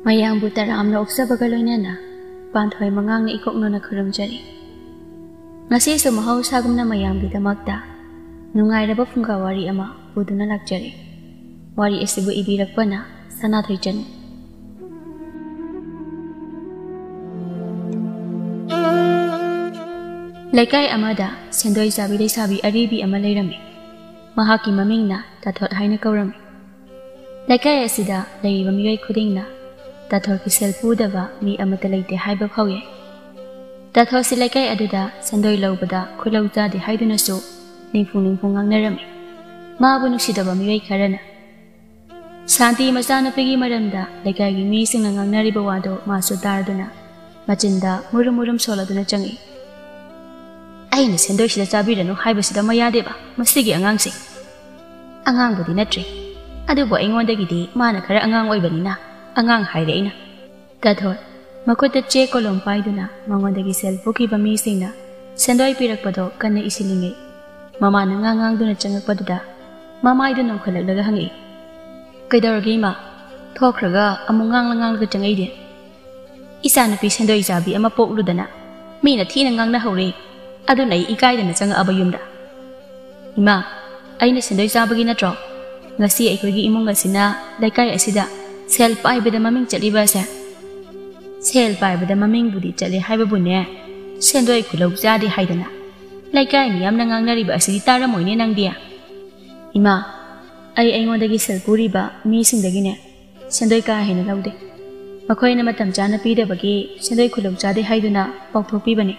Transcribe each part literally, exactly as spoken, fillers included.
ꯃꯌꯥꯝꯕꯨ ꯇꯔꯥꯝꯅ ꯑꯣꯛꯆꯕꯒ ꯂꯣꯏꯅꯅ ꯄꯥꯟꯊꯣꯏ ꯃꯉꯥꯡꯅ ꯏꯀꯣꯛꯅꯅ ꯈꯨꯔꯨꯝꯖꯔꯤ꯫ ꯉꯁꯤꯁꯨ ꯃꯍꯧꯁꯥꯒꯨꯝꯅ ꯃꯌꯥꯝꯒꯤꯗꯃꯛꯇ ꯅꯨꯡꯉꯥꯏꯔꯕ ꯐꯨꯡꯒꯥ ꯋꯥꯔꯤ ꯑꯃ ꯄꯨꯗꯨꯅ ꯂꯥꯛꯆꯔꯤ꯫ ꯋꯥꯔꯤ ꯑꯁꯤꯕꯨ ꯏꯕꯤꯔꯛꯄꯅ ꯁꯅꯥꯊꯣꯏ ꯆꯅꯨ꯫ ꯂꯩꯀꯥꯏ ꯑꯃꯗ ꯁꯦꯟꯗꯣꯏ ꯆꯥꯕꯤ ꯂꯩꯁꯥꯕꯤ ꯑꯔꯤꯕꯤ ꯑꯃ ꯂꯩꯔꯝꯃꯤ꯫ ꯃꯍꯥꯛꯀꯤ ꯃꯃꯤꯡꯅ ꯇꯥꯊꯣꯠ ꯍꯥꯏꯅ ꯀꯧꯔꯝꯃꯤ꯫ ꯂꯩꯀꯥꯏ ꯑꯁꯤꯗ ꯂꯩꯔꯤꯕ ꯃꯤꯑꯣꯏ ꯈꯨꯗꯤꯡꯅ ꯇꯥꯊꯣꯠꯀꯤ ꯁꯦꯜ ꯄꯨꯗꯕ ꯃꯤ ꯑꯃꯠꯇ ꯂꯩꯇꯦ ꯍꯥꯏꯕ ꯐꯥꯎ ꯌꯥꯏ꯫ ꯇꯥꯊꯣꯠꯁꯤ ꯂꯩꯀꯥꯏ ꯑꯗꯨꯗ ꯁꯦꯟꯗꯣꯏ ꯂꯧꯕꯗ ꯈꯨꯠꯂꯧ ꯆꯥꯗꯦ ꯍꯥꯏꯗꯨꯅꯁꯨ ꯅꯤꯡꯐꯨ ꯅꯤꯡꯐꯨ ꯉꯥꯡꯅꯔꯝꯃꯤ꯫ ꯃꯥꯕꯨ ꯅꯨꯡꯁꯤꯗꯕ ꯃꯤꯑꯣꯏ ꯈꯔꯅ ꯁꯥꯟꯇꯤ ꯃꯆꯥꯅꯨꯄꯤꯒꯤ ꯃꯔꯝꯗ ꯂꯩꯀꯥꯏꯒꯤ ꯃꯤꯁꯤꯡꯅ ꯉꯥꯡꯅꯔꯤꯕ ꯋꯥꯗꯨ ꯃꯥꯁꯨ ꯇꯥꯔꯗꯨꯅ ꯃꯆꯤꯟꯗ ꯃꯨꯔꯨꯝ ꯃꯨꯔꯨꯝ ꯁꯣꯜꯂꯗꯨꯅ ꯆꯪꯉꯛꯏ꯫ "ꯑꯩꯅ ꯁꯦꯟꯗꯣꯏꯁꯤꯗ ꯆꯥꯕꯤꯔꯅꯨ ꯍꯥꯏꯕꯁꯤꯗ ꯃꯌꯥꯗꯦꯕ ꯃꯁꯤꯒꯤ ꯑꯉꯥꯡꯁꯦ꯫ ꯑꯉꯥꯡꯕꯨꯗꯤ ꯅꯠꯇ꯭ꯔꯤ, ꯑꯗꯨꯕꯨ ꯑꯩꯉꯣꯟꯗꯒꯤꯗꯤ ꯃꯥꯅ ꯈꯔ ꯑꯉꯥꯡ ꯑꯣꯏꯕꯅꯤꯅ ꯑꯉꯥꯡ ꯍꯥꯏꯔꯦ ꯑꯩꯅ꯫" ꯇꯥꯊꯣꯠ ꯃꯈꯨꯠꯇ ꯆꯦ ꯀꯣꯂꯣꯝ ꯄꯥꯏꯗꯨꯅ ꯃꯉꯣꯟꯗꯒꯤ ꯁꯦꯜ ꯄꯨꯈꯤꯕ ꯃꯤꯁꯤꯡꯅ ꯁꯦꯟꯗꯣꯏ ꯄꯤꯔꯛꯄꯗꯣ ꯀꯟꯅ ꯏꯁꯤꯜꯂꯤꯉꯩ, ꯃꯃꯥꯅ ꯉꯥꯡ ꯉꯥꯡꯗꯨꯅ ꯆꯪꯉꯛꯄꯗꯨꯗ ꯃꯃꯥꯏꯗꯨ ꯅꯣꯡꯈꯠꯂꯛꯂꯒ ꯍꯪꯉꯛꯏ, "ꯀꯩꯗꯧꯔꯒꯦ ꯏꯃꯥ? ꯊꯣꯛꯈ꯭ꯔꯒ ꯑꯃꯨꯛ ꯉꯥꯡꯂ ꯉꯥꯡꯂꯒ ꯆꯪꯉꯛꯏꯗꯤ?" "ꯏꯆꯥꯅꯨꯄꯤ ꯁꯦꯟꯗꯣꯏ ꯆꯥꯕꯤ ꯑꯃ ꯄꯣꯛꯂꯨꯗꯅ ꯃꯤꯅ ꯊꯤꯅ ꯉꯥꯡꯅꯍꯧꯔꯦ, ꯑꯗꯨꯅ ꯑꯩ ꯏꯀꯥꯏꯗꯅ ꯆꯪꯉꯛꯑꯕ ꯌꯨꯝꯗ꯫" "ꯏꯃꯥ, ꯑꯩꯅ ꯁꯦꯟꯗꯣꯏ ꯆꯥꯕꯒꯤ ꯅꯠꯇ꯭ꯔꯣ ꯉꯁꯤ ꯑꯩꯈꯣꯏꯒꯤ ꯏꯃꯨꯡ ꯑꯁꯤꯅ ꯂꯩꯀꯥꯏ ꯑꯁꯤꯗ ꯁꯦꯜ ꯄꯥꯏꯕꯗ ꯃꯃꯤꯡ ꯆꯠꯂꯤꯕ ꯑꯁꯦ?" "ꯁꯦꯜ ꯄꯥꯏꯕꯗ ꯃꯃꯤꯡꯕꯨꯗꯤ ꯆꯠꯂꯦ ꯍꯥꯏꯕꯕꯨꯅꯦ, ꯁꯦꯟꯗꯣꯏ ꯈꯨꯂꯧ ꯆꯥꯗꯦ ꯍꯥꯏꯗꯅ ꯂꯩꯀꯥꯏ ꯃꯤꯌꯥꯝꯅ ꯉꯥꯡꯅꯔꯤꯕ ꯑꯁꯤꯗꯤ ꯇꯥꯔꯝꯃꯣꯏꯅꯦ ꯅꯪꯗꯤ?" "ꯏꯃꯥ, ꯑꯩ ꯑꯩꯉꯣꯟꯗꯒꯤ ꯁꯦꯜ ꯄꯨꯔꯤꯕ ꯃꯤꯁꯤꯡꯗꯒꯤꯅꯦ ꯁꯦꯟꯗꯣꯏ ꯀꯥ ꯍꯦꯟꯅ ꯂꯧꯗꯦ꯫ ꯃꯈꯣꯏꯅ ꯃꯇꯝ ꯆꯥꯅ ꯄꯤꯗꯕꯒꯤ ꯁꯦꯟꯗꯣꯏ ꯈꯨꯂꯧ ꯆꯥꯗꯦ ꯍꯥꯏꯗꯨꯅ ꯄꯥꯎꯊꯣꯛꯄꯤꯕꯅꯤ꯫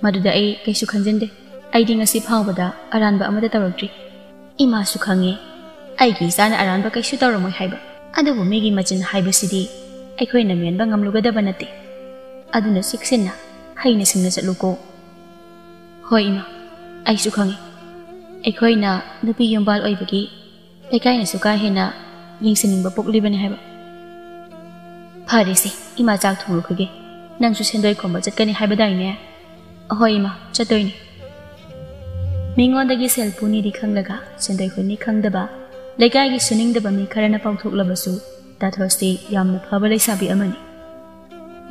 ꯃꯗꯨꯗ ꯑꯩ ꯀꯩꯁꯨ ꯈꯟꯖꯤꯟꯗꯦ꯫ ꯑꯩꯗꯤ ꯉꯁꯤ ꯐꯥꯎꯕꯗ ꯑꯔꯥꯟꯕ ꯑꯃꯠꯇ ꯇꯧꯔꯛꯇ꯭ꯔꯤ꯫" ꯏꯃꯥꯁꯨ ꯈꯪꯉꯦ ꯑꯩꯒꯤ ꯏꯆꯥꯅ ꯑꯔꯥꯟꯕ ꯀꯩꯁꯨ ꯇꯧꯔꯝꯃꯣꯏ ꯍꯥꯏꯕ, ꯑꯗꯨꯕꯨ ꯃꯤꯒꯤ ꯃꯆꯤꯟ ꯍꯥꯏꯕꯁꯤꯗꯤ ꯑꯩꯈꯣꯏꯅ ꯃꯦꯟꯕ ꯉꯝꯂꯨꯒꯗꯕ ꯅꯠꯇꯦ꯫ ꯑꯗꯨꯅ ꯆꯦꯛꯁꯤꯟꯅ ꯍꯩꯅ ꯁꯤꯡꯅ ꯆꯠꯂꯨꯀꯣ꯫ "ꯍꯣꯏ ꯏꯃꯥ, ꯑꯩꯁꯨ ꯈꯪꯉꯤ꯫ ꯑꯩꯈꯣꯏꯅ ꯅꯨꯄꯤ ꯌꯨꯝꯕꯥꯜ ꯑꯣꯏꯕꯒꯤ ꯂꯩꯀꯥꯏꯅꯁꯨ ꯀꯥ ꯍꯦꯟꯅ ꯌꯦꯡꯁꯤꯟꯅꯤꯡꯕ ꯄꯣꯛꯂꯤꯕꯅꯤ ꯍꯥꯏꯕ꯫" "ꯐꯔꯦꯁꯦ, ꯏꯃꯥ ꯆꯥꯛ ꯊꯣꯡꯂꯨꯈꯤꯒꯦ꯫ ꯅꯪꯁꯨ ꯁꯦꯟꯗꯣꯏ ꯈꯣꯝꯕ ꯆꯠꯀꯅꯤ ꯍꯥꯏꯕꯗꯥꯏꯅꯦ?" "ꯑꯍꯣꯏ ꯏꯃꯥ, ꯆꯠꯇꯣꯏꯅꯤ꯫" ꯃꯤꯉꯣꯟꯗꯒꯤ ꯁꯦꯜ ꯄꯨꯅꯤꯗꯤ ꯈꯪꯂꯒ ꯁꯦꯟꯗꯣꯏ ꯍꯨꯟꯅꯤ ꯈꯪꯗꯕ, ꯂꯩꯀꯥꯏꯒꯤ ꯁꯨꯅꯤꯡꯗꯕ ꯃꯤ ꯈꯔꯅ ꯄꯥꯎꯊꯣꯛꯂꯕꯁꯨ ꯇꯥꯊꯣꯠꯁꯤ ꯌꯥꯝꯅ ꯐꯕ ꯂꯩꯁꯥꯕꯤ ꯑꯃꯅꯤ꯫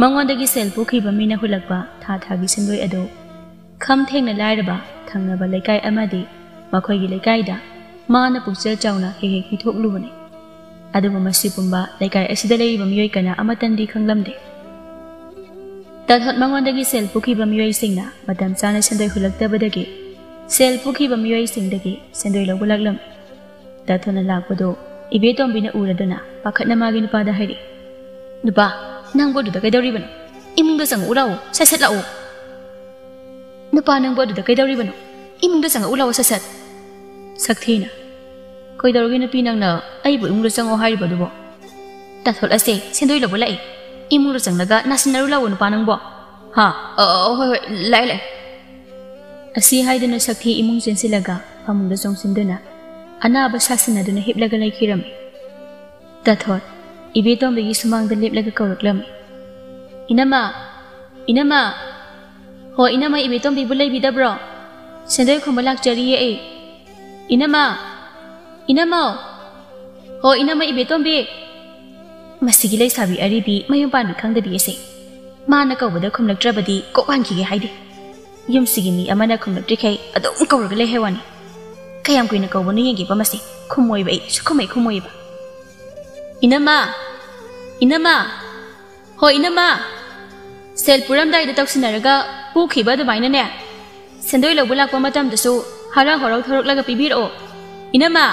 ꯃꯉꯣꯟꯗꯒꯤ ꯁꯦꯜ ꯄꯨꯈꯤꯕ ꯃꯤꯅ ꯍꯨꯜꯂꯛꯄ ꯊꯥ ꯊꯥꯒꯤ ꯁꯦꯟꯗꯣꯏ ꯑꯗꯨ ꯈꯝ ꯊꯦꯡꯅ ꯂꯥꯏꯔꯕ ꯊꯪꯅꯕ ꯂꯩꯀꯥꯏ ꯑꯃꯗꯤ ꯃꯈꯣꯏꯒꯤ ꯂꯩꯀꯥꯏꯗ ꯃꯥꯅ ꯄꯨꯛꯆꯦꯜ ꯆꯥꯎꯅ ꯍꯦꯛ ꯍꯦꯛ ꯄꯤꯊꯣꯛꯂꯨꯕꯅꯤ꯫ ꯑꯗꯨꯕꯨ ꯃꯁꯤ ꯄꯨꯝꯕ ꯂꯩꯀꯥꯏ ꯑꯁꯤꯗ ꯂꯩꯔꯤꯕ ꯃꯤꯑꯣꯏ ꯀꯅꯥ ꯑꯃꯠꯇꯅꯗꯤ ꯈꯪꯂꯝꯗꯦ꯫ ꯇꯥꯊꯣꯠ ꯃꯉꯣꯟꯗꯒꯤ ꯁꯦꯜ ꯄꯨꯈꯤꯕ ꯃꯤꯑꯣꯏꯁꯤꯡꯅ ꯃꯇꯝ ꯆꯥꯅ ꯁꯦꯟꯗꯣꯏ ꯍꯨꯜꯂꯛꯇꯕꯗꯒꯤ ꯁꯦꯜ ꯄꯨꯈꯤꯕ ꯃꯤꯑꯣꯏꯁꯤꯡꯗꯒꯤ ꯁꯦꯟꯗꯣꯏ ꯂꯧꯕ ꯂꯥꯛꯂꯝꯃꯤ꯫ ꯇꯥꯊꯣꯠꯅ ꯂꯥꯛꯄꯗꯨ ꯏꯕꯦꯇꯣꯝꯕꯤꯅ ꯎꯔꯗꯨꯅ ꯄꯥꯈꯠꯅ ꯃꯥꯒꯤ ꯅꯨꯄꯥꯗ ꯍꯥꯏꯔꯛꯏ, "ꯅꯨꯄꯥ, ꯅꯪꯕꯨ ꯑꯗꯨꯗ ꯀꯩꯗꯧꯔꯤꯕꯅꯣ? ꯏꯃꯨꯡꯗ ꯆꯪꯉꯛꯎ ꯂꯥꯛꯑꯣ, ꯁꯠ ꯁꯠ ꯂꯥꯛꯑꯣ꯫ ꯅꯨꯄꯥ, ꯅꯪꯕꯨ ꯑꯗꯨꯗ ꯀꯩꯗꯧꯔꯤꯕꯅꯣ? ꯏꯃꯨꯡꯗ ꯆꯪꯉꯛꯎ ꯂꯥꯛꯑꯣ, ꯁꯠ ꯁꯠ꯫" ꯁꯛꯊꯤꯅ, "ꯀꯩꯗꯧꯔꯒꯦ ꯅꯨꯄꯤ, ꯅꯪꯅ ꯑꯩꯕꯨ ꯏꯃꯨꯡꯗ ꯆꯪꯉꯣ ꯍꯥꯏꯔꯤꯕꯗꯨꯕꯣ? ꯇꯥꯊꯣꯠ ꯑꯁꯦ ꯁꯦꯟꯗꯣꯏ ꯂꯧꯕ ꯂꯥꯛꯏ꯫ ꯏꯃꯨꯡꯗ ꯆꯪꯂꯒ ꯅꯥꯁꯤꯟꯅꯔꯨ ꯂꯥꯛꯑꯣ ꯅꯨꯄꯥ ꯅꯪꯕꯣ꯫ ꯍꯥ? ꯑ, ꯑ, ꯍꯣꯏ, ꯍꯣꯏ, ꯂꯥꯛꯑꯦ, ꯂꯥꯛꯑꯦ꯫" ꯑꯁꯤ ꯍꯥꯏꯗꯨꯅ ꯁꯛꯊꯤ ꯏꯃꯨꯡ ꯆꯦꯟꯁꯤꯜꯂꯒ ꯐꯃꯨꯡꯗ ꯆꯣꯡꯁꯤꯟꯗꯨꯅ ꯑꯅꯥꯕ ꯁꯥꯁꯤꯟꯅꯗꯨꯅ ꯍꯤꯞꯂꯒ ꯂꯩꯈꯤꯔꯝꯃꯤ꯫ ꯇꯥꯊꯣꯠ ꯏꯕꯦꯇꯣꯝꯕꯤꯒꯤ ꯁꯨꯃꯥꯡꯗ ꯂꯦꯞꯂꯒ ꯀꯧꯔꯛꯂꯝꯃꯤ, "ꯏꯅꯝꯃ! ꯏꯅꯝꯃ!" "ꯍꯣ ꯏꯅꯝꯃ, ꯏꯕꯦꯇꯣꯝꯕꯤꯕꯨ ꯂꯩꯕꯤꯗꯕ꯭ꯔꯣ? ꯁꯦꯟꯗꯣꯏ ꯈꯣꯝꯕ ꯂꯥꯛꯆꯔꯤꯌꯦ ꯑꯩ꯫ ꯏꯅꯝꯃ! ꯏꯅꯝꯃ! ꯍꯣ ꯏꯅꯝꯃ ꯏꯕꯦꯇꯣꯝꯕꯤ!" ꯃꯁꯤꯒꯤ ꯂꯩꯁꯥꯕꯤ ꯑꯔꯤꯕꯤ ꯃꯌꯨꯝ ꯄꯥꯟꯕꯤ ꯈꯪꯗꯕꯤ ꯑꯁꯦ꯫ ꯃꯥꯅ ꯀꯧꯕꯗ ꯈꯨꯝꯂꯛꯇ꯭ꯔꯕꯗꯤ ꯀꯣꯛ ꯍꯟꯈꯤꯒꯦ ꯍꯥꯏꯗꯦ꯫ ꯌꯨꯝꯁꯤꯒꯤ ꯃꯤ ꯑꯃꯅ ꯈꯨꯝꯂꯛꯇ꯭ꯔꯤꯈꯩ ꯑꯗꯨꯝ ꯀꯧꯔꯒ ꯂꯩ ꯍꯥꯏ ꯋꯥꯅꯤ꯫ ꯀꯌꯥꯝ ꯀꯨꯏꯅ ꯀꯧꯕꯅꯣ ꯌꯦꯡꯒꯦꯕ ꯃꯁꯦ꯫ ꯈꯨꯝꯃꯣꯏꯕ ꯑꯩ, ꯁꯨꯈꯨꯝ ꯑꯩ ꯈꯨꯝꯃꯣꯏꯕ꯫ "ꯏꯅꯝꯃ! ꯏꯅꯝꯃ! ꯍꯣ ꯏꯅꯝꯃ! ꯁꯦꯜ ꯄꯨꯔꯝꯗꯥꯏꯗ ꯇꯧꯁꯤꯟꯅꯔꯒ ꯄꯨꯈꯤꯕ ꯑꯗꯨꯃꯥꯏꯅꯅꯦ, ꯁꯦꯟꯗꯣꯏ ꯂꯧꯕ ꯂꯥꯛꯄ ꯃꯇꯝꯗꯁꯨ ꯍꯔꯥꯎ ꯍꯔꯥꯎ ꯊꯣꯔꯛꯂꯒ ꯄꯤꯕꯤꯔꯛꯑꯣ꯫ ꯏꯅꯝꯃ!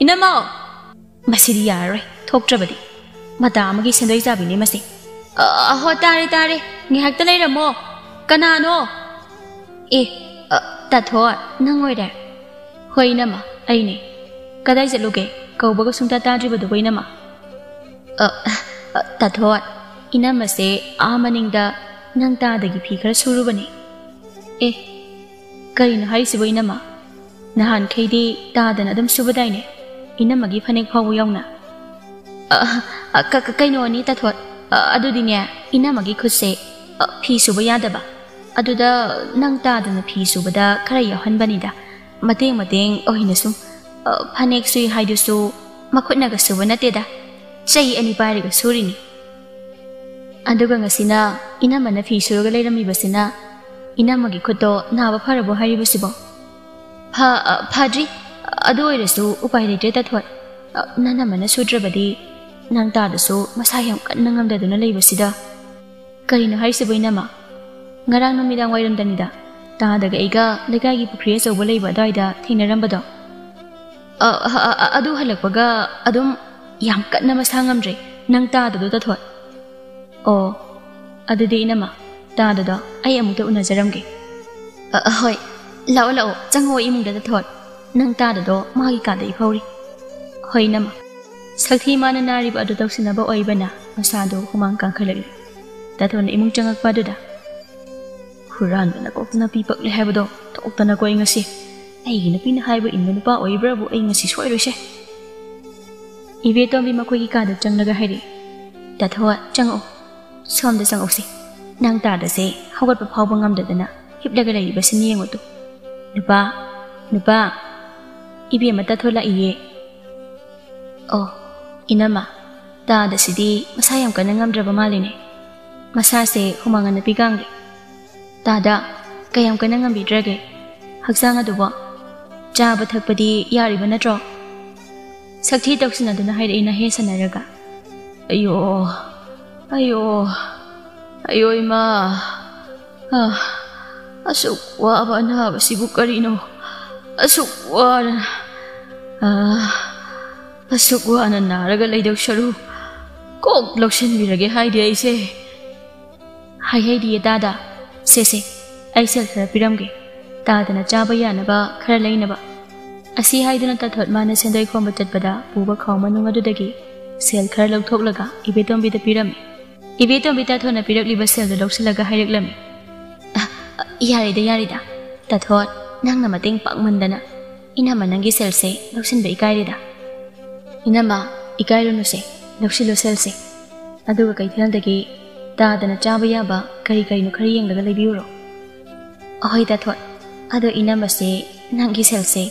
ꯏꯅꯝꯃ!" ꯃꯁꯤꯗꯤ ꯌꯥꯔꯔꯣꯏ, ꯊꯣꯛꯇ꯭ꯔꯕꯗꯤ꯫ ꯃꯇꯥ ꯑꯃꯒꯤ ꯁꯦꯟꯗꯣꯏ ꯆꯥꯕꯤꯅꯦ ꯃꯁꯤ꯫ "ꯑ, ꯍꯣ, ꯇꯥꯔꯦ, ꯇꯥꯔꯦ꯫ ꯉꯥꯏꯍꯥꯛꯇ ꯂꯩꯔꯝꯃꯣ꯫ ꯀꯅꯥꯅꯣ? ꯑꯦ, ꯑ, ꯇꯥꯊꯣꯠ, ꯅꯪ ꯑꯣꯏꯔꯦ?" "ꯍꯣꯏ, ꯏꯅꯝꯃ, ꯑꯩꯅꯦ꯫ ꯀꯗꯥꯏ ꯆꯠꯂꯨꯒꯦ? ꯀꯧꯕꯒ ꯁꯨꯡꯇꯥ ꯇꯥꯗ꯭ꯔꯤꯕꯗꯨꯕꯨ, ꯏꯅꯝꯃ?" "ꯑ, ꯑ, ꯇꯥꯊꯣꯠ, ꯏꯅꯝꯃꯁꯦ ꯑꯥ ꯃꯅꯤꯡꯗ ꯅꯪ ꯇꯥꯗꯒꯤ ꯐꯤ ꯈꯔ ꯁꯨꯔꯨꯕꯅꯦ꯫" "ꯑꯦ, ꯀꯔꯤꯅꯣ ꯍꯥꯏꯔꯤꯁꯤꯕꯣ, ꯏꯅꯝꯃ? ꯅꯍꯥꯟꯈꯩꯗꯤ ꯇꯥꯗꯅ ꯑꯗꯨꯝ ꯁꯨꯕꯗꯥꯏꯅꯦ, ꯏꯅꯝꯃꯒꯤ ꯐꯅꯦꯛ ꯐꯥꯎꯕ ꯌꯥꯎꯅ?" "ꯑ, ꯑ, ꯀ-, ꯀ-, ꯀꯩꯅꯣꯅꯤ, ꯇꯥꯊꯣꯠ꯫ ꯑ, ꯑꯗꯨꯗꯤꯅꯦ, ꯏꯅꯝꯃꯒꯤ ꯈꯨꯠꯁꯦ, ꯑ, ꯐꯤ ꯁꯨꯕ ꯌꯥꯗꯕ꯫ ꯑꯗꯨꯗ ꯅꯪ ꯇꯥꯗꯅ ꯐꯤ ꯁꯨꯕꯗ ꯈꯔ ꯌꯥꯎꯍꯟꯕꯅꯤꯗ꯫ ꯃꯇꯦꯡ ꯃꯇꯦꯡ ꯑꯣꯏꯅ ꯁꯨꯝ꯫ ꯑ, ꯐꯅꯦꯛ ꯁꯨꯏ ꯍꯥꯏꯗꯨꯁꯨ ꯃꯈꯨꯠꯅꯒ ꯁꯨꯕ ꯅꯠꯇꯦꯗ꯫" ꯆꯩ ꯑꯅꯤ ꯄꯥꯏꯔꯒ ꯁꯨꯔꯤꯅꯤ꯫ ꯑꯗꯨꯒ ꯉꯁꯤꯅ ꯏꯅꯝꯃꯅ ꯐꯤ ꯁꯨꯔꯒ ꯂꯩꯔꯝꯃꯤꯕꯁꯤꯅ ꯏꯅꯝꯃꯒꯤ ꯈꯨꯠꯇꯣ ꯅꯥꯕ ꯐꯔꯕꯣ ꯍꯥꯏꯔꯤꯕꯁꯤꯕꯣ? ꯐ-, ꯑ, ꯐꯗ꯭ꯔꯤ꯫ ꯑꯗꯨ ꯑꯣꯏꯔꯁꯨ ꯎꯄꯥꯏ ꯂꯩꯇ꯭ꯔꯦ ꯇꯥꯊꯣꯠ꯫ ꯑ, ꯅꯅꯝꯃꯅ ꯁꯨꯗ꯭ꯔꯕꯗꯤ ꯅꯪ ꯇꯥꯗꯁꯨ ꯃꯁꯥ ꯌꯥꯝ ꯀꯟꯅ ꯉꯝꯗꯗꯨꯅ ꯂꯩꯕꯁꯤꯗ꯫ ꯀꯔꯤꯅꯣ ꯍꯥꯏꯁꯤꯕꯣ ꯏꯅꯝꯃ? ꯉꯔꯥꯡ ꯅꯨꯃꯤꯗꯥꯡ ꯋꯥꯏꯔꯝꯗꯅꯤꯗ ꯇꯥꯗꯒ ꯑꯩꯒ ꯂꯩꯀꯥꯏꯒꯤ ꯄꯨꯈ꯭ꯔꯤ ꯑꯆꯧꯕ ꯂꯩꯕ ꯑꯗꯨꯋꯥꯏꯗ ꯊꯦꯡꯅꯔꯝꯕꯗꯣ꯫ ꯑ, ꯑ, ꯑ, ꯑ, ꯑꯗꯨ ꯍꯜꯂꯛꯄꯒ ꯑꯗꯨꯝ ꯌꯥꯝ ꯀꯟꯅ ꯃꯁꯥ ꯉꯝꯗ꯭ꯔꯦ ꯅꯪ ꯇꯥꯗꯗꯣ ꯇꯥꯊꯣꯠ꯫ ꯑꯣ, ꯑꯗꯨꯗꯤ ꯏꯅꯝꯃ, ꯇꯥꯗꯗꯣ ꯑꯩ ꯑꯃꯨꯛꯇ ꯎꯅꯖꯔꯝꯒꯦ꯫ ꯑ, ꯑ, ꯍꯣꯏ, ꯂꯥꯛꯑꯣ, ꯂꯥꯛꯑꯣ, ꯆꯪꯉꯛꯑꯣ ꯏꯃꯨꯡꯗ ꯇꯥꯊꯣꯠ꯫ ꯅꯪ ꯇꯥꯗꯗꯣ ꯃꯥꯒꯤ ꯀꯥꯗ ꯏꯐꯧꯔꯤ꯫ ꯍꯣꯏ ꯏꯅꯝꯃ꯫ ꯁꯛꯊꯤ ꯃꯥꯅ ꯅꯥꯔꯤꯕ ꯑꯗꯨ ꯇꯧꯁꯤꯟꯅꯕ ꯑꯣꯏꯕꯅ ꯃꯁꯥꯗꯣ ꯍꯨꯃꯥꯡ ꯀꯥꯡꯈꯠꯂꯛꯂꯤ꯫ ꯇꯥꯊꯣꯠꯅ ꯏꯃꯨꯡ ꯆꯪꯉꯛꯄ ꯑꯗꯨꯗ꯫ ꯍꯨꯔꯥꯟꯕꯅ ꯀꯣꯛꯇ ꯅꯥꯄꯤ ꯄꯛꯂꯦ ꯍꯥꯏꯕꯗꯣ ꯊꯣꯛꯇꯅꯀꯣ ꯑꯩ ꯉꯁꯤ꯫ ꯑꯩꯒꯤ ꯅꯨꯄꯤꯅ ꯍꯥꯏꯕ ꯏꯟꯕ ꯅꯨꯄꯥ ꯑꯣꯏꯕ꯭ꯔꯕꯨ ꯑꯩ ꯉꯁꯤ ꯁꯣꯏꯔꯣꯏꯁꯦ꯫ ꯏꯕꯦꯇꯣꯝꯕꯤ ꯃꯈꯣꯏꯒꯤ ꯀꯥꯗ ꯆꯪꯂꯒ ꯍꯥꯏꯔꯛꯏ, "ꯇꯥꯊꯣꯠ, ꯆꯪꯉꯛꯎ꯫ ꯁꯣꯝꯗ ꯆꯪꯉꯛꯎꯁꯤ꯫ ꯅꯪ ꯇꯥꯗꯁꯦ ꯍꯧꯒꯠꯄ ꯐꯥꯎꯕ ꯉꯝꯗꯗꯅ ꯍꯤꯞꯂꯒ ꯂꯩꯔꯤꯕꯁꯤꯅ ꯌꯦꯡꯉꯨ ꯇꯨ꯫ ꯅꯨꯄꯥ, ꯅꯨꯄꯥ, ꯏꯕꯦꯝꯃ ꯇꯥꯊꯣꯠ ꯂꯥꯛꯏꯌꯦ꯫" ꯑꯣ, ꯏꯅꯝꯃ, ꯇꯥꯗꯁꯤꯗꯤ ꯃꯁꯥ ꯌꯥꯝ ꯀꯟꯅ ꯉꯝꯗ꯭ꯔꯕ ꯃꯥꯜꯂꯤꯅꯦ꯫ ꯃꯁꯥꯁꯦ ꯍꯨꯃꯥꯡ ꯑꯅꯞꯄꯤ ꯀꯥꯡꯂꯤ꯫ ꯇꯥꯗ, ꯀꯌꯥꯝ ꯀꯟꯅ ꯉꯝꯕꯤꯗ꯭ꯔꯒꯦ ꯍꯛꯆꯥꯡ ꯑꯗꯨꯕꯣ? ꯆꯥꯕ ꯊꯛꯄꯗꯤ ꯌꯥꯔꯤꯕ ꯅꯠꯇ꯭ꯔꯣ? ꯁꯛꯊꯤ ꯇꯧꯁꯤꯟꯅꯗꯨꯅ ꯍꯥꯏꯔꯛꯏ ꯅꯍꯦ ꯁꯥꯟꯅꯔꯒ꯫ ꯑꯌꯣ, ꯑꯌꯣ, ꯑꯌꯣ ꯏꯃꯥ꯫ ꯑ, ꯑꯁꯨꯛ ꯋꯥꯕ ꯑꯅꯥꯕꯁꯤꯕꯨ ꯀꯔꯤꯅꯣ? ꯑꯁꯨꯛ ꯋꯥꯅ, ꯑ, ꯑꯁꯨꯛ ꯋꯥꯅ ꯅꯥꯔꯒ ꯂꯩꯗꯧ ꯁꯔꯨꯛ ꯀꯣꯛ ꯂꯧꯁꯤꯟꯕꯤꯔꯒꯦ ꯍꯥꯏꯗꯦ ꯑꯩꯁꯦ꯫ ꯍꯥꯏꯍꯩꯗꯤꯌꯦ ꯇꯥꯗ꯫ ꯁꯦ, ꯁꯦ, ꯑꯩ ꯁꯦꯜ ꯈꯔ ꯄꯤꯔꯝꯒꯦ꯫ ꯇꯥꯗꯅ ꯆꯥꯕ ꯌꯥꯅꯕ ꯈꯔ ꯂꯩꯅꯕ꯫ ꯑꯁꯤ ꯍꯥꯏꯗꯨꯅ ꯇꯥꯊꯣꯠ ꯃꯥꯅ ꯁꯦꯟꯗꯣꯏ ꯈꯣꯝꯕ ꯆꯠꯄꯗ ꯄꯨꯕ ꯈꯥꯎ ꯃꯅꯨꯡ ꯑꯗꯨꯗꯒꯤ ꯁꯦꯜ ꯈꯔ ꯂꯧꯊꯣꯛꯂꯒ ꯏꯕꯦꯇꯣꯝꯕꯤꯗ ꯄꯤꯔꯝꯃꯤ꯫ ꯏꯕꯦꯇꯣꯝꯕꯤ ꯇꯥꯊꯣꯠꯅ ꯄꯤꯔꯛꯂꯤꯕ ꯁꯦꯜꯗꯨ ꯂꯧꯁꯤꯜꯂꯒ ꯍꯥꯏꯔꯛꯂꯝꯃꯤ꯫ "ꯑ, ꯑ, ꯌꯥꯔꯦꯗ, ꯌꯥꯔꯦꯗ꯫ ꯇꯥꯊꯣꯠ, ꯅꯪꯅ ꯃꯇꯦꯡ ꯄꯥꯡꯃꯟꯗꯅ ꯏꯅꯝꯃ ꯅꯪꯒꯤ ꯁꯦꯜꯁꯦ ꯂꯧꯁꯤꯟꯕ ꯏꯀꯥꯏꯔꯦꯗ꯫" "ꯏꯅꯝꯃ, ꯏꯀꯥꯏꯔꯨꯅꯨꯁꯦ, ꯂꯧꯁꯤꯜꯂꯨ ꯁꯦꯜꯁꯦ꯫ ꯑꯗꯨꯒ ꯀꯩꯊꯦꯜꯗꯒꯤ ꯇꯥꯗꯅ ꯆꯥꯕ ꯌꯥꯕ ꯀꯔꯤ ꯀꯔꯤꯅꯣ ꯈꯔ ꯌꯦꯡꯂꯒ ꯂꯩꯕꯤꯌꯨꯔꯣ?" "ꯑꯍꯣꯏ ꯇꯥꯊꯣꯠ, ꯑꯗꯣ ꯏꯅꯝꯃꯁꯦ ꯅꯪꯒꯤ ꯁꯦꯜꯁꯦ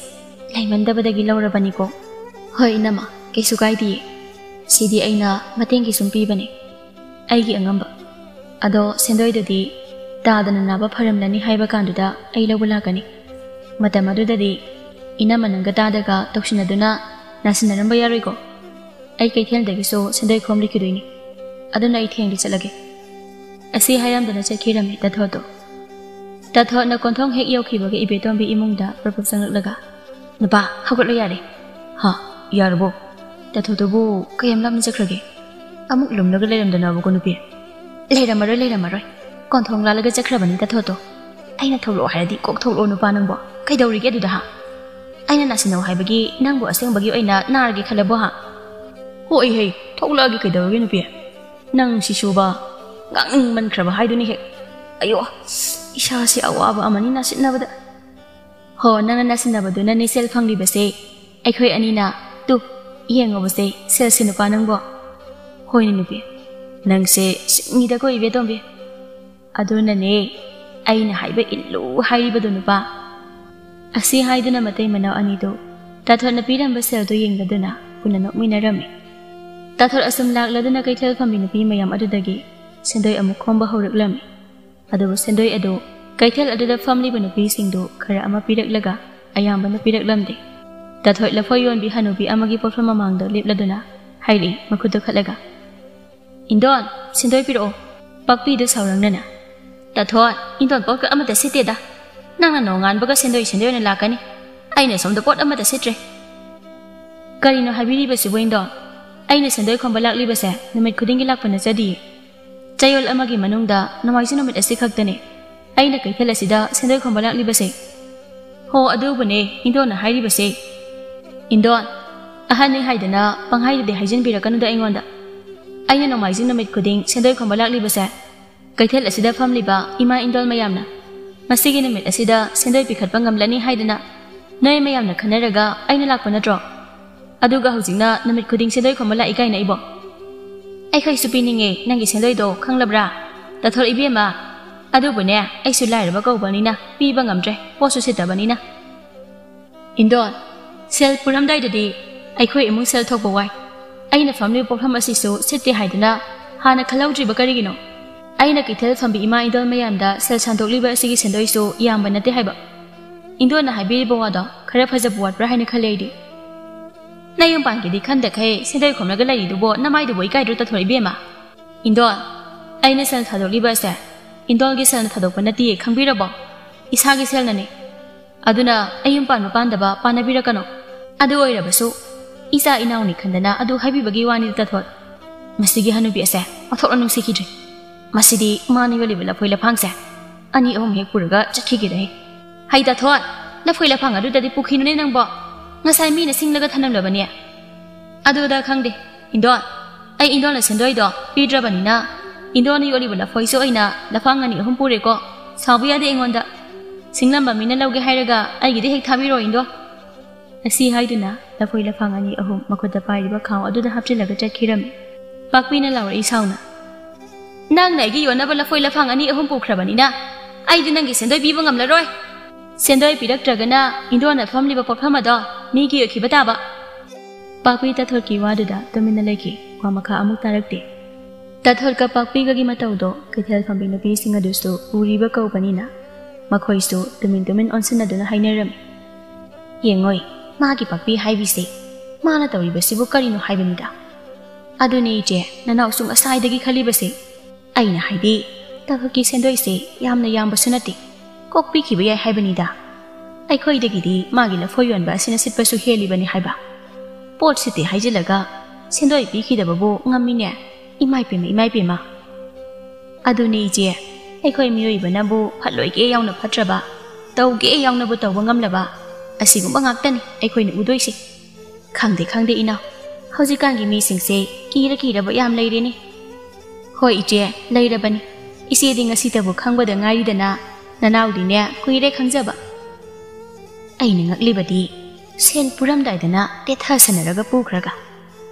ꯂꯩꯃꯟꯗꯕꯗꯒꯤ ꯂꯧꯔꯕꯅꯤꯀꯣ꯫" "ꯍꯣꯏ ꯏꯅꯝꯃ, ꯀꯩꯁꯨ ꯀꯥꯏꯗꯤꯌꯦ꯫" ꯁꯤꯗꯤ ꯑꯩꯅ ꯃꯇꯦꯡꯒꯤ ꯁꯨꯝ ꯄꯤꯕꯅꯤ, ꯑꯩꯒꯤ ꯑꯉꯝꯕ꯫ ꯑꯗꯣ ꯁꯦꯟꯗꯣꯏꯗꯨꯗꯤ ꯇꯥꯗꯅ ꯅꯥꯕ ꯐꯔꯝꯂꯅꯤ ꯍꯥꯏꯕ ꯀꯥꯟꯗꯨꯗ ꯑꯩ ꯂꯧꯕ ꯂꯥꯛꯀꯅꯤ꯫ ꯃꯇꯝ ꯑꯗꯨꯗꯗꯤ ꯏꯅꯝꯃ ꯅꯪꯒ ꯇꯥꯗꯒ ꯇꯧꯁꯤꯟꯅꯗꯨꯅ ꯅꯥꯁꯤꯟꯅꯔꯝꯕ ꯌꯥꯔꯣꯏꯀꯣ꯫ ꯑꯩ ꯀꯩꯊꯦꯜꯗꯒꯤꯁꯨ ꯁꯦꯟꯗꯣꯏ ꯈꯣꯝꯂꯨꯈꯤꯗꯣꯏꯅꯤ꯫ ꯑꯗꯨꯅ ꯑꯩ ꯊꯦꯡꯂꯤ ꯆꯠꯂꯒꯦ꯫ ꯑꯁꯤ ꯍꯥꯏꯔꯝꯗꯨꯅ ꯆꯠꯈꯤꯔꯝꯃꯤ ꯇꯥꯊꯣꯠꯇꯣ꯫ ꯇꯥꯊꯣꯠꯅ ꯀꯣꯟꯊꯣꯡ ꯍꯦꯛ ꯌꯧꯈꯤꯕꯒ ꯏꯕꯦꯇꯣꯝꯕꯤ ꯏꯃꯨꯡꯗ ꯄ꯭ꯔꯞ ꯄ꯭ꯔꯞ ꯆꯪꯂꯛꯂꯒ, "ꯅꯨꯄꯥ, ꯍꯧꯒꯠꯂꯣ ꯌꯥꯔꯦ꯫" "ꯍꯥ? ꯌꯥꯔꯕꯣ?" ꯇꯥꯊꯣꯠꯇꯨꯕꯨ ꯀꯌꯥꯝ ꯂꯥꯞꯅ ꯆꯠꯈ꯭ꯔꯒꯦ? ꯑꯃꯨꯛ ꯂꯨꯝꯂꯒ ꯂꯩꯔꯝꯗꯅꯕꯀꯣ ꯅꯨꯄꯤ꯫ "ꯂꯩꯔꯝꯃꯔꯣꯏ, ꯂꯩꯔꯝꯃꯔꯣꯏ꯫ ꯀꯣꯟꯊꯣꯡ ꯂꯥꯜꯂꯒ ꯆꯠꯈ꯭ꯔꯕꯅꯤ ꯇꯥꯊꯣꯠꯇꯣ꯫ ꯑꯩꯅ ꯊꯣꯛꯂꯛꯑꯣ ꯍꯥꯏꯔꯗꯤ ꯀꯣꯛ ꯊꯣꯛꯂꯛꯑꯣ ꯅꯨꯄꯥ ꯅꯪꯕꯣ꯫ ꯀꯩꯗꯧꯔꯤꯒꯦ ꯑꯗꯨꯗ ꯍꯥ? ꯑꯩꯅ ꯅꯥꯁꯤꯟꯅꯧ ꯍꯥꯏꯕꯒꯤ ꯅꯪꯕꯨ ꯑꯁꯦꯡꯕꯒꯤ ꯑꯣꯏꯅ ꯅꯥꯔꯒꯦ ꯈꯜꯂꯕꯣ ꯍꯥ?" "ꯍꯣꯏ ꯍꯩ, ꯊꯣꯛꯂꯛꯑꯒꯦ ꯀꯩꯗꯧꯔꯒꯦ ꯅꯨꯄꯤ? ꯅꯪ ꯁꯤꯁꯨꯕ ꯉꯥꯡꯅꯤꯡꯃꯟꯈ꯭ꯔꯕ ꯍꯥꯏꯗꯨꯅꯤ ꯍꯦꯛ꯫ ꯑꯌꯣ, ꯏꯁꯥꯁꯦ ꯑꯋꯥꯕ ꯑꯃꯅꯤ ꯅꯥꯁꯤꯟꯅꯕꯗ꯫" "ꯍꯣ, ꯅꯪꯅ ꯅꯥꯁꯤꯟꯅꯕꯗꯨꯅꯅꯦ ꯁꯦꯜ ꯐꯪꯂꯤꯕꯁꯦ꯫ ꯑꯩꯈꯣꯏ ꯑꯅꯤꯅ ꯇꯨ ꯌꯦꯡꯉꯨꯕꯁꯦ, ꯁꯦꯜꯁꯦ ꯅꯨꯄꯥ ꯅꯪꯕꯣ꯫" "ꯍꯣꯏꯅꯦ ꯅꯨꯄꯤ, ꯅꯪꯁꯦ ꯁꯤꯡꯉꯤꯗꯀꯣ ꯏꯕꯦꯇꯣꯝꯕꯤ꯫ ꯑꯗꯨꯅꯅꯦ ꯑꯩꯅ ꯍꯥꯏꯕ ꯏꯜꯂꯨ ꯍꯥꯏꯔꯤꯕꯗꯣ ꯅꯨꯄꯥ꯫" ꯑꯁꯤ ꯍꯥꯏꯗꯨꯅ ꯃꯇꯩ ꯃꯅꯥꯎ ꯑꯅꯤꯗꯨ ꯇꯥꯊꯣꯠꯅ ꯄꯤꯔꯝꯕ ꯁꯦꯜꯗꯨ ꯌꯦꯡꯂꯗꯨꯅ ꯄꯨꯟꯅ ꯅꯣꯛꯃꯤꯟꯅꯔꯝꯃꯤ꯫ ꯇꯥꯊꯣꯠ ꯑꯁꯨꯝ ꯂꯥꯛꯂꯗꯨꯅ ꯀꯩꯊꯦꯜ ꯐꯝꯕꯤ ꯅꯨꯄꯤ ꯃꯌꯥꯝ ꯑꯗꯨꯗꯒꯤ ꯁꯦꯟꯗꯣꯏ ꯑꯃꯨꯛ ꯈꯣꯝꯕ ꯍꯧꯔꯛꯂꯝꯃꯤ꯫ ꯑꯗꯨꯕꯨ ꯁꯦꯟꯗꯣꯏ ꯑꯗꯨ ꯀꯩꯊꯦꯜ ꯑꯗꯨꯗ ꯐꯝꯂꯤꯕ ꯅꯨꯄꯤꯁꯤꯡꯗꯨ ꯈꯔ ꯑꯃ ꯄꯤꯔꯛꯂꯒ ꯑꯌꯥꯝꯕꯅ ꯄꯤꯔꯛꯂꯝꯗꯦ꯫ ꯇꯥꯊꯣꯠ ꯂꯐꯣꯏ ꯌꯣꯟꯕꯤ ꯍꯅꯨꯕꯤ ꯑꯃꯒꯤ ꯄꯣꯠꯐꯝ ꯃꯃꯥꯡꯗ ꯂꯦꯞꯂꯗꯨꯅ ꯍꯥꯏꯔꯛꯏ ꯃꯈꯨꯠꯇ ꯈꯠꯂꯒ, "ꯏꯟꯗꯣꯟ, ꯁꯦꯟꯗꯣꯏ ꯄꯤꯔꯛꯑꯣ꯫" ꯄꯥꯛꯄꯤꯗꯨ ꯁꯥꯎꯔꯪꯅꯅ, "ꯇꯥꯊꯣꯠ, ꯏꯟꯗꯣꯟ ꯄꯣꯠꯀ ꯑꯃꯠꯇ ꯁꯤꯠꯇꯦꯗ꯫ ꯅꯪꯅ ꯅꯣꯡꯉꯥꯟꯕꯒ ꯁꯦꯟꯗꯣꯏ, ꯁꯦꯟꯗꯣꯏ ꯑꯣꯏꯅ ꯂꯥꯛꯀꯅꯤ꯫ ꯑꯩꯅ ꯁꯣꯝꯗ ꯄꯣꯠ ꯑꯃꯠꯇ ꯁꯤꯠꯇ꯭ꯔꯦ꯫" "ꯀꯔꯤꯅꯣ ꯍꯥꯏꯕꯤꯔꯤꯕꯁꯤꯕꯨ ꯏꯟꯗꯣꯟ? ꯑꯩꯅ ꯁꯦꯟꯗꯣꯏ ꯈꯣꯝꯕ ꯂꯥꯛꯂꯤꯕꯁꯦ ꯅꯨꯃꯤꯠ ꯈꯨꯗꯤꯡꯒꯤ ꯂꯥꯛꯄ ꯅꯠꯆꯗꯤꯌꯦ꯫ ꯆꯌꯣꯜ ꯑꯃꯒꯤ ꯃꯅꯨꯡꯗ ꯅꯣꯡꯃꯥꯏꯖꯤꯡ ꯅꯨꯃꯤꯠ ꯑꯁꯤ ꯈꯛꯇꯅꯦ ꯑꯩꯅ ꯀꯩꯊꯦꯜ ꯑꯁꯤꯗ ꯁꯦꯟꯗꯣꯏ ꯈꯣꯝꯕ ꯂꯥꯛꯂꯤꯕꯁꯦ꯫" "ꯍꯣ, ꯑꯗꯨꯕꯨꯅꯦ ꯏꯟꯗꯣꯟꯅ ꯍꯥꯏꯔꯤꯕꯁꯦ꯫" "ꯏꯟꯗꯣꯟ, ꯑꯍꯟꯅꯤ ꯍꯥꯏꯗꯅ ꯄꯪꯍꯥꯏꯗꯨꯗꯤ ꯍꯥꯏꯖꯤꯟꯕꯤꯔꯛꯀꯅꯨꯗ ꯑꯩꯉꯣꯟꯗ꯫ ꯑꯩꯅ ꯅꯣꯡꯃꯥꯏꯖꯤꯡ ꯅꯨꯃꯤꯠ ꯈꯨꯗꯤꯡ ꯁꯦꯟꯗꯣꯏ ꯈꯣꯝꯕ ꯂꯥꯛꯂꯤꯕꯁꯦ ꯀꯩꯊꯦꯜ ꯑꯁꯤꯗ ꯐꯝꯂꯤꯕ ꯏꯃꯥ ꯏꯟꯗꯣꯜ ꯃꯌꯥꯝꯅ ꯃꯁꯤꯒꯤ ꯅꯨꯃꯤꯠ ꯑꯁꯤꯗ ꯁꯦꯟꯗꯣꯏ ꯄꯤꯈꯠꯄ ꯉꯝꯂꯅꯤ ꯍꯥꯏꯗꯅ ꯅꯣꯏ ꯃꯌꯥꯝꯅ ꯈꯟꯅꯔꯒ ꯑꯩꯅ ꯂꯥꯛꯄ ꯅꯠꯇ꯭ꯔꯣ? ꯑꯗꯨꯒ ꯍꯧꯖꯤꯛꯅ ꯅꯨꯃꯤꯠ ꯈꯨꯗꯤꯡ ꯁꯦꯟꯗꯣꯏ ꯈꯣꯝꯕ ꯂꯥꯛꯏ ꯀꯥꯏꯅ ꯑꯩꯕꯣ? ꯑꯩꯈꯣꯏꯁꯨ ꯄꯤꯅꯤꯡꯉꯦ ꯅꯪꯒꯤ ꯁꯦꯟꯗꯣꯏꯗꯣ, ꯈꯪꯂꯕ꯭ꯔꯥ? ꯇꯥꯊꯣꯔ ꯏꯕꯦꯝꯃ, ꯑꯗꯨꯕꯨꯅꯦ, ꯑꯩꯁꯨ ꯂꯥꯏꯔꯕ ꯀꯧꯕꯅꯤꯅ ꯄꯤꯕ ꯉꯝꯗ꯭ꯔꯦ, ꯄꯣꯠꯁꯨ ꯁꯤꯠꯇꯕꯅꯤꯅ꯫" "ꯏꯟꯗꯣꯟ, ꯁꯦꯜ ꯄꯨꯔꯝꯗꯥꯏꯗꯗꯤ ꯑꯩꯈꯣꯏ ꯏꯃꯨꯡ ꯁꯦꯜ ꯊꯣꯛꯄ ꯋꯥꯏ꯫ ꯑꯩꯅ ꯐꯝꯂꯤꯕ ꯄꯣꯠꯐꯝ ꯑꯁꯤꯁꯨ ꯁꯤꯠꯇꯦ ꯍꯥꯏꯗꯨꯅ ꯍꯥꯟꯅ ꯈꯜꯍꯧꯗ꯭ꯔꯤꯕ ꯀꯔꯤꯒꯤꯅꯣ? ꯑꯩꯅ ꯀꯩꯊꯦꯜ ꯐꯝꯕꯤ ꯏꯃꯥ ꯏꯟꯗꯣꯜ ꯃꯌꯥꯝꯗ ꯁꯦꯜ ꯁꯥꯟꯗꯣꯛꯂꯤꯕ ꯑꯁꯤꯒꯤ ꯁꯦꯟꯗꯣꯏꯁꯨ ꯌꯥꯝꯕ ꯅꯠꯇꯦ ꯍꯥꯏꯕ꯫ ꯏꯟꯗꯣꯜꯅ ꯍꯥꯏꯕꯤꯔꯤꯕ ꯋꯥꯗꯣ ꯈꯔ ꯐꯖꯕ ꯋꯥꯠꯄ꯭ꯔꯥ ꯍꯥꯏꯅ ꯈꯜꯂꯦ ꯑꯩꯗꯤ꯫ ꯅꯌꯨꯝ ꯄꯥꯟꯒꯦꯗꯤ ꯈꯟꯗꯈꯩ ꯁꯦꯟꯗꯣꯏ ꯈꯣꯝꯂꯒ ꯂꯩꯔꯤꯗꯨꯕꯣ ꯅꯃꯥꯏꯗꯨꯕꯨ ꯏꯀꯥꯏꯗ꯭ꯔꯣ ꯇꯥꯊꯣꯛ ꯏꯕꯦꯝꯃ? ꯏꯟꯗꯣꯜ, ꯑꯩꯅ ꯁꯦꯜ ꯊꯥꯗꯣꯛꯂꯤꯕ ꯑꯁꯦ ꯏꯟꯗꯣꯜꯒꯤ ꯁꯦꯜꯅ ꯊꯥꯗꯣꯛꯄ ꯅꯠꯇꯤꯌꯦ, ꯈꯪꯕꯤꯔꯕꯣ? ꯏꯁꯥꯒꯤ ꯁꯦꯜꯅꯅꯦ꯫ ꯑꯗꯨꯅ ꯑꯩ ꯌꯨꯝ ꯄꯥꯟꯕ ꯄꯥꯟꯗꯕ ꯄꯥꯟꯅꯕꯤꯔꯛꯀꯅꯣ꯫ ꯑꯗꯨ ꯑꯣꯏꯔꯕꯁꯨ ꯏꯆꯥ ꯏꯅꯥꯎꯅꯤ ꯈꯟꯗꯅ ꯑꯗꯨ ꯍꯥꯏꯕꯤꯕꯒꯤ ꯋꯥꯅꯤ ꯇꯥꯊꯣꯠ꯫ ꯃꯁꯤꯒꯤ ꯍꯅꯨꯕꯤ ꯑꯁꯦ ꯑꯣꯟꯊꯣꯛꯅ ꯅꯨꯡꯁꯤꯈꯤꯗ꯭ꯔꯦ꯫ ꯃꯁꯤꯗꯤ ꯃꯥꯅ ꯌꯣꯜꯂꯤꯕ ꯂꯐꯣꯏ ꯂꯐꯥꯡꯁꯦ ꯑꯅꯤ ꯑꯍꯨꯝ ꯍꯦꯛ ꯄꯨꯔꯒ ꯆꯠꯈꯤꯒꯦꯗ ꯍꯦ꯫ ꯍꯩ ꯇꯥꯊꯣꯠ, ꯂꯐꯣꯏ ꯂꯐꯥꯡ ꯑꯗꯨꯗꯗꯤ ꯄꯨꯈꯤꯅꯨꯅꯦ ꯅꯪꯕꯣ꯫ ꯉꯁꯥꯏ ꯃꯤꯅ ꯁꯤꯡꯂꯒ ꯊꯅꯝꯂꯕꯅꯦ꯫ ꯑꯗꯨꯗ ꯈꯪꯗꯦ꯫ ꯏꯟꯗꯣꯜ, ꯑꯩ ꯏꯟꯗꯣꯜꯅ ꯁꯦꯟꯗꯣꯏꯗꯣ ꯄꯤꯗ꯭ꯔꯕꯅꯤꯅ ꯏꯟꯗꯣꯜꯅ ꯌꯣꯜꯂꯤꯕ ꯂꯐꯣꯏꯁꯨ ꯑꯩꯅ ꯂꯐꯥꯡ ꯑꯅꯤ ꯑꯍꯨꯝ ꯄꯨꯔꯦꯀꯣ꯫ ꯁꯥꯎꯕ ꯌꯥꯗꯦ ꯑꯩꯉꯣꯟꯗ꯫ ꯁꯤꯡꯂꯝꯕ ꯃꯤꯅ ꯂꯧꯒꯦ ꯍꯥꯏꯔꯒ ꯑꯩꯒꯤꯗꯤ ꯍꯦꯛ ꯊꯥꯕꯤꯔꯣ ꯏꯟꯗꯣꯜ꯫ ꯑꯁꯤ ꯍꯥꯏꯗꯨꯅ ꯂꯐꯣꯏ ꯂꯐꯥꯡ ꯑꯅꯤ ꯑꯍꯨꯝ ꯃꯈꯨꯠꯇ ꯄꯥꯏꯔꯤꯕ ꯈꯥꯎ ꯑꯗꯨꯗ ꯍꯥꯞꯆꯤꯜꯂꯒ ꯆꯠꯈꯤꯔꯝꯃꯤ꯫ ꯄꯥꯛꯄꯤꯅ ꯂꯥꯎꯔꯛꯏ ꯁꯥꯎꯅ, "ꯅꯪꯅ ꯑꯩꯒꯤ ꯌꯣꯟꯅꯕ ꯂꯐꯣꯏ ꯂꯐꯥꯡ ꯑꯅꯤ ꯑꯍꯨꯝ ꯄꯨꯈ꯭ꯔꯕꯅꯤꯅ ꯑꯩꯗꯤ ꯅꯪꯒꯤ ꯁꯦꯟꯗꯣꯏ ꯄꯤꯕ ꯉꯝꯂꯔꯣꯏ꯫ ꯁꯦꯟꯗꯣꯏ ꯄꯤꯔꯛꯇ꯭ꯔꯒꯅ ꯏꯟꯗꯣꯜꯅ ꯐꯝꯂꯤꯕ ꯄꯣꯠꯐꯝ ꯑꯗꯣ ꯃꯤꯒꯤ ꯑꯣꯏꯈꯤꯕ ꯇꯥꯕ"꯫ ꯄꯥꯛꯄꯤ ꯇꯥꯊꯣꯠꯀꯤ ꯋꯥꯗꯨꯗ ꯇꯨꯃꯤꯟꯅ ꯂꯩꯈꯤ꯫ ꯋꯥ ꯃꯈꯥ ꯑꯃꯨꯛ ꯇꯥꯔꯛꯇꯦ꯫ ꯇꯥꯊꯣꯠꯀ ꯄꯥꯛꯄꯤꯒꯒꯤ ꯃꯇꯧꯗꯣ ꯀꯩꯊꯦꯜ ꯐꯝꯕꯤ ꯅꯨꯄꯤꯁꯤꯡ ꯑꯗꯨꯁꯨ ꯎꯔꯤꯕ ꯀꯧꯕꯅꯤꯅ ꯃꯈꯣꯏꯁꯨ ꯇꯨꯃꯤꯟ ꯇꯨꯃꯤꯟ ꯑꯣꯟꯁꯤꯟꯅꯗꯨꯅ ꯍꯥꯏꯅꯔꯝꯃꯤ꯫ "ꯌꯦꯡꯉꯣꯏ, ꯃꯥꯒꯤ ꯄꯥꯛꯄꯤ ꯍꯥꯏꯕꯤꯁꯦ, ꯃꯥꯅ ꯇꯧꯔꯤꯕꯁꯤꯕꯨ ꯀꯔꯤꯅꯣ ꯍꯥꯏꯕꯅꯤꯗ꯫ ꯑꯗꯨꯅꯦ ꯏꯆꯦ, ꯅꯅꯥꯎꯁꯨ ꯉꯁꯥꯏꯗꯒꯤ ꯈꯜꯂꯤꯕꯁꯦ꯫ ꯑꯩꯅ ꯍꯥꯏꯗꯤ, ꯊꯕꯛꯀꯤ ꯁꯦꯟꯗꯣꯏꯁꯦ ꯌꯥꯝꯅ ꯌꯥꯝꯕꯁꯨ ꯅꯠꯇꯦ, ꯀꯣꯛ ꯄꯤꯈꯤꯕ ꯌꯥꯏ ꯍꯥꯏꯕꯅꯤꯗ꯫ ꯑꯩꯈꯣꯏꯗꯒꯤꯗꯤ ꯃꯥꯒꯤ ꯂꯐꯣꯏ ꯌꯣꯟꯕ ꯑꯁꯤꯅ ꯁꯤꯠꯄꯁꯨ ꯍꯦꯜꯂꯤꯕꯅꯤ ꯍꯥꯏꯕ꯫ ꯄꯣꯠ ꯁꯤꯠꯇꯦ ꯍꯥꯏꯖꯤꯜꯂꯒ ꯁꯦꯟꯗꯣꯏ ꯄꯤꯈꯤꯗꯕꯕꯨ ꯉꯝꯃꯤꯅꯦ꯫ ꯏꯃꯥꯏ ꯄꯦꯝꯃ, ꯏꯃꯥꯏ ꯄꯦꯝꯃ꯫ ꯑꯗꯨꯅꯦ ꯏꯆꯦ, ꯑꯩꯈꯣꯏ ꯃꯤꯑꯣꯏꯕꯅꯕꯨ ꯐꯠꯂꯣꯏꯒꯦ ꯌꯥꯎꯅ ꯐꯠꯇ꯭ꯔꯕ, ꯇꯧꯒꯦ ꯌꯥꯎꯅꯕꯨ ꯇꯧꯕ ꯉꯝꯂꯕ, ꯑꯁꯤꯒꯨꯝꯕ ꯉꯥꯛꯇꯅꯤ ꯑꯩꯈꯣꯏꯅ ꯎꯗꯣꯏꯁꯦ꯫ ꯈꯪꯗꯦ, ꯈꯪꯗꯦ ꯏꯅꯥꯎ, ꯍꯧꯖꯤꯛꯀꯥꯟꯒꯤ ꯃꯤꯁꯤꯡꯁꯦ ꯀꯤꯔ ꯀꯤꯔꯕ ꯌꯥꯝ ꯂꯩꯔꯦꯅꯦ꯫ ꯍꯣꯏ ꯏꯆꯦ, ꯂꯩꯔꯕꯅꯤ꯫ ꯏꯆꯦꯗꯤ ꯉꯁꯤꯇꯕꯨ ꯈꯪꯕꯗ ꯉꯥꯏꯔꯤꯗꯅ, ꯅꯅꯥꯎꯗꯤꯅꯦ ꯀꯨꯏꯔꯦ ꯈꯪꯖꯕ꯫ ꯑꯩꯅ ꯉꯛꯂꯤꯕꯗꯤ ꯁꯦꯟ ꯄꯨꯔꯝꯗꯥꯏꯗꯅ ꯇꯦꯊꯁꯟꯅꯔꯒ ꯄꯨꯈ꯭ꯔꯒ,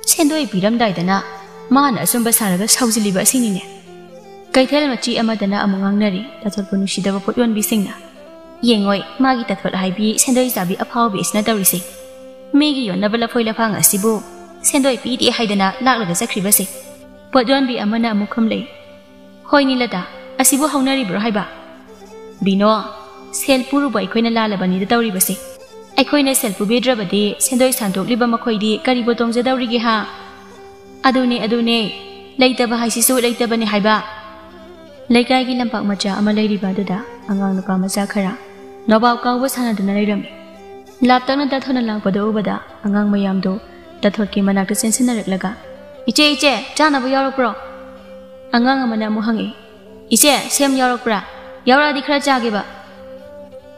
ꯁꯦꯟꯗꯣꯏ ꯄꯤꯔꯝꯗꯥꯏꯗꯅ ꯃꯥꯅ ꯑꯆꯨꯝꯕ ꯁꯥꯔꯒ ꯁꯥꯎꯖꯤꯜꯂꯤꯕ ꯑꯁꯤꯅꯤꯅꯦ꯫ ꯀꯩꯊꯦꯜ ꯃꯆꯤ ꯑꯃꯗꯅ ꯑꯃꯨꯛ ꯉꯥꯡꯅꯔꯤ ꯇꯥꯊꯣꯠꯄꯨ ꯅꯨꯡꯁꯤꯗꯕ ꯄꯣꯠ ꯌꯣꯟꯕꯤꯁꯤꯡꯅ꯫ "ꯌꯦꯡꯉꯣꯏ, ꯃꯥꯒꯤ ꯇꯥꯊꯣꯠ ꯍꯥꯏꯕꯤ ꯁꯦꯟꯗꯣꯏ ꯆꯥꯕꯤ ꯑꯐꯥꯎꯕꯤ ꯑꯁꯤꯅ ꯇꯧꯔꯤꯁꯦ꯫ ꯃꯤꯒꯤ ꯌꯣꯟꯅꯕ ꯂꯐꯣꯏ ꯂꯐꯥꯡ ꯑꯁꯤꯕꯨ ꯁꯦꯟꯗꯣꯏ ꯄꯤꯗꯦ ꯍꯥꯏꯗꯅ ꯂꯥꯛꯂꯒ ꯆꯠꯈ꯭ꯔꯤꯕꯁꯦ꯫ ꯄꯣꯠ ꯌꯣꯟꯕꯤ ꯑꯃꯅ ꯑꯃꯨꯛ ꯈꯨꯝꯂꯛꯏ, "ꯍꯣꯏꯅꯤ ꯂꯇꯥ, ꯑꯁꯤꯕꯨ ꯍꯧꯅꯔꯤꯕ꯭ꯔꯣ ꯍꯥꯏꯕ? ꯕꯤꯅꯣ, ꯁꯦꯜ ꯄꯨꯔꯨꯕ ꯑꯩꯈꯣꯏꯅ ꯂꯥꯜꯂꯕꯅꯤꯗ ꯇꯧꯔꯤꯕꯁꯦ꯫ ꯑꯩꯈꯣꯏꯅ ꯁꯦꯜ ꯄꯨꯕꯤꯗ꯭ꯔꯕꯗꯤ ꯁꯦꯟꯗꯣꯏ ꯁꯥꯟꯗꯣꯛꯂꯤꯕ ꯃꯈꯣꯏꯗꯤ ꯀꯔꯤꯕꯨ ꯇꯣꯡꯖꯗꯧꯔꯤꯒꯦ ꯍꯥ?" "ꯑꯗꯨꯅꯦ, ꯑꯗꯨꯅꯦ, ꯂꯩꯇꯕ ꯍꯥꯏꯁꯤꯁꯨ ꯂꯩꯇꯕꯅꯦ ꯍꯥꯏꯕ"꯫ ꯂꯩꯀꯥꯏꯒꯤ ꯂꯝꯄꯥꯛ ꯃꯆꯥ ꯑꯃ ꯂꯩꯔꯤꯕ ꯑꯗꯨꯗ ꯑꯉꯥꯡ ꯅꯨꯄꯥ ꯃꯆꯥ ꯈꯔ ꯅꯣꯕꯥꯞ ꯀꯥꯎꯕ ꯁꯥꯟꯅꯗꯨꯅ ꯂꯩꯔꯝꯃꯤ꯫ ꯂꯥꯞꯇꯛꯅ ꯇꯥꯊꯣꯠꯅ ꯂꯥꯛꯄꯗꯨ ꯎꯕꯗ ꯑꯉꯥꯡ ꯃꯌꯥꯝꯗꯨ ꯇꯥꯊꯣꯠꯀꯤ ꯃꯅꯥꯛꯇ ꯆꯦꯟꯁꯤꯟꯅꯔꯛꯂꯒ, "ꯏꯆꯦ, ꯏꯆꯦ, ꯆꯥꯅꯕ ꯌꯥꯎꯔꯛꯄ꯭ꯔꯣ?" ꯑꯉꯥꯡ ꯑꯃꯅ ꯑꯃꯨꯛ ꯍꯪꯉꯛꯏ, "ꯏꯆꯦ, ꯁꯦꯝ ꯌꯥꯎꯔꯛꯄ꯭ꯔꯥ? ꯌꯥꯎꯔꯛꯑꯗꯤ ꯈꯔ ꯆꯥꯒꯦꯕ"꯫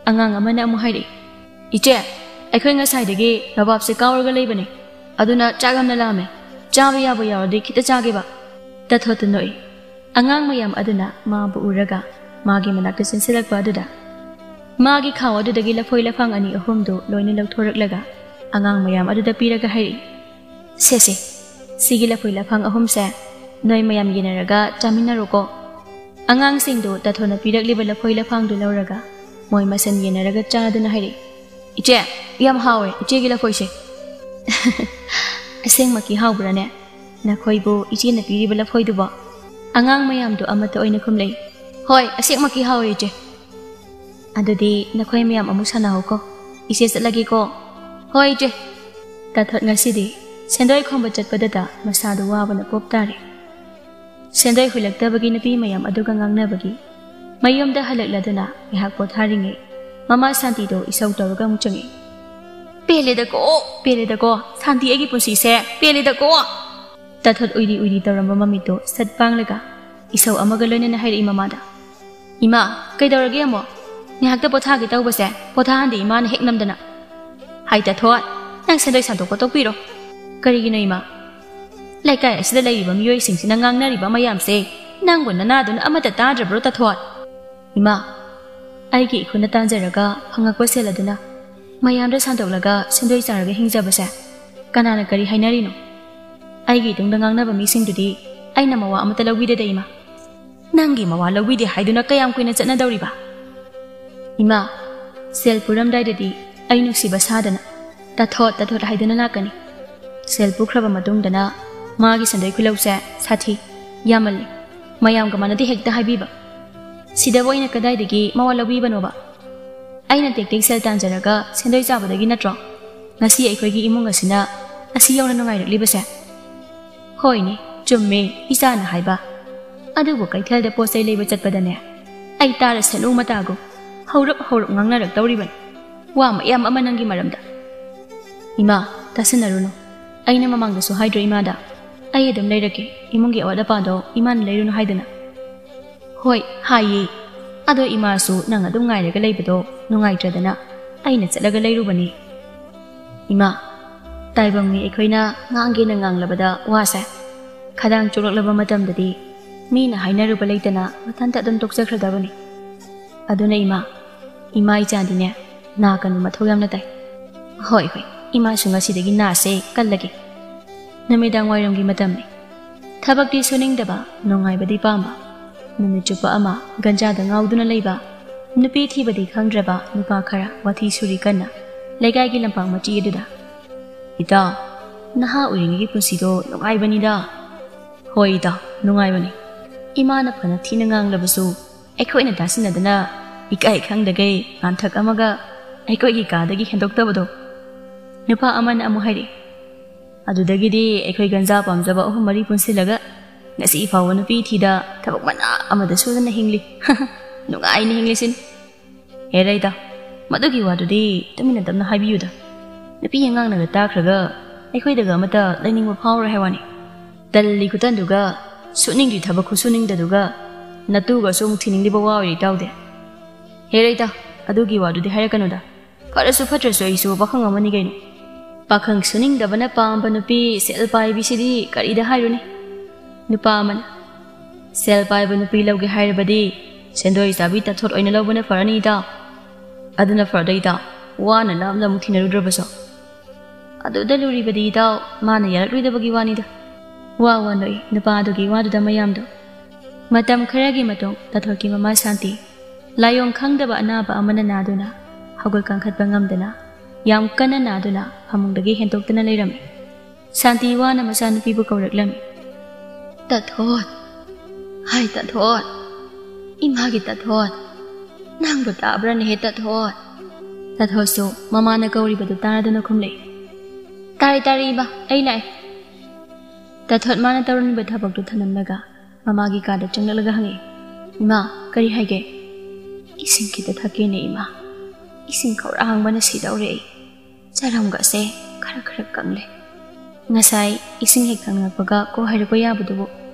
ꯑꯉꯥꯡ ꯑꯃꯅ ꯑꯃꯨꯛ ꯍꯥꯏꯔꯛꯏ, "ꯏꯆꯦ, ꯑꯩꯈꯣꯏ ꯉꯁꯥꯏꯗꯒꯤ ꯅꯣꯕꯥꯞꯁꯦ ꯀꯥꯎꯔꯒ ꯂꯩꯕꯅꯦ, ꯑꯗꯨꯅ ꯆꯥꯛ ꯌꯥꯝꯅ ꯂꯥꯝꯃꯦ, ꯆꯥꯕ ꯌꯥꯕ ꯌꯥꯎꯔꯗꯤ ꯈꯤꯇ ꯆꯥꯒꯦꯕ"꯫ ꯇꯥꯊꯣꯠꯇꯨ ꯅꯣꯛꯏ꯫ ꯑꯉꯥꯡ ꯃꯌꯥꯝ ꯑꯗꯨꯅ ꯃꯥꯕꯨ ꯎꯔꯒ ꯃꯥꯒꯤ ꯃꯅꯥꯛꯇ ꯆꯦꯟꯁꯤꯜꯂꯛꯄ ꯑꯗꯨꯗ ꯃꯥꯒꯤ ꯈꯥꯎ ꯑꯗꯨꯗꯒꯤ ꯂꯐꯣꯏ ꯂꯐꯥꯡ ꯑꯅꯤ ꯑꯍꯨꯝꯗꯨ ꯂꯣꯏꯅ ꯂꯧꯊꯣꯔꯛꯂꯒ ꯑꯉꯥꯡ ꯃꯌꯥꯝ ꯑꯗꯨꯗ ꯄꯤꯔꯒ ꯍꯥꯏꯔꯛꯏ, "ꯁꯦ, ꯁꯦ, ꯁꯤꯒꯤ ꯂꯐꯣꯏ ꯂꯐꯥꯡ ꯑꯍꯨꯝꯁꯦ ꯅꯣꯏ ꯃꯌꯥꯝ ꯌꯦꯟꯅꯔꯒ ꯆꯥꯃꯤꯟꯅꯔꯣꯀꯣ"꯫ ꯑꯉꯥꯡꯁꯤꯡꯗꯨ ꯇꯥꯊꯣꯠꯅ ꯄꯤꯔꯛꯂꯤꯕ ꯂꯐꯣꯏ ꯂꯐꯥꯡꯗꯨ ꯂꯧꯔꯒ ꯃꯣꯏ ꯃꯁꯦꯟ ꯌꯦꯟꯅꯔꯒ ꯆꯥꯗꯨꯅ ꯍꯥꯏꯔꯛꯏ, "ꯏꯆꯦ, ꯌꯥꯝ ꯍꯥꯎꯋꯦ ꯏꯆꯦꯒꯤ ꯂꯐꯣꯏꯁꯦ"꯫ "ꯑꯁꯦꯡꯃꯛꯀꯤ ꯍꯥꯎꯕ꯭ꯔꯥꯅꯦ? ꯅꯈꯣꯏꯕꯨ ꯏꯆꯦꯅ ꯄꯤꯔꯤꯕ ꯂꯐꯣꯏꯗꯨꯕꯣ?" ꯑꯉꯥꯡ ꯃꯌꯥꯝꯗꯨ ꯑꯃꯠꯇ ꯑꯣꯏꯅ ꯈꯨꯝꯂꯛꯏ, "ꯍꯣꯏ, ꯑꯁꯦꯡꯃꯛꯀꯤ ꯍꯥꯎꯋꯦ ꯏꯆꯦ"꯫ "ꯑꯗꯨꯗꯤ ꯅꯈꯣꯏ ꯃꯌꯥꯝ ꯑꯃꯨꯛ ꯁꯥꯟꯅꯍꯧꯀꯣ, ꯏꯆꯦ ꯆꯠꯂꯒꯦꯀꯣ"꯫ "ꯍꯣꯏ ꯏꯆꯦ"꯫ ꯇꯥꯊꯣꯠ ꯉꯁꯤꯗꯤ ꯁꯦꯟꯗꯣꯏ ꯈꯣꯝꯕ ꯆꯠꯄꯗꯇ ꯃꯁꯥꯗꯨ ꯋꯥꯕꯅ ꯄꯣꯞ ꯇꯥꯔꯦ꯫ ꯁꯦꯟꯗꯣꯏ ꯍꯨꯜꯂꯛꯇꯕꯒꯤ ꯅꯨꯄꯤ ꯃꯌꯥꯝ ꯑꯗꯨꯒ ꯉꯥꯡꯅꯕꯒꯤ ꯃꯌꯨꯝꯗ ꯍꯜꯂꯛꯂꯗꯨꯅ ꯉꯥꯏꯍꯥꯛ ꯄꯣꯊꯥꯔꯤꯉꯩ ꯃꯃꯥ ꯁꯥꯟꯇꯤꯗꯣ ꯏꯁꯧ ꯇꯧꯔꯒ ꯑꯃꯨꯛ ꯆꯪꯉꯛꯏ꯫ "ꯄꯦꯜꯂꯦꯗꯀꯣ, ꯄꯦꯜꯂꯦꯗꯀꯣ, ꯁꯥꯟꯇꯤ ꯑꯩꯒꯤ ꯄꯨꯟꯁꯤꯁꯦ ꯄꯦꯜꯂꯦꯗꯀꯣ"꯫ ꯇꯥꯊꯣꯠ ꯎꯏꯔꯤ ꯎꯏꯔꯤ ꯇꯧꯔꯝꯕ ꯃꯃꯤꯠꯇꯣ ꯁꯠ ꯄꯥꯡꯂꯒ ꯏꯁꯧ ꯑꯃꯒ ꯂꯣꯏꯅꯅ ꯍꯥꯏꯔꯛꯏ ꯃꯃꯥꯗ, "ꯏꯃꯥ, ꯀꯩꯗꯧꯔꯒꯦ ꯑꯃꯨꯛ? ꯉꯥꯏꯍꯥꯛꯇ ꯄꯣꯊꯥꯒꯦ ꯇꯧꯕꯁꯦ ꯄꯣꯊꯥꯍꯟꯗꯦ ꯏꯃꯥꯅ ꯍꯦꯛ ꯅꯝꯗꯅ"꯫ "ꯍꯥꯏ ꯇꯥꯊꯣꯠ, ꯅꯪ ꯁꯦꯟꯗꯣꯏ ꯁꯥꯟꯗꯣꯛꯄ ꯇꯣꯛꯄꯤꯔꯣ"꯫ "ꯀꯔꯤꯒꯤꯅꯣ ꯏꯃꯥ?" "ꯂꯩꯀꯥꯏ ꯑꯁꯤꯗ ꯂꯩꯔꯤꯕ ꯃꯤꯑꯣꯏꯁꯤꯡꯁꯤꯅ ꯉꯥꯡꯅꯔꯤꯕ ꯃꯌꯥꯝꯁꯦ ꯅꯪꯕꯨ ꯅꯅꯥꯗꯨꯅ ꯑꯃꯠꯇ ꯇꯥꯗ꯭ꯔꯕ꯭ꯔꯣ ꯇꯥꯊꯣꯠ?" "ꯏꯃꯥ, ꯑꯩꯒꯤ ꯏꯈꯨꯠꯅ ꯇꯥꯟꯖꯔꯒ ꯐꯪꯉꯛꯄ ꯁꯦꯜ ꯑꯗꯨꯅ ꯃꯌꯥꯝꯗ ꯁꯥꯟꯗꯣꯛꯂꯒ ꯁꯦꯟꯗꯣꯏ ꯆꯥꯔꯒ ꯍꯤꯡꯖꯕꯁꯦ ꯀꯅꯥꯅ ꯀꯔꯤ ꯍꯥꯏꯅꯔꯤꯅꯣ? ꯑꯩꯒꯤ ꯏꯇꯨꯡꯗ ꯉꯥꯡꯅꯕ ꯃꯤꯁꯤꯡꯗꯨꯗꯤ ꯑꯩꯅ ꯃꯋꯥ ꯑꯃꯠꯇ ꯂꯧꯕꯤꯗꯦꯗ ꯏꯃꯥ"꯫ "ꯅꯪꯒꯤ ꯃꯋꯥ ꯂꯧꯕꯤꯗꯦ ꯍꯥꯏꯗꯨꯅ ꯀꯌꯥꯝ ꯀꯨꯏꯅ ꯆꯠꯅꯗꯧꯔꯤꯕ?" "ꯏꯃꯥ, ꯁꯦꯜ ꯄꯨꯔꯝꯗꯥꯏꯗꯗꯤ ꯑꯩ ꯅꯨꯡꯁꯤꯕ ꯁꯥꯗꯅ ꯇꯥꯊꯣꯠ ꯇꯥꯊꯣꯠ ꯍꯥꯏꯗꯨꯅ ꯂꯥꯛꯀꯅꯤ꯫ ꯁꯦꯜ ꯄꯨꯈ꯭ꯔꯕ ꯃꯇꯨꯡꯗꯅ ꯃꯥꯒꯤ ꯁꯦꯟꯗꯣꯏ ꯈꯨꯂꯧꯁꯦ ꯁꯥꯊꯤ ꯌꯥꯝꯃꯜꯂꯤ꯫ ꯃꯌꯥꯝꯒ ꯃꯥꯟꯅꯗꯦ ꯍꯦꯛꯇ ꯍꯥꯏꯕꯤꯕ꯫ ꯁꯤꯗꯕꯨ ꯑꯩꯅ ꯀꯗꯥꯏꯗꯒꯤ ꯃꯋꯥ ꯂꯧꯕꯤꯕꯅꯣꯕ? ꯑꯩꯅ ꯇꯦꯛ ꯇꯦꯛ ꯁꯦꯜ ꯇꯥꯟꯖꯔꯒ ꯁꯦꯟꯗꯣꯏ ꯆꯥꯕꯗꯒꯤ ꯅꯠꯇ꯭ꯔꯣ ꯉꯁꯤ ꯑꯩꯈꯣꯏꯒꯤ ꯏꯃꯨꯡ ꯑꯁꯤꯅ ꯑꯁꯤ ꯌꯧꯅ ꯅꯨꯡꯉꯥꯏꯔꯛꯂꯤꯕꯁꯦ? ꯍꯣꯏꯅꯦ, ꯆꯨꯝꯃꯦ ꯏꯆꯥꯅ ꯍꯥꯏꯕ꯫ ꯑꯗꯨꯕꯨ ꯀꯩꯊꯦꯜꯗ ꯄꯣꯠ ꯆꯩ ꯂꯩꯕ ꯆꯠꯄꯗꯅꯦ, ꯑꯩ ꯇꯥꯔꯁꯅꯨ ꯃꯇꯥꯒꯨꯝ ꯍꯧꯔꯞ ꯍꯧꯔꯞ ꯉꯥꯡꯅꯔꯛꯇꯧꯔꯤꯕꯅꯤ꯫ ꯋꯥ ꯃꯌꯥꯝ ꯑꯃ ꯅꯪꯒꯤ ꯃꯔꯝꯗ꯫ ꯏꯃꯥ, ꯇꯥꯁꯤꯟꯅꯔꯨꯅꯨ꯫ ꯑꯩꯅ ꯃꯃꯥꯡꯗꯁꯨ ꯍꯥꯏꯗ꯭ꯔꯣ ꯏꯃꯥꯗ, ꯑꯩ ꯑꯗꯨꯝ ꯂꯩꯔꯛꯀꯦ, ꯏꯃꯨꯡꯒꯤ ꯑꯋꯥꯠ ꯑꯄꯥꯗꯣ ꯏꯃꯥꯅ ꯂꯩꯔꯨꯅꯨ ꯍꯥꯏꯗꯅ? ꯍꯣꯏ, ꯍꯥꯏꯌꯦ꯫ ꯑꯗꯣ ꯏꯃꯥꯁꯨ ꯅꯪ ꯑꯗꯨꯝ ꯉꯥꯏꯔꯒ ꯂꯩꯕꯗꯣ ꯅꯨꯡꯉꯥꯏꯇ꯭ꯔꯗꯅ ꯑꯩꯅ ꯆꯠꯂꯒ ꯂꯩꯔꯨꯕꯅꯤ꯫ ꯏꯃꯥ, ꯇꯥꯏꯕꯪ ꯃꯤ ꯑꯩꯈꯣꯏꯅ ꯉꯥꯡꯒꯦꯅ ꯉꯥꯡꯂꯕꯗ ꯋꯥꯁꯦ ꯈꯗꯥꯡ ꯆꯣꯛꯂꯛꯂꯕ ꯃꯇꯝꯗꯗꯤ ꯃꯤꯅ ꯍꯥꯏꯅꯔꯨꯕ ꯂꯩꯇꯅ ꯃꯊꯟꯇ ꯑꯗꯨꯝ ꯇꯣꯛꯆꯈ꯭ꯔꯗꯕꯅꯤ꯫ ꯑꯗꯨꯅ ꯏꯃꯥ, ꯏꯃꯥ ꯏꯆꯥꯗꯤꯅꯦ ꯅꯥꯀꯟꯕ ꯃꯊꯧ ꯌꯥꯝꯅ ꯇꯥꯏ꯫ ꯍꯣꯏ, ꯍꯣꯏ, ꯏꯃꯥꯁꯨ ꯉꯁꯤꯗꯒꯤ ꯅꯥꯁꯦ ꯀꯜꯂꯒꯦ꯫ ꯅꯨꯃꯤꯗꯥꯡ ꯋꯥꯏꯔꯝꯒꯤ ꯃꯇꯝꯅꯤ꯫ ꯊꯕꯛꯇꯤ ꯁꯨꯅꯤꯡꯗꯕ, ꯅꯨꯡꯉꯥꯏꯕꯗꯤ ꯄꯥꯝꯕ꯫ ꯅꯨꯃꯤꯠ ꯆꯨꯞꯄ ꯑꯃ ꯒꯟꯖꯥꯗ ꯉꯥꯎꯗꯨꯅ ꯂꯩꯕ, ꯅꯨꯄꯤ ꯊꯤꯕꯗꯤ ꯈꯪꯗ꯭ꯔꯕ ꯅꯨꯄꯥ ꯈꯔ ꯋꯥꯊꯤ ꯁꯨꯔꯤ ꯀꯟꯅ ꯂꯩꯀꯥꯏꯒꯤ ꯂꯝꯄꯥꯛ ꯃꯆꯤ ꯑꯗꯨꯗ꯫ "ꯏꯇꯥꯎ, ꯅꯍꯥ ꯑꯣꯏꯔꯤꯉꯩꯒꯤ ꯄꯨꯟꯁꯤꯗꯣ ꯅꯨꯡꯉꯥꯏꯕꯅꯤꯗ꯫" "ꯍꯣꯏ ꯏꯇꯥꯎ, ꯅꯨꯡꯉꯥꯏꯕꯅꯤ꯫" ꯏꯃꯥꯅ ꯐꯅ ꯊꯤꯅ ꯉꯥꯡꯂꯕꯁꯨ ꯑꯩꯈꯣꯏꯅ ꯇꯥꯁꯤꯟꯅꯗꯅ ꯏꯀꯥꯏ ꯈꯪꯗꯈꯩ ꯉꯥꯟꯊꯛ ꯑꯃꯒ ꯑꯩꯈꯣꯏꯒꯤ ꯀꯥꯗꯒꯤ ꯍꯦꯟꯗꯣꯛꯇꯕꯗꯣ꯫ ꯅꯨꯄꯥ ꯑꯃꯅ ꯑꯃꯨꯛ ꯍꯥꯏꯔꯛꯏ, "ꯑꯗꯨꯗꯒꯤꯗꯤ ꯑꯩꯈꯣꯏ ꯒꯟꯖꯥ ꯄꯥꯝꯖꯕ ꯑꯍꯨꯝ ꯃꯔꯤ ꯄꯨꯟꯁꯤꯜꯂꯒ ꯉꯁꯤ ꯐꯥꯎꯕ ꯅꯨꯄꯤ ꯊꯤꯗ ꯊꯕꯛ ꯃꯅꯥ ꯑꯃꯗ ꯁꯨꯗꯅ ꯍꯤꯡꯂꯤ꯫ ꯅꯨꯡꯉꯥꯏꯅ ꯍꯤꯡꯂꯤꯁꯤꯅꯤ꯫" ꯍꯦꯔꯩꯗ, ꯃꯗꯨꯒꯤ ꯋꯥꯗꯨꯗꯤ ꯇꯨꯃꯤꯟꯅ ꯇꯞꯅ ꯍꯥꯏꯕꯤꯌꯨꯗ꯫ ꯅꯨꯄꯤ ꯑꯉꯥꯡꯅꯒ ꯇꯥꯈ꯭ꯔꯒ ꯑꯩꯈꯣꯏꯗꯒ ꯑꯃꯠꯇ ꯂꯩꯅꯤꯡꯕ ꯐꯥꯎꯔꯣꯏ ꯍꯥꯏ ꯋꯥꯅꯤ꯫ ꯇꯜꯂꯤ ꯈꯨꯇꯟꯗꯨꯒ, ꯁꯨꯅꯤꯡꯗ꯭ꯔꯤ ꯊꯕꯛ ꯈꯨꯁꯨꯅꯤꯡꯗꯗꯨꯒ, ꯅꯇꯨꯒꯁꯨ ꯑꯃꯨꯛ ꯊꯤꯅꯤꯡꯂꯤꯕ ꯋꯥ ꯑꯣꯏꯔꯦ ꯏꯇꯥꯎꯗꯤ꯫ ꯍꯦꯔꯩꯗ, ꯑꯗꯨꯒꯤ ꯋꯥꯗꯨꯗꯤ ꯍꯥꯏꯔꯛꯀꯅꯨꯗ꯫ ꯐꯔꯁꯨ ꯐꯠꯇ꯭ꯔꯁꯨ ꯑꯩꯁꯨ ꯄꯥꯈꯪ ꯑꯃꯅꯤ ꯀꯩꯅꯣ꯫ ꯄꯥꯈꯪ ꯁꯨꯅꯤꯡꯗꯕꯅ ꯄꯥꯝꯕ ꯅꯨꯄꯤ ꯁꯦꯜ ꯄꯥꯏꯕꯤꯁꯤꯗꯤ ꯀꯔꯤꯗ ꯍꯥꯏꯔꯨꯅꯤ? ꯅꯨꯄꯥ ꯑꯃꯅ, "ꯁꯦꯜ ꯄꯥꯏꯕ ꯅꯨꯄꯤ ꯂꯧꯒꯦ ꯍꯥꯏꯔꯕꯗꯤ ꯁꯦꯟꯗꯣꯏ ꯆꯥꯕꯤ ꯇꯥꯊꯣꯠ ꯑꯣꯏꯅ ꯂꯧꯕꯅ ꯐꯔꯅꯤ ꯏꯇꯥꯎ꯫ ꯑꯗꯨꯅ ꯐꯔꯗ ꯏꯇꯥꯎ, ꯋꯥꯅ ꯂꯥꯞꯅ ꯑꯃꯨꯛ ꯊꯤꯅꯔꯨꯗ꯭ꯔꯕꯁꯨ꯫" ꯑꯗꯨꯗ ꯂꯨꯔꯤꯕꯗꯤ ꯏꯇꯥꯎ, ꯃꯥꯅ ꯌꯥꯔꯛꯂꯣꯏꯗꯕꯒꯤ ꯋꯥꯅꯤꯗ꯫ ꯋꯥ ꯋꯥ ꯅꯣꯛꯏ ꯅꯨꯄꯥ ꯑꯗꯨꯒꯤ ꯋꯥꯗꯨꯗ ꯃꯌꯥꯝꯗꯣ꯫ ꯃꯇꯝ ꯈꯔꯒꯤ ꯃꯇꯨꯡ ꯇꯥꯊꯣꯠꯀꯤ ꯃꯃꯥ ꯁꯥꯟꯇꯤ ꯂꯥꯏꯑꯣꯡ ꯈꯪꯗꯕ ꯑꯅꯥꯕ ꯑꯃꯅ ꯅꯥꯗꯨꯅ ꯍꯧꯒꯠ ꯀꯥꯡꯈꯠꯄ ꯉꯝꯗꯅ ꯌꯥꯝ ꯀꯟꯅ ꯅꯥꯗꯨꯅ ꯐꯃꯨꯡꯗꯒꯤ ꯍꯦꯟꯗꯣꯛꯇꯅ ꯂꯩꯔꯝꯃꯤ꯫ ꯁꯥꯟꯇꯤ ꯋꯥꯅ ꯃꯆꯥꯅꯨꯄꯤꯕꯨ ꯀꯧꯔꯛꯂꯝꯃꯤ꯫ "ꯇꯥꯊꯣꯠ! ꯍꯥꯏ ꯇꯥꯊꯣꯠ! ꯏꯃꯥꯒꯤ ꯇꯥꯊꯣꯠ! ꯅꯪꯕꯨ ꯇꯥꯕ꯭ꯔꯥꯅꯦꯍꯦ ꯇꯥꯊꯣꯠ?" ꯇꯥꯊꯣꯠꯁꯨ ꯃꯃꯥꯅ ꯀꯧꯔꯤꯕꯗꯨ ꯇꯥꯔꯗꯨꯅ ꯈꯨꯝꯂꯛꯏ꯫ "ꯇꯥꯔꯦ, ꯇꯥꯔꯦ ꯏꯃꯥ, ꯑꯩ ꯂꯥꯛꯑꯦ꯫" ꯇꯥꯊꯣꯠ ꯃꯥꯅ ꯇꯧꯔꯝꯂꯤꯕ ꯊꯕꯛꯇꯨ ꯊꯅꯝꯂꯒ ꯃꯃꯥꯒꯤ ꯀꯥꯗ ꯆꯪꯂꯛꯂꯒ ꯍꯪꯉꯛꯏ꯫ "ꯏꯃꯥ, ꯀꯔꯤ ꯍꯥꯏꯒꯦ?" "ꯏꯁꯤꯡ ꯈꯤꯇ ꯊꯛꯀꯦꯅꯦ ꯏꯃꯥ꯫ ꯏꯁꯤꯡ ꯈꯧꯔꯥꯡꯕꯅ ꯁꯤꯗꯧꯔꯦ ꯑꯩ꯫ ꯆꯔꯝꯒꯁꯦ ꯈꯔ ꯈꯔ ꯀꯪꯂꯦ꯫ ꯉꯁꯥꯏ ꯏꯁꯤꯡ ꯍꯦꯛ ꯊꯛꯅꯤꯡꯉꯛꯄꯒ ꯀꯣꯛ ꯍꯥꯏꯔꯛꯄ ꯌꯥꯕꯗꯨꯕꯨ꯫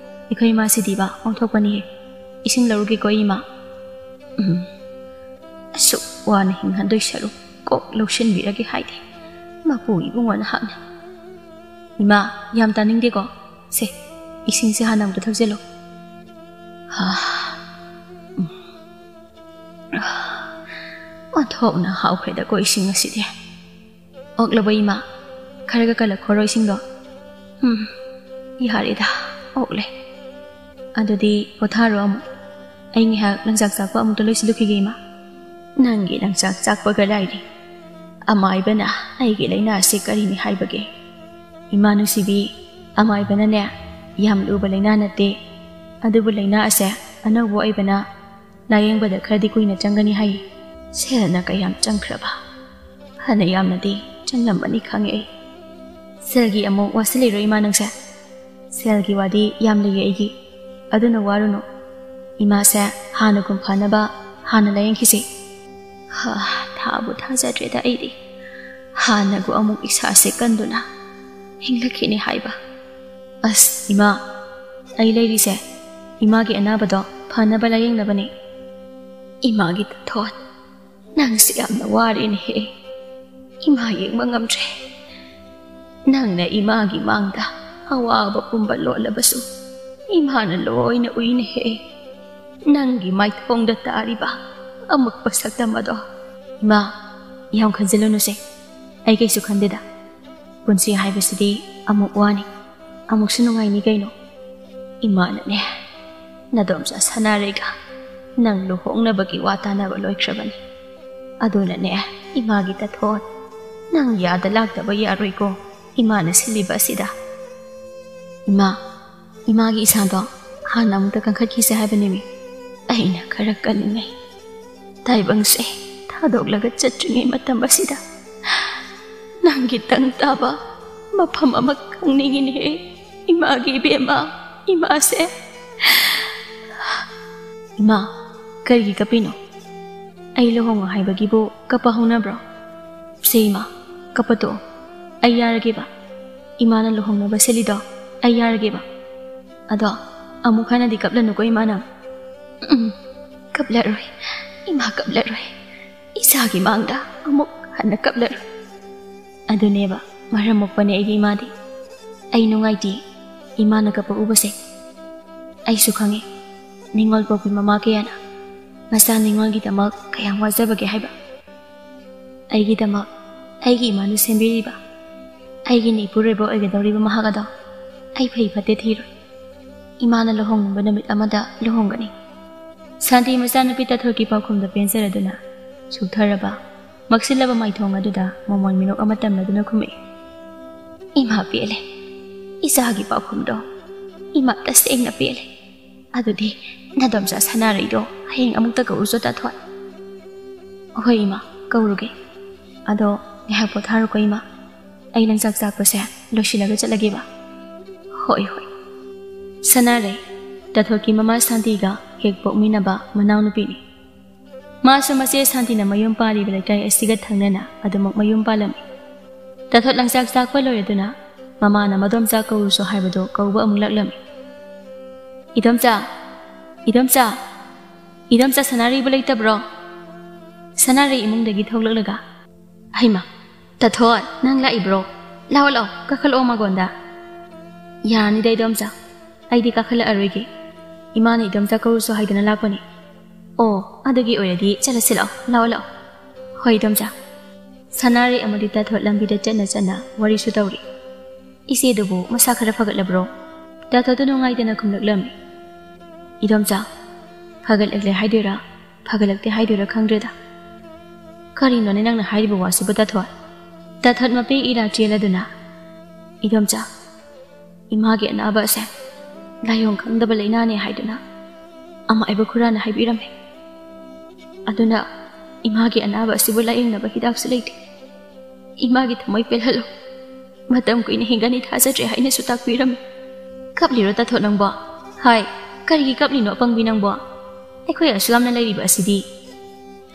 ꯑꯩꯈꯣꯏ ꯏꯃꯥꯁꯤꯗꯤꯕ ꯑꯣꯟꯊꯣꯛꯄꯅꯤꯍꯦ꯫ ꯏꯁꯤꯡ ꯂꯧꯔꯨꯒꯦꯀꯣ ꯑꯩ ꯏꯃꯥ꯫" "ꯎꯝ, ꯑꯁꯨꯛ ꯋꯥꯅ ꯍꯤꯡꯍꯟꯗꯣꯏ ꯁꯔꯨꯛ ꯀꯣꯛ ꯂꯧꯁꯤꯟꯕꯤꯔꯒꯦ ꯍꯥꯏꯗꯦ ꯃꯄꯨ ꯏꯕꯨꯡꯉꯣ ꯅꯍꯥꯛꯅ꯫" "ꯏꯃꯥ, ꯌꯥꯝ ꯇꯥꯅꯤꯡꯗꯦꯀꯣ꯫ ꯁꯦ, ꯏꯁꯤꯡꯁꯦ ꯍꯥꯟꯅ ꯑꯃꯨꯛꯇ ꯊꯛꯆꯜꯂꯨ꯫" ꯍꯥ, ꯎꯝ꯫ ꯑꯣꯟꯊꯣꯛꯅ ꯍꯥꯎꯈ꯭ꯔꯦꯗꯀꯣ ꯏꯁꯤꯡ ꯑꯁꯤꯗꯤ꯫ "ꯑꯣꯛꯂꯕ ꯏꯃꯥ? ꯈꯔꯒ ꯀꯜꯂꯛꯈꯣꯔꯣ ꯏꯁꯤꯡꯗꯣ꯫" "ꯎꯝ, ꯌꯥꯔꯦꯗ, ꯑꯣꯛꯂꯦ꯫" "ꯑꯗꯨꯗꯤ ꯄꯣꯊꯥꯔꯣ ꯑꯃꯨꯛ꯫ ꯑꯩ ꯉꯥꯏꯍꯥꯛ ꯂꯪꯆꯥꯛ ꯆꯥꯛꯄ ꯑꯃꯨꯛꯇ ꯂꯣꯏꯁꯤꯜꯂꯨꯈꯤꯒꯦ ꯏꯃꯥ꯫" "ꯅꯪꯒꯤ ꯂꯪꯆꯥꯛ ꯆꯥꯛꯄꯒ ꯂꯥꯏꯔꯤ꯫ ꯑꯃꯥꯏꯕꯅ ꯑꯩꯒꯤ ꯂꯥꯏꯅꯥ ꯑꯁꯤ ꯀꯔꯤꯅꯤ ꯍꯥꯏꯕꯒꯦ? ꯏꯃꯥ ꯅꯨꯡꯁꯤꯕꯤ, ꯑꯃꯥꯏꯕꯅꯅꯦ, ꯌꯥꯝ ꯂꯨꯕ ꯂꯥꯏꯅꯥ ꯅꯠꯇꯦ꯫ ꯑꯗꯨꯕꯨ ꯂꯥꯏꯅꯥ ꯑꯁꯦ ꯑꯅꯧꯕ ꯑꯣꯏꯕꯅ ꯂꯥꯌꯦꯡꯕꯗ ꯈꯔꯗꯤ ꯀꯨꯏꯅ ꯆꯪꯒꯅꯤ ꯍꯥꯏ꯫ ꯁꯦꯜꯅ ꯀꯌꯥꯝ ꯆꯪꯈ꯭ꯔꯕ? ꯐꯅ ꯌꯥꯝꯅꯗꯤ ꯆꯪꯂꯝꯃꯅꯤ ꯈꯪꯉꯦ ꯑꯩ꯫ ꯁꯦꯜꯒꯤ ꯑꯃꯨꯛ ꯋꯥꯁꯤꯜꯂꯤꯔꯣ ꯏꯃꯥ ꯅꯪꯁꯦ?" "ꯁꯦꯜꯒꯤ ꯋꯥꯗꯤ ꯌꯥꯝ ꯂꯩꯌꯦ ꯑꯩꯒꯤ꯫ ꯑꯗꯨꯅ ꯋꯥꯔꯨꯅꯨ꯫ ꯏꯃꯥꯁꯦ ꯍꯥꯟꯅꯒꯨꯝ ꯐꯅꯕ ꯍꯥꯟꯅ ꯂꯥꯌꯦꯡꯈꯤꯁꯦ꯫" ꯍꯥ, ꯊꯥꯕꯨ ꯊꯥꯖꯗ꯭ꯔꯦꯗ ꯑꯩꯗꯤ꯫ ꯍꯥꯟꯅꯒꯨꯝ ꯑꯃꯨꯛ ꯏꯁꯥꯁꯦ ꯀꯟꯗꯨꯅ ꯍꯤꯡꯂꯛꯈꯤꯅꯤ ꯍꯥꯏꯕ꯫ ꯑꯁ, ꯏꯃꯥ, ꯑꯩ ꯂꯩꯔꯤꯁꯦ ꯏꯃꯥꯒꯤ ꯑꯅꯥꯕꯗꯣ ꯐꯅꯕ ꯂꯥꯌꯦꯡꯅꯕꯅꯦ꯫ ꯏꯃꯥꯒꯤ ꯇꯥꯊꯣꯠ, ꯅꯪꯁꯦ ꯌꯥꯝꯅ ꯋꯥꯔꯦꯅꯦꯍꯦ꯫ ꯏꯃꯥ ꯌꯦꯡꯕ ꯉꯝꯗ꯭ꯔꯦ꯫ ꯅꯪꯅ ꯏꯃꯥꯒꯤ ꯃꯥꯡꯗ ꯑꯋꯥꯕ ꯄꯨꯝꯕ ꯂꯣꯠꯂꯕꯁꯨ ꯏꯃꯥꯅ ꯂꯣꯏꯅ ꯎꯏꯅꯦꯍꯦ꯫ ꯅꯪꯒꯤ ꯃꯥꯏꯊꯣꯡꯗ ꯇꯥꯔꯤꯕ ꯑꯃꯨꯛꯄ ꯁꯛꯇꯝ ꯑꯗꯣ꯫ ꯏꯃꯥ, ꯌꯥꯝ ꯈꯟꯖꯤꯜꯂꯨꯅꯨꯁꯦ꯫ ꯑꯩ ꯀꯩꯁꯨ ꯈꯟꯗꯦꯗ꯫ ꯄꯨꯟꯁꯤ ꯍꯥꯏꯕꯁꯤꯗꯤ ꯑꯃꯨꯛ ꯋꯥꯅꯤ, ꯑꯃꯨꯛꯁꯨ ꯅꯨꯡꯉꯥꯏꯅꯤ ꯀꯩꯅꯣ꯫ ꯏꯃꯥꯅꯅꯦ, ꯅꯗꯣꯝꯆꯥ ꯁꯅꯥꯔꯩꯒ ꯅꯪ ꯂꯨꯍꯣꯡꯅꯕꯒꯤ ꯋꯥ ꯇꯥꯅꯕ ꯂꯣꯏꯈ꯭ꯔꯕꯅꯤ꯫ ꯑꯗꯨꯅꯅꯦ, ꯏꯃꯥꯒꯤ ꯇꯥꯊꯣꯠ, ꯅꯪ ꯌꯥꯗ ꯂꯥꯛꯇꯕ ꯌꯥꯔꯣꯏꯀꯣ꯫ ꯏꯃꯥꯅ ꯁꯤꯜꯂꯤꯕ ꯑꯁꯤꯗ꯫ ꯏꯃꯥ, ꯏꯃꯥꯒꯤ ꯏꯁꯥꯗꯣ ꯍꯥꯟꯅ ꯑꯃꯨꯛꯇ ꯀꯟꯈꯠꯈꯤꯁꯦ ꯍꯥꯏꯕꯅꯤꯃꯤ꯫ ꯑꯩꯅ ꯈꯔ ꯀꯜꯂꯤꯉꯩ ꯇꯥꯏꯕꯪꯁꯦ ꯊꯥꯗꯣꯛꯂꯒ ꯆꯠꯇ꯭ꯔꯤꯉꯩ ꯃꯇꯝ ꯑꯁꯤꯗ ꯅꯪꯒꯤ ꯇꯪ ꯇꯥꯕ ꯃꯐꯝ ꯑꯃ ꯈꯪꯅꯤꯡꯉꯤꯅꯦꯍꯦ, ꯏꯃꯥꯒꯤ ꯏꯕꯦꯝꯃ, ꯏꯃꯥꯁꯦ꯫ ꯏꯃꯥ, ꯀꯔꯤꯒꯤ ꯀꯞꯄꯤꯅꯣ? ꯑꯩ ꯂꯨꯍꯣꯡꯉꯣ ꯍꯥꯏꯕꯒꯤꯕꯨ ꯀꯞꯄ ꯍꯧꯅꯕ꯭ꯔꯣ? ꯁꯦ ꯏꯃꯥ, ꯀꯞꯄ ꯇꯣꯛꯑꯣ꯫ ꯑꯩ ꯌꯥꯔꯒꯦꯕ꯫ ꯏꯃꯥꯅ ꯂꯨꯍꯣꯡꯅꯕ ꯁꯤꯜꯂꯤꯗꯣ ꯑꯩ ꯌꯥꯔꯒꯦꯕ꯫ ꯑꯗꯣ ꯑꯃꯨꯛ ꯍꯟꯅꯗꯤ ꯀꯞꯂꯅꯨꯀꯣ ꯏꯃꯥ ꯅꯪ꯫ ꯎꯝ, ꯀꯞꯂꯔꯣꯏ꯫ ꯏꯃꯥ ꯀꯞꯂꯔꯣꯏ꯫ ꯏꯆꯥꯒꯤ ꯃꯥꯡꯗ ꯑꯃꯨꯛ ꯍꯟꯅ ꯀꯞꯂꯔꯣꯏ꯫ ꯑꯗꯨꯅꯦꯕ ꯃꯔꯝ ꯃꯣꯛꯄꯅꯦ ꯑꯩꯒꯤ ꯏꯃꯥꯗꯤ꯫ ꯑꯩ ꯅꯨꯡꯉꯥꯏꯇꯦ ꯏꯃꯥꯅ ꯀꯞꯄ ꯎꯕꯁꯦ꯫ ꯑꯩꯁꯨ ꯈꯪꯉꯦ ꯅꯤꯉꯣꯜ ꯄꯣꯛꯄꯤ ꯃꯃꯥ ꯀꯌꯥꯅ ꯃꯆꯥ ꯅꯤꯉꯣꯜꯒꯤꯗꯃꯛ ꯀꯌꯥꯝ ꯋꯥꯖꯕꯒꯦ ꯍꯥꯏꯕ꯫ ꯑꯩꯒꯤꯗꯃꯛ ꯑꯩꯒꯤ ꯏꯃꯥꯅ ꯁꯦꯝꯕꯤꯔꯤꯕ ꯑꯩꯒꯤ ꯏꯄꯨꯔꯣꯏꯕ ꯑꯣꯏꯒꯗꯧꯔꯤꯕ ꯃꯍꯥꯛ ꯑꯗꯣ ꯑꯩ ꯐꯩ ꯐꯠꯇꯦ ꯊꯤꯔꯣꯏ꯫ ꯏꯃꯥꯅ ꯂꯨꯍꯣꯡꯅꯤꯡꯕ ꯅꯨꯃꯤꯠ ꯑꯃꯗ ꯂꯨꯍꯣꯡꯒꯅꯤ꯫ ꯁꯥꯟꯇꯤ ꯃꯆꯥꯅꯨꯄꯤ ꯇꯥꯊꯣꯠꯀꯤ ꯄꯥꯎꯈꯨꯝꯗ ꯄꯦꯟꯖꯔꯗꯨꯅ ꯁꯨꯛꯊꯔꯕ ꯃꯛꯁꯤꯜꯂꯕ ꯃꯥꯏꯊꯣꯡ ꯑꯗꯨꯗ ꯃꯃꯣꯟ ꯃꯤꯅꯣꯛ ꯑꯃ ꯇꯝꯂꯗꯨꯅ ꯈꯨꯝꯃꯛꯏ꯫ ꯏꯃꯥ ꯄꯦꯜꯂꯦ꯫ ꯏꯆꯥꯒꯤ ꯄꯥꯎꯈꯨꯝꯗꯣ ꯏꯃꯥ ꯇꯁꯦꯡꯅ ꯄꯦꯜꯂꯦ꯫ ꯑꯗꯨꯗꯤ ꯅꯗꯣꯝꯆꯥ ꯁꯅꯥꯔꯩꯗꯣ ꯍꯌꯦꯡ ꯑꯃꯨꯛꯇ ꯀꯧꯔꯨꯆꯣ ꯇꯥꯊꯣꯠ꯫ ꯍꯣꯏ ꯏꯃꯥ, ꯀꯧꯔꯨꯒꯦ꯫ ꯑꯗꯣ ꯉꯥꯏꯍꯥꯛ ꯄꯣꯊꯥꯔꯣꯀꯣ ꯏꯃꯥ꯫ ꯑꯩ ꯅꯪ ꯆꯥꯛ ꯆꯥꯛꯄꯁꯦ ꯂꯣꯏꯁꯤꯜꯂꯒ ꯆꯠꯂꯒꯦꯕ꯫ ꯍꯣꯏ ꯍꯣꯏ꯫ ꯁꯅꯥꯔꯩ, ꯇꯥꯊꯣꯠꯀꯤ ꯃꯃꯥ ꯁꯥꯟꯇꯤꯒ ꯍꯦꯛ ꯄꯣꯛꯃꯤꯟꯅꯕ ꯃꯅꯥꯎꯅꯨꯄꯤꯅꯤ꯫ ꯃꯥꯁꯨ ꯃꯆꯦ ꯁꯥꯟꯇꯤꯅ ꯃꯌꯨꯝ ꯄꯥꯜꯂꯤꯕ ꯂꯩꯀꯥꯏ ꯑꯁꯤꯒ ꯊꯪꯅꯅ ꯑꯗꯨꯃꯛ ꯃꯌꯨꯝ ꯄꯥꯜꯂꯝꯃꯤ꯫ ꯇꯥꯊꯣꯠ ꯂꯪꯆꯥꯛ ꯆꯥꯛꯄ ꯂꯣꯏꯔꯗꯨꯅ ꯃꯃꯥꯅ ꯃꯗꯣꯝꯆꯥ ꯀꯧꯔꯨꯆꯣ ꯍꯥꯏꯕꯗꯨ ꯀꯧꯕ ꯑꯃꯨꯛ ꯂꯥꯛꯂꯝꯃꯤ꯫ "ꯏꯗꯣꯝꯆꯥ! ꯏꯗꯣꯝꯆꯥ! ꯏꯗꯣꯝꯆꯥ ꯁꯅꯥꯔꯩꯕꯨ ꯂꯩꯇꯕ꯭ꯔꯣ?" ꯁꯅꯥꯔꯩ ꯏꯃꯨꯡꯗꯒꯤ ꯊꯣꯛꯂꯛꯂꯒ, "ꯍꯩꯃꯥ, ꯇꯥꯊꯣꯠ, ꯅꯪ ꯂꯥꯛꯏꯕ꯭ꯔꯣ? ꯂꯥꯛꯑꯣ, ꯂꯥꯛꯑꯣ, ꯀꯥꯈꯠꯂꯛꯑꯣ ꯃꯥꯡꯒꯣꯟꯗ꯫" "ꯌꯥꯔꯅꯤꯗ ꯏꯗꯣꯝꯆꯥ, ꯑꯩꯗꯤ ꯀꯥꯈꯠꯂꯛꯑꯔꯣꯏꯒꯦ꯫ ꯏꯃꯥꯅ ꯏꯗꯣꯝꯆꯥ ꯀꯧꯔꯨꯆꯣ ꯍꯥꯏꯗꯅ ꯂꯥꯛꯄꯅꯦ꯫" "ꯑꯣ, ꯑꯗꯨꯒꯤ ꯑꯣꯏꯔꯗꯤ ꯆꯠꯂꯁꯤ ꯂꯥꯛꯑꯣ, ꯂꯥꯛꯑꯣ, ꯂꯥꯛꯑꯣ꯫" "ꯍꯣꯏ ꯏꯗꯣꯝꯆꯥ꯫" ꯁꯅꯥꯔꯩ ꯑꯃꯗꯤ ꯇꯥꯊꯣꯠ ꯂꯝꯕꯤꯗ ꯆꯠꯅ ꯆꯠꯅ ꯋꯥꯔꯤꯁꯨ ꯇꯧꯔꯤ꯫ "ꯏꯆꯦꯗꯨꯕꯨ ꯃꯁꯥ ꯈꯔ ꯐꯒꯠꯂꯕ꯭ꯔꯣ?" ꯇꯥꯊꯣꯠꯇꯨ ꯅꯨꯡꯉꯥꯏꯇꯅ ꯈꯨꯝꯂꯛꯂꯝꯃꯤ꯫ "ꯏꯗꯣꯝꯆꯥ, ꯐꯒꯠꯂꯛꯂꯦ ꯍꯥꯏꯗꯣꯏꯔꯥ, ꯐꯒꯠꯂꯛꯇꯦ ꯍꯥꯏꯗꯣꯏꯔꯥ ꯈꯪꯗ꯭ꯔꯦꯗ꯫" "ꯀꯔꯤꯅꯣꯅꯦ ꯅꯪꯅ ꯍꯥꯏꯔꯤꯕ ꯋꯥꯁꯤꯕꯨ ꯇꯥꯊꯣꯠ?" ꯇꯥꯊꯣꯠ ꯃꯄꯤ ꯏꯔꯥ ꯆꯦꯜꯂꯗꯨꯅ, ꯏꯗꯣꯝꯆꯥ, ꯏꯃꯥꯒꯤ ꯑꯅꯥꯕ ꯑꯁꯦ ꯂꯥꯏꯑꯣꯡ ꯈꯪꯗꯕ ꯂꯥꯏꯅꯥꯅꯦ ꯍꯥꯏꯗꯨꯅ ꯑꯃꯥꯏꯕ ꯈꯨꯔꯥꯅ ꯍꯥꯏꯕꯤꯔꯝꯃꯦ꯫ ꯑꯗꯨꯅ ꯏꯃꯥꯒꯤ ꯑꯅꯥꯕ ꯑꯁꯤꯕꯨ ꯂꯥꯌꯦꯡꯅꯕ ꯍꯤꯗꯥꯛꯁꯨ ꯂꯩꯇꯦ꯫ ꯏꯃꯥꯒꯤ ꯊꯃꯣꯏ ꯄꯦꯜꯍꯜꯂꯨ꯫ ꯃꯇꯝ ꯀꯨꯏꯅ ꯍꯤꯡꯒꯅꯤ ꯊꯥꯖꯗ꯭ꯔꯦ ꯍꯥꯏꯅꯁꯨ ꯇꯥꯛꯄꯤꯔꯝꯃꯤ꯫ ꯀꯞꯂꯤꯔꯣ ꯇꯥꯊꯣꯠ ꯅꯪꯕꯣ? ꯍꯥꯏ, ꯀꯔꯤꯒꯤ ꯀꯞꯂꯤꯅꯣ ꯑꯄꯪꯕꯤ ꯅꯪꯕꯣ? ꯑꯩꯈꯣꯏ ꯑꯁꯨꯛ ꯌꯥꯝꯅ ꯂꯩꯔꯤꯕ ꯑꯁꯤꯗꯤ꯫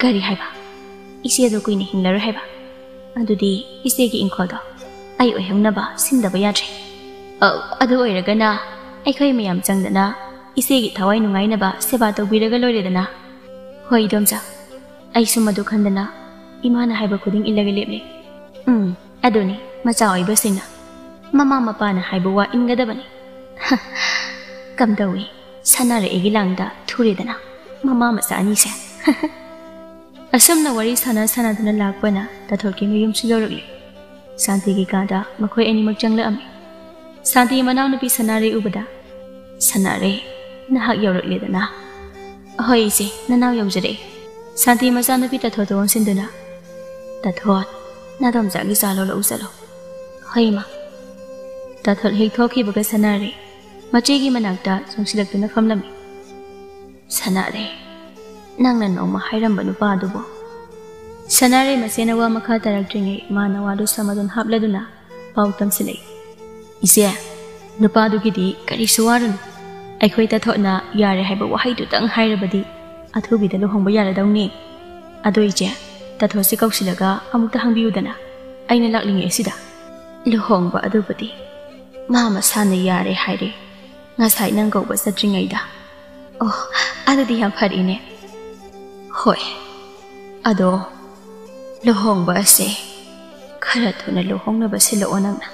ꯀꯔꯤ ꯍꯥꯏꯕ? ꯏꯆꯦꯗꯣ ꯀꯨꯏꯅ ꯍꯤꯡꯂꯔꯣꯏ ꯍꯥꯏꯕ? ꯑꯗꯨꯗꯤ ꯏꯆꯦꯒꯤ ꯏꯪꯈꯣꯜꯗꯣ ꯑꯩ ꯑꯣꯏꯍꯧꯅꯕ ꯁꯤꯟꯗꯕ ꯌꯥꯗ꯭ꯔꯦ꯫ ꯑ, ꯑꯗꯨ ꯑꯣꯏꯔꯒꯅ ꯑꯩꯈꯣꯏ ꯃꯌꯥꯝ ꯆꯪꯗꯅ ꯏꯆꯦꯒꯤ ꯊꯋꯥꯏ ꯅꯨꯡꯉꯥꯏꯅꯕ ꯁꯦꯕꯥ ꯇꯧꯕꯤꯔꯒ ꯂꯣꯏꯔꯦꯗꯅ꯫ ꯍꯣꯏ ꯏꯗꯣꯝꯆꯥ, ꯑꯩꯁꯨ ꯃꯗꯨ ꯈꯟꯗꯅ ꯏꯃꯥꯅ ꯍꯥꯏꯕ ꯈꯨꯗꯤꯡ ꯏꯜꯂꯒ ꯂꯦꯞꯂꯦ꯫ ꯎꯝ, ꯑꯗꯨꯅꯤ ꯃꯆꯥ ꯑꯣꯏꯕꯁꯤꯡꯅ ꯃꯃꯥ ꯃꯄꯥꯅ ꯍꯥꯏꯕ ꯋꯥ ꯏꯟꯒꯗꯕꯅꯤ꯫ ꯀꯝꯗꯧꯏ, ꯁꯥꯟꯅꯔꯛꯏꯒꯤ ꯂꯥꯡꯗ ꯊꯨꯔꯦꯗꯅ ꯃꯃꯥ ꯃꯆꯥ ꯑꯅꯤꯁꯦ꯫ ꯑꯁꯨꯝꯅ ꯋꯥꯔꯤ ꯁꯥꯟꯅ ꯁꯥꯟꯅꯗꯨꯅ ꯂꯥꯛꯄꯅ ꯇꯥꯊꯣꯠꯀꯤ ꯃꯌꯨꯝꯁꯨ ꯌꯧꯔꯛꯂꯦ꯫ ꯁꯥꯟꯇꯤꯒꯤ ꯀꯥꯗ ꯃꯈꯣꯏ ꯑꯅꯤꯃꯛ ꯆꯪꯂꯛꯑꯝꯃꯤ꯫ ꯁꯥꯟꯇꯤ ꯃꯅꯥꯎꯅꯨꯄꯤ ꯁꯅꯥꯔꯩ ꯎꯕꯗ, "ꯁꯅꯥꯔꯩ, ꯅꯍꯥꯛ ꯌꯧꯔꯛꯂꯦꯗꯅ?" "ꯍꯣꯏ ꯏꯆꯦ, ꯅꯅꯥꯎ ꯌꯧꯖꯔꯛꯑꯦ꯫" ꯁꯥꯟꯇꯤ ꯃꯆꯥꯅꯨꯄꯤ ꯇꯥꯊꯣꯠꯇ ꯑꯣꯟꯁꯤꯟꯗꯨꯅ, "ꯇꯥꯊꯣꯠ, ꯅꯥꯗꯣꯝꯆꯥꯒꯤ ꯆꯥ ꯂꯣꯜꯂꯛꯎ ꯆꯠꯂꯣ꯫" "ꯍꯣꯏ ꯏꯃꯥ꯫" ꯇꯥꯊꯣꯠ ꯍꯦꯛ ꯊꯣꯛꯈꯤꯕꯒ ꯁꯅꯥꯔꯩ ꯃꯆꯦꯒꯤ ꯃꯅꯥꯛꯇ ꯆꯪꯁꯤꯜꯂꯛꯇꯨꯅ ꯐꯝꯂꯝꯃꯤ꯫ "ꯁꯅꯥꯔꯩ, ꯅꯪꯅ ꯅꯣꯡꯃ ꯍꯥꯏꯔꯝꯕ ꯅꯨꯄꯥꯗꯨꯕꯨ?" ꯁꯅꯥꯔꯩ ꯃꯆꯦꯅ ꯋꯥ ꯃꯈꯥ ꯇꯥꯔꯛꯇ꯭ꯔꯤꯉꯩ ꯃꯥꯅ ꯋꯥꯗꯨ ꯁꯃꯗꯨꯅ ꯍꯥꯞꯂꯗꯨꯅ ꯄꯥꯎ ꯇꯝꯁꯤꯜꯂꯛꯏ꯫ "ꯏꯆꯦ, ꯅꯨꯄꯥꯗꯨꯒꯤꯗꯤ ꯀꯔꯤꯁꯨ ꯋꯥꯔꯨꯅꯨ꯫ ꯑꯩꯈꯣꯏ ꯇꯥꯊꯣꯠꯅ ꯌꯥꯔꯦ ꯍꯥꯏꯕ ꯋꯥꯍꯩꯗꯨꯇꯪ ꯍꯥꯏꯔꯕꯗꯤ ꯑꯊꯨꯕꯤꯗ ꯂꯨꯍꯣꯡꯕ ꯌꯥꯔꯗꯧꯅꯤ꯫ ꯑꯗꯣ ꯏꯆꯦ, ꯇꯥꯊꯣꯠꯁꯤ ꯀꯧꯁꯤꯜꯂꯒ ꯑꯃꯨꯛꯇ ꯍꯪꯕꯤꯌꯨꯗꯅ꯫ ꯑꯩꯅ ꯂꯥꯛꯂꯤꯉꯩ ꯑꯁꯤꯗ꯫ ꯂꯨꯍꯣꯡꯕ ꯑꯗꯨꯕꯨꯗꯤ ꯃꯥ ꯃꯁꯥꯅ ꯌꯥꯔꯦ ꯍꯥꯏꯔꯦ ꯉꯁꯥꯏ ꯅꯪ ꯀꯧꯕ ꯆꯠꯇ꯭ꯔꯤꯉꯩꯗ꯫ ꯑꯣ, ꯑꯗꯨꯗꯤ ꯌꯥꯝ ꯐꯔꯦꯅꯦ꯫ ꯍꯣꯏ, ꯑꯗꯣ ꯂꯨꯍꯣꯡꯕ ꯑꯁꯦ ꯈꯔ ꯊꯨꯅ ꯂꯨꯍꯣꯡꯅꯕ ꯁꯤꯜꯂꯛꯑꯣ ꯅꯪꯅ꯫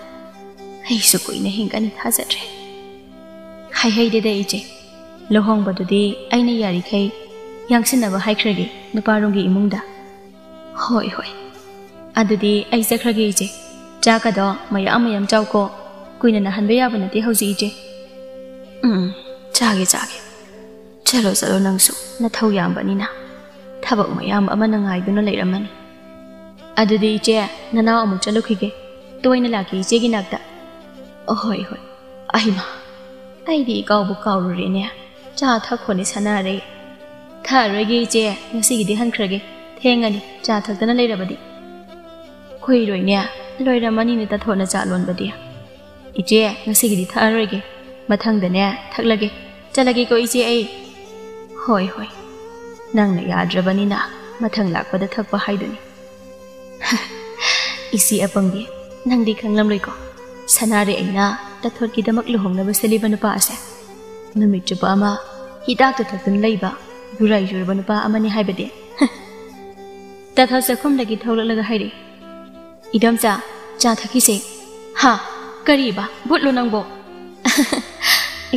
ꯑꯩꯁꯨ ꯀꯨꯏꯅ ꯍꯤꯡꯒꯅꯤ ꯊꯥꯖꯗ꯭ꯔꯦ꯫" "ꯍꯥꯏꯍꯩꯗꯦꯗ ꯏꯆꯦ, ꯂꯨꯍꯣꯡꯕꯗꯨꯗꯤ ꯑꯩꯅ ꯌꯥꯔꯤꯈꯩ ꯌꯥꯡꯁꯤꯟꯅꯕ ꯍꯥꯏꯈ꯭ꯔꯒꯦ ꯅꯨꯄꯥꯔꯣꯝꯒꯤ ꯏꯃꯨꯡꯗ꯫" "ꯍꯣꯏ, ꯍꯣꯏ꯫ ꯑꯗꯨꯗꯤ ꯑꯩ ꯆꯠꯈ꯭ꯔꯒꯦ ꯏꯆꯦ꯫ ꯆꯥꯛꯀꯗꯣ ꯃꯌꯥꯝ ꯃꯌꯥꯝ ꯆꯥꯎꯀꯣ꯫ ꯀꯨꯏꯅ ꯅꯥꯍꯟꯕ ꯌꯥꯕ ꯅꯠꯇꯦ ꯍꯧꯖꯤꯛ ꯏꯆꯦ꯫" "ꯎꯝ, ꯆꯥꯒꯦ, ꯆꯥꯒꯦ꯫ ꯆꯠꯂꯣ, ꯆꯠꯂꯣ ꯅꯪꯁꯨ꯫ ꯅꯊꯧ ꯌꯥꯝꯕꯅꯤꯅ ꯊꯕꯛ ꯃꯌꯥꯝ ꯑꯃꯅ ꯉꯥꯏꯗꯨꯅ ꯂꯩꯔꯝꯃꯅꯤ꯫ ꯑꯗꯨꯗꯤ ꯏꯆꯦ, ꯅꯅꯥꯎ ꯑꯃꯨꯛ ꯆꯠꯂꯨꯈꯤꯒꯦ꯫ ꯇꯣꯏꯅ ꯂꯥꯛꯀꯦ ꯏꯆꯦꯒꯤ ꯅꯥꯛꯇ꯫ ꯑꯍꯣꯏ ꯍꯣꯏ꯫ ꯑꯩꯃ, ꯑꯩꯗꯤ ꯏꯀꯥꯎꯕꯨ ꯀꯥꯎꯔꯨꯔꯦꯅꯦ꯫ ꯆꯥ ꯊꯛꯈꯣꯅꯦ ꯁꯅꯥꯔꯩ꯫ ꯊꯛꯑꯔꯣꯏꯒꯦ ꯏꯆꯦ, ꯉꯁꯤꯒꯤꯗꯤ ꯍꯟꯈ꯭ꯔꯒꯦ꯫ ꯊꯦꯡꯉꯅꯤ ꯆꯥ ꯊꯛꯇꯅ ꯂꯩꯔꯕꯗꯤ꯫ ꯀꯨꯏꯔꯣꯏꯅꯦ, ꯂꯣꯏꯔꯝꯃꯅꯤꯅꯦ ꯇꯥꯊꯣꯠꯅ ꯆꯥ ꯂꯣꯟꯕꯗꯤ꯫ ꯏꯆꯦ, ꯉꯁꯤꯒꯤꯗꯤ ꯊꯛꯑꯔꯣꯏꯒꯦ꯫ ꯃꯊꯪꯗꯅꯦ ꯊꯛꯂꯒꯦ꯫ ꯆꯠꯂꯒꯦꯀꯣ ꯏꯆꯦ ꯑꯩ꯫ ꯍꯣꯏ ꯍꯣꯏ꯫ ꯅꯪꯅ ꯌꯥꯗ꯭ꯔꯕꯅꯤꯅ ꯃꯊꯪ ꯂꯥꯛꯄꯗ ꯊꯛꯄ ꯍꯥꯏꯗꯨꯅꯤ꯫ ꯏꯆꯦ ꯑꯄꯪꯕꯤ, ꯅꯪꯗꯤ ꯈꯪꯂꯝꯂꯣꯏꯀꯣ, ꯁꯅꯥꯔꯩ ꯑꯩꯅ ꯇꯥꯊꯣꯠꯀꯤꯗꯃꯛ ꯂꯨꯍꯣꯡꯅꯕ ꯁꯤꯜꯂꯤꯕ ꯅꯨꯄꯥ ꯑꯁꯦ ꯅꯨꯃꯤꯠ ꯆꯨꯞꯄ ꯑꯃ ꯍꯤꯗꯥꯛꯇ ꯊꯛꯇꯨꯅ ꯂꯩꯕ ꯌꯨꯔꯥꯏ ꯌꯨꯔꯕ ꯅꯨꯄꯥ ꯑꯃꯅꯤ ꯍꯥꯏꯕꯗꯤ꯫ ꯇꯥꯊꯣꯠ ꯆꯥꯛꯈꯨꯝꯗꯒꯤ ꯊꯣꯛꯂꯛꯂꯒ ꯍꯥꯏꯔꯛꯏ, "ꯏꯗꯣꯝꯆꯥ, ꯆꯥ ꯊꯛꯈꯤꯁꯦ꯫" "ꯍꯥ? ꯀꯔꯤꯕ? ꯚꯨꯠꯂꯣ ꯅꯪꯕꯣ?"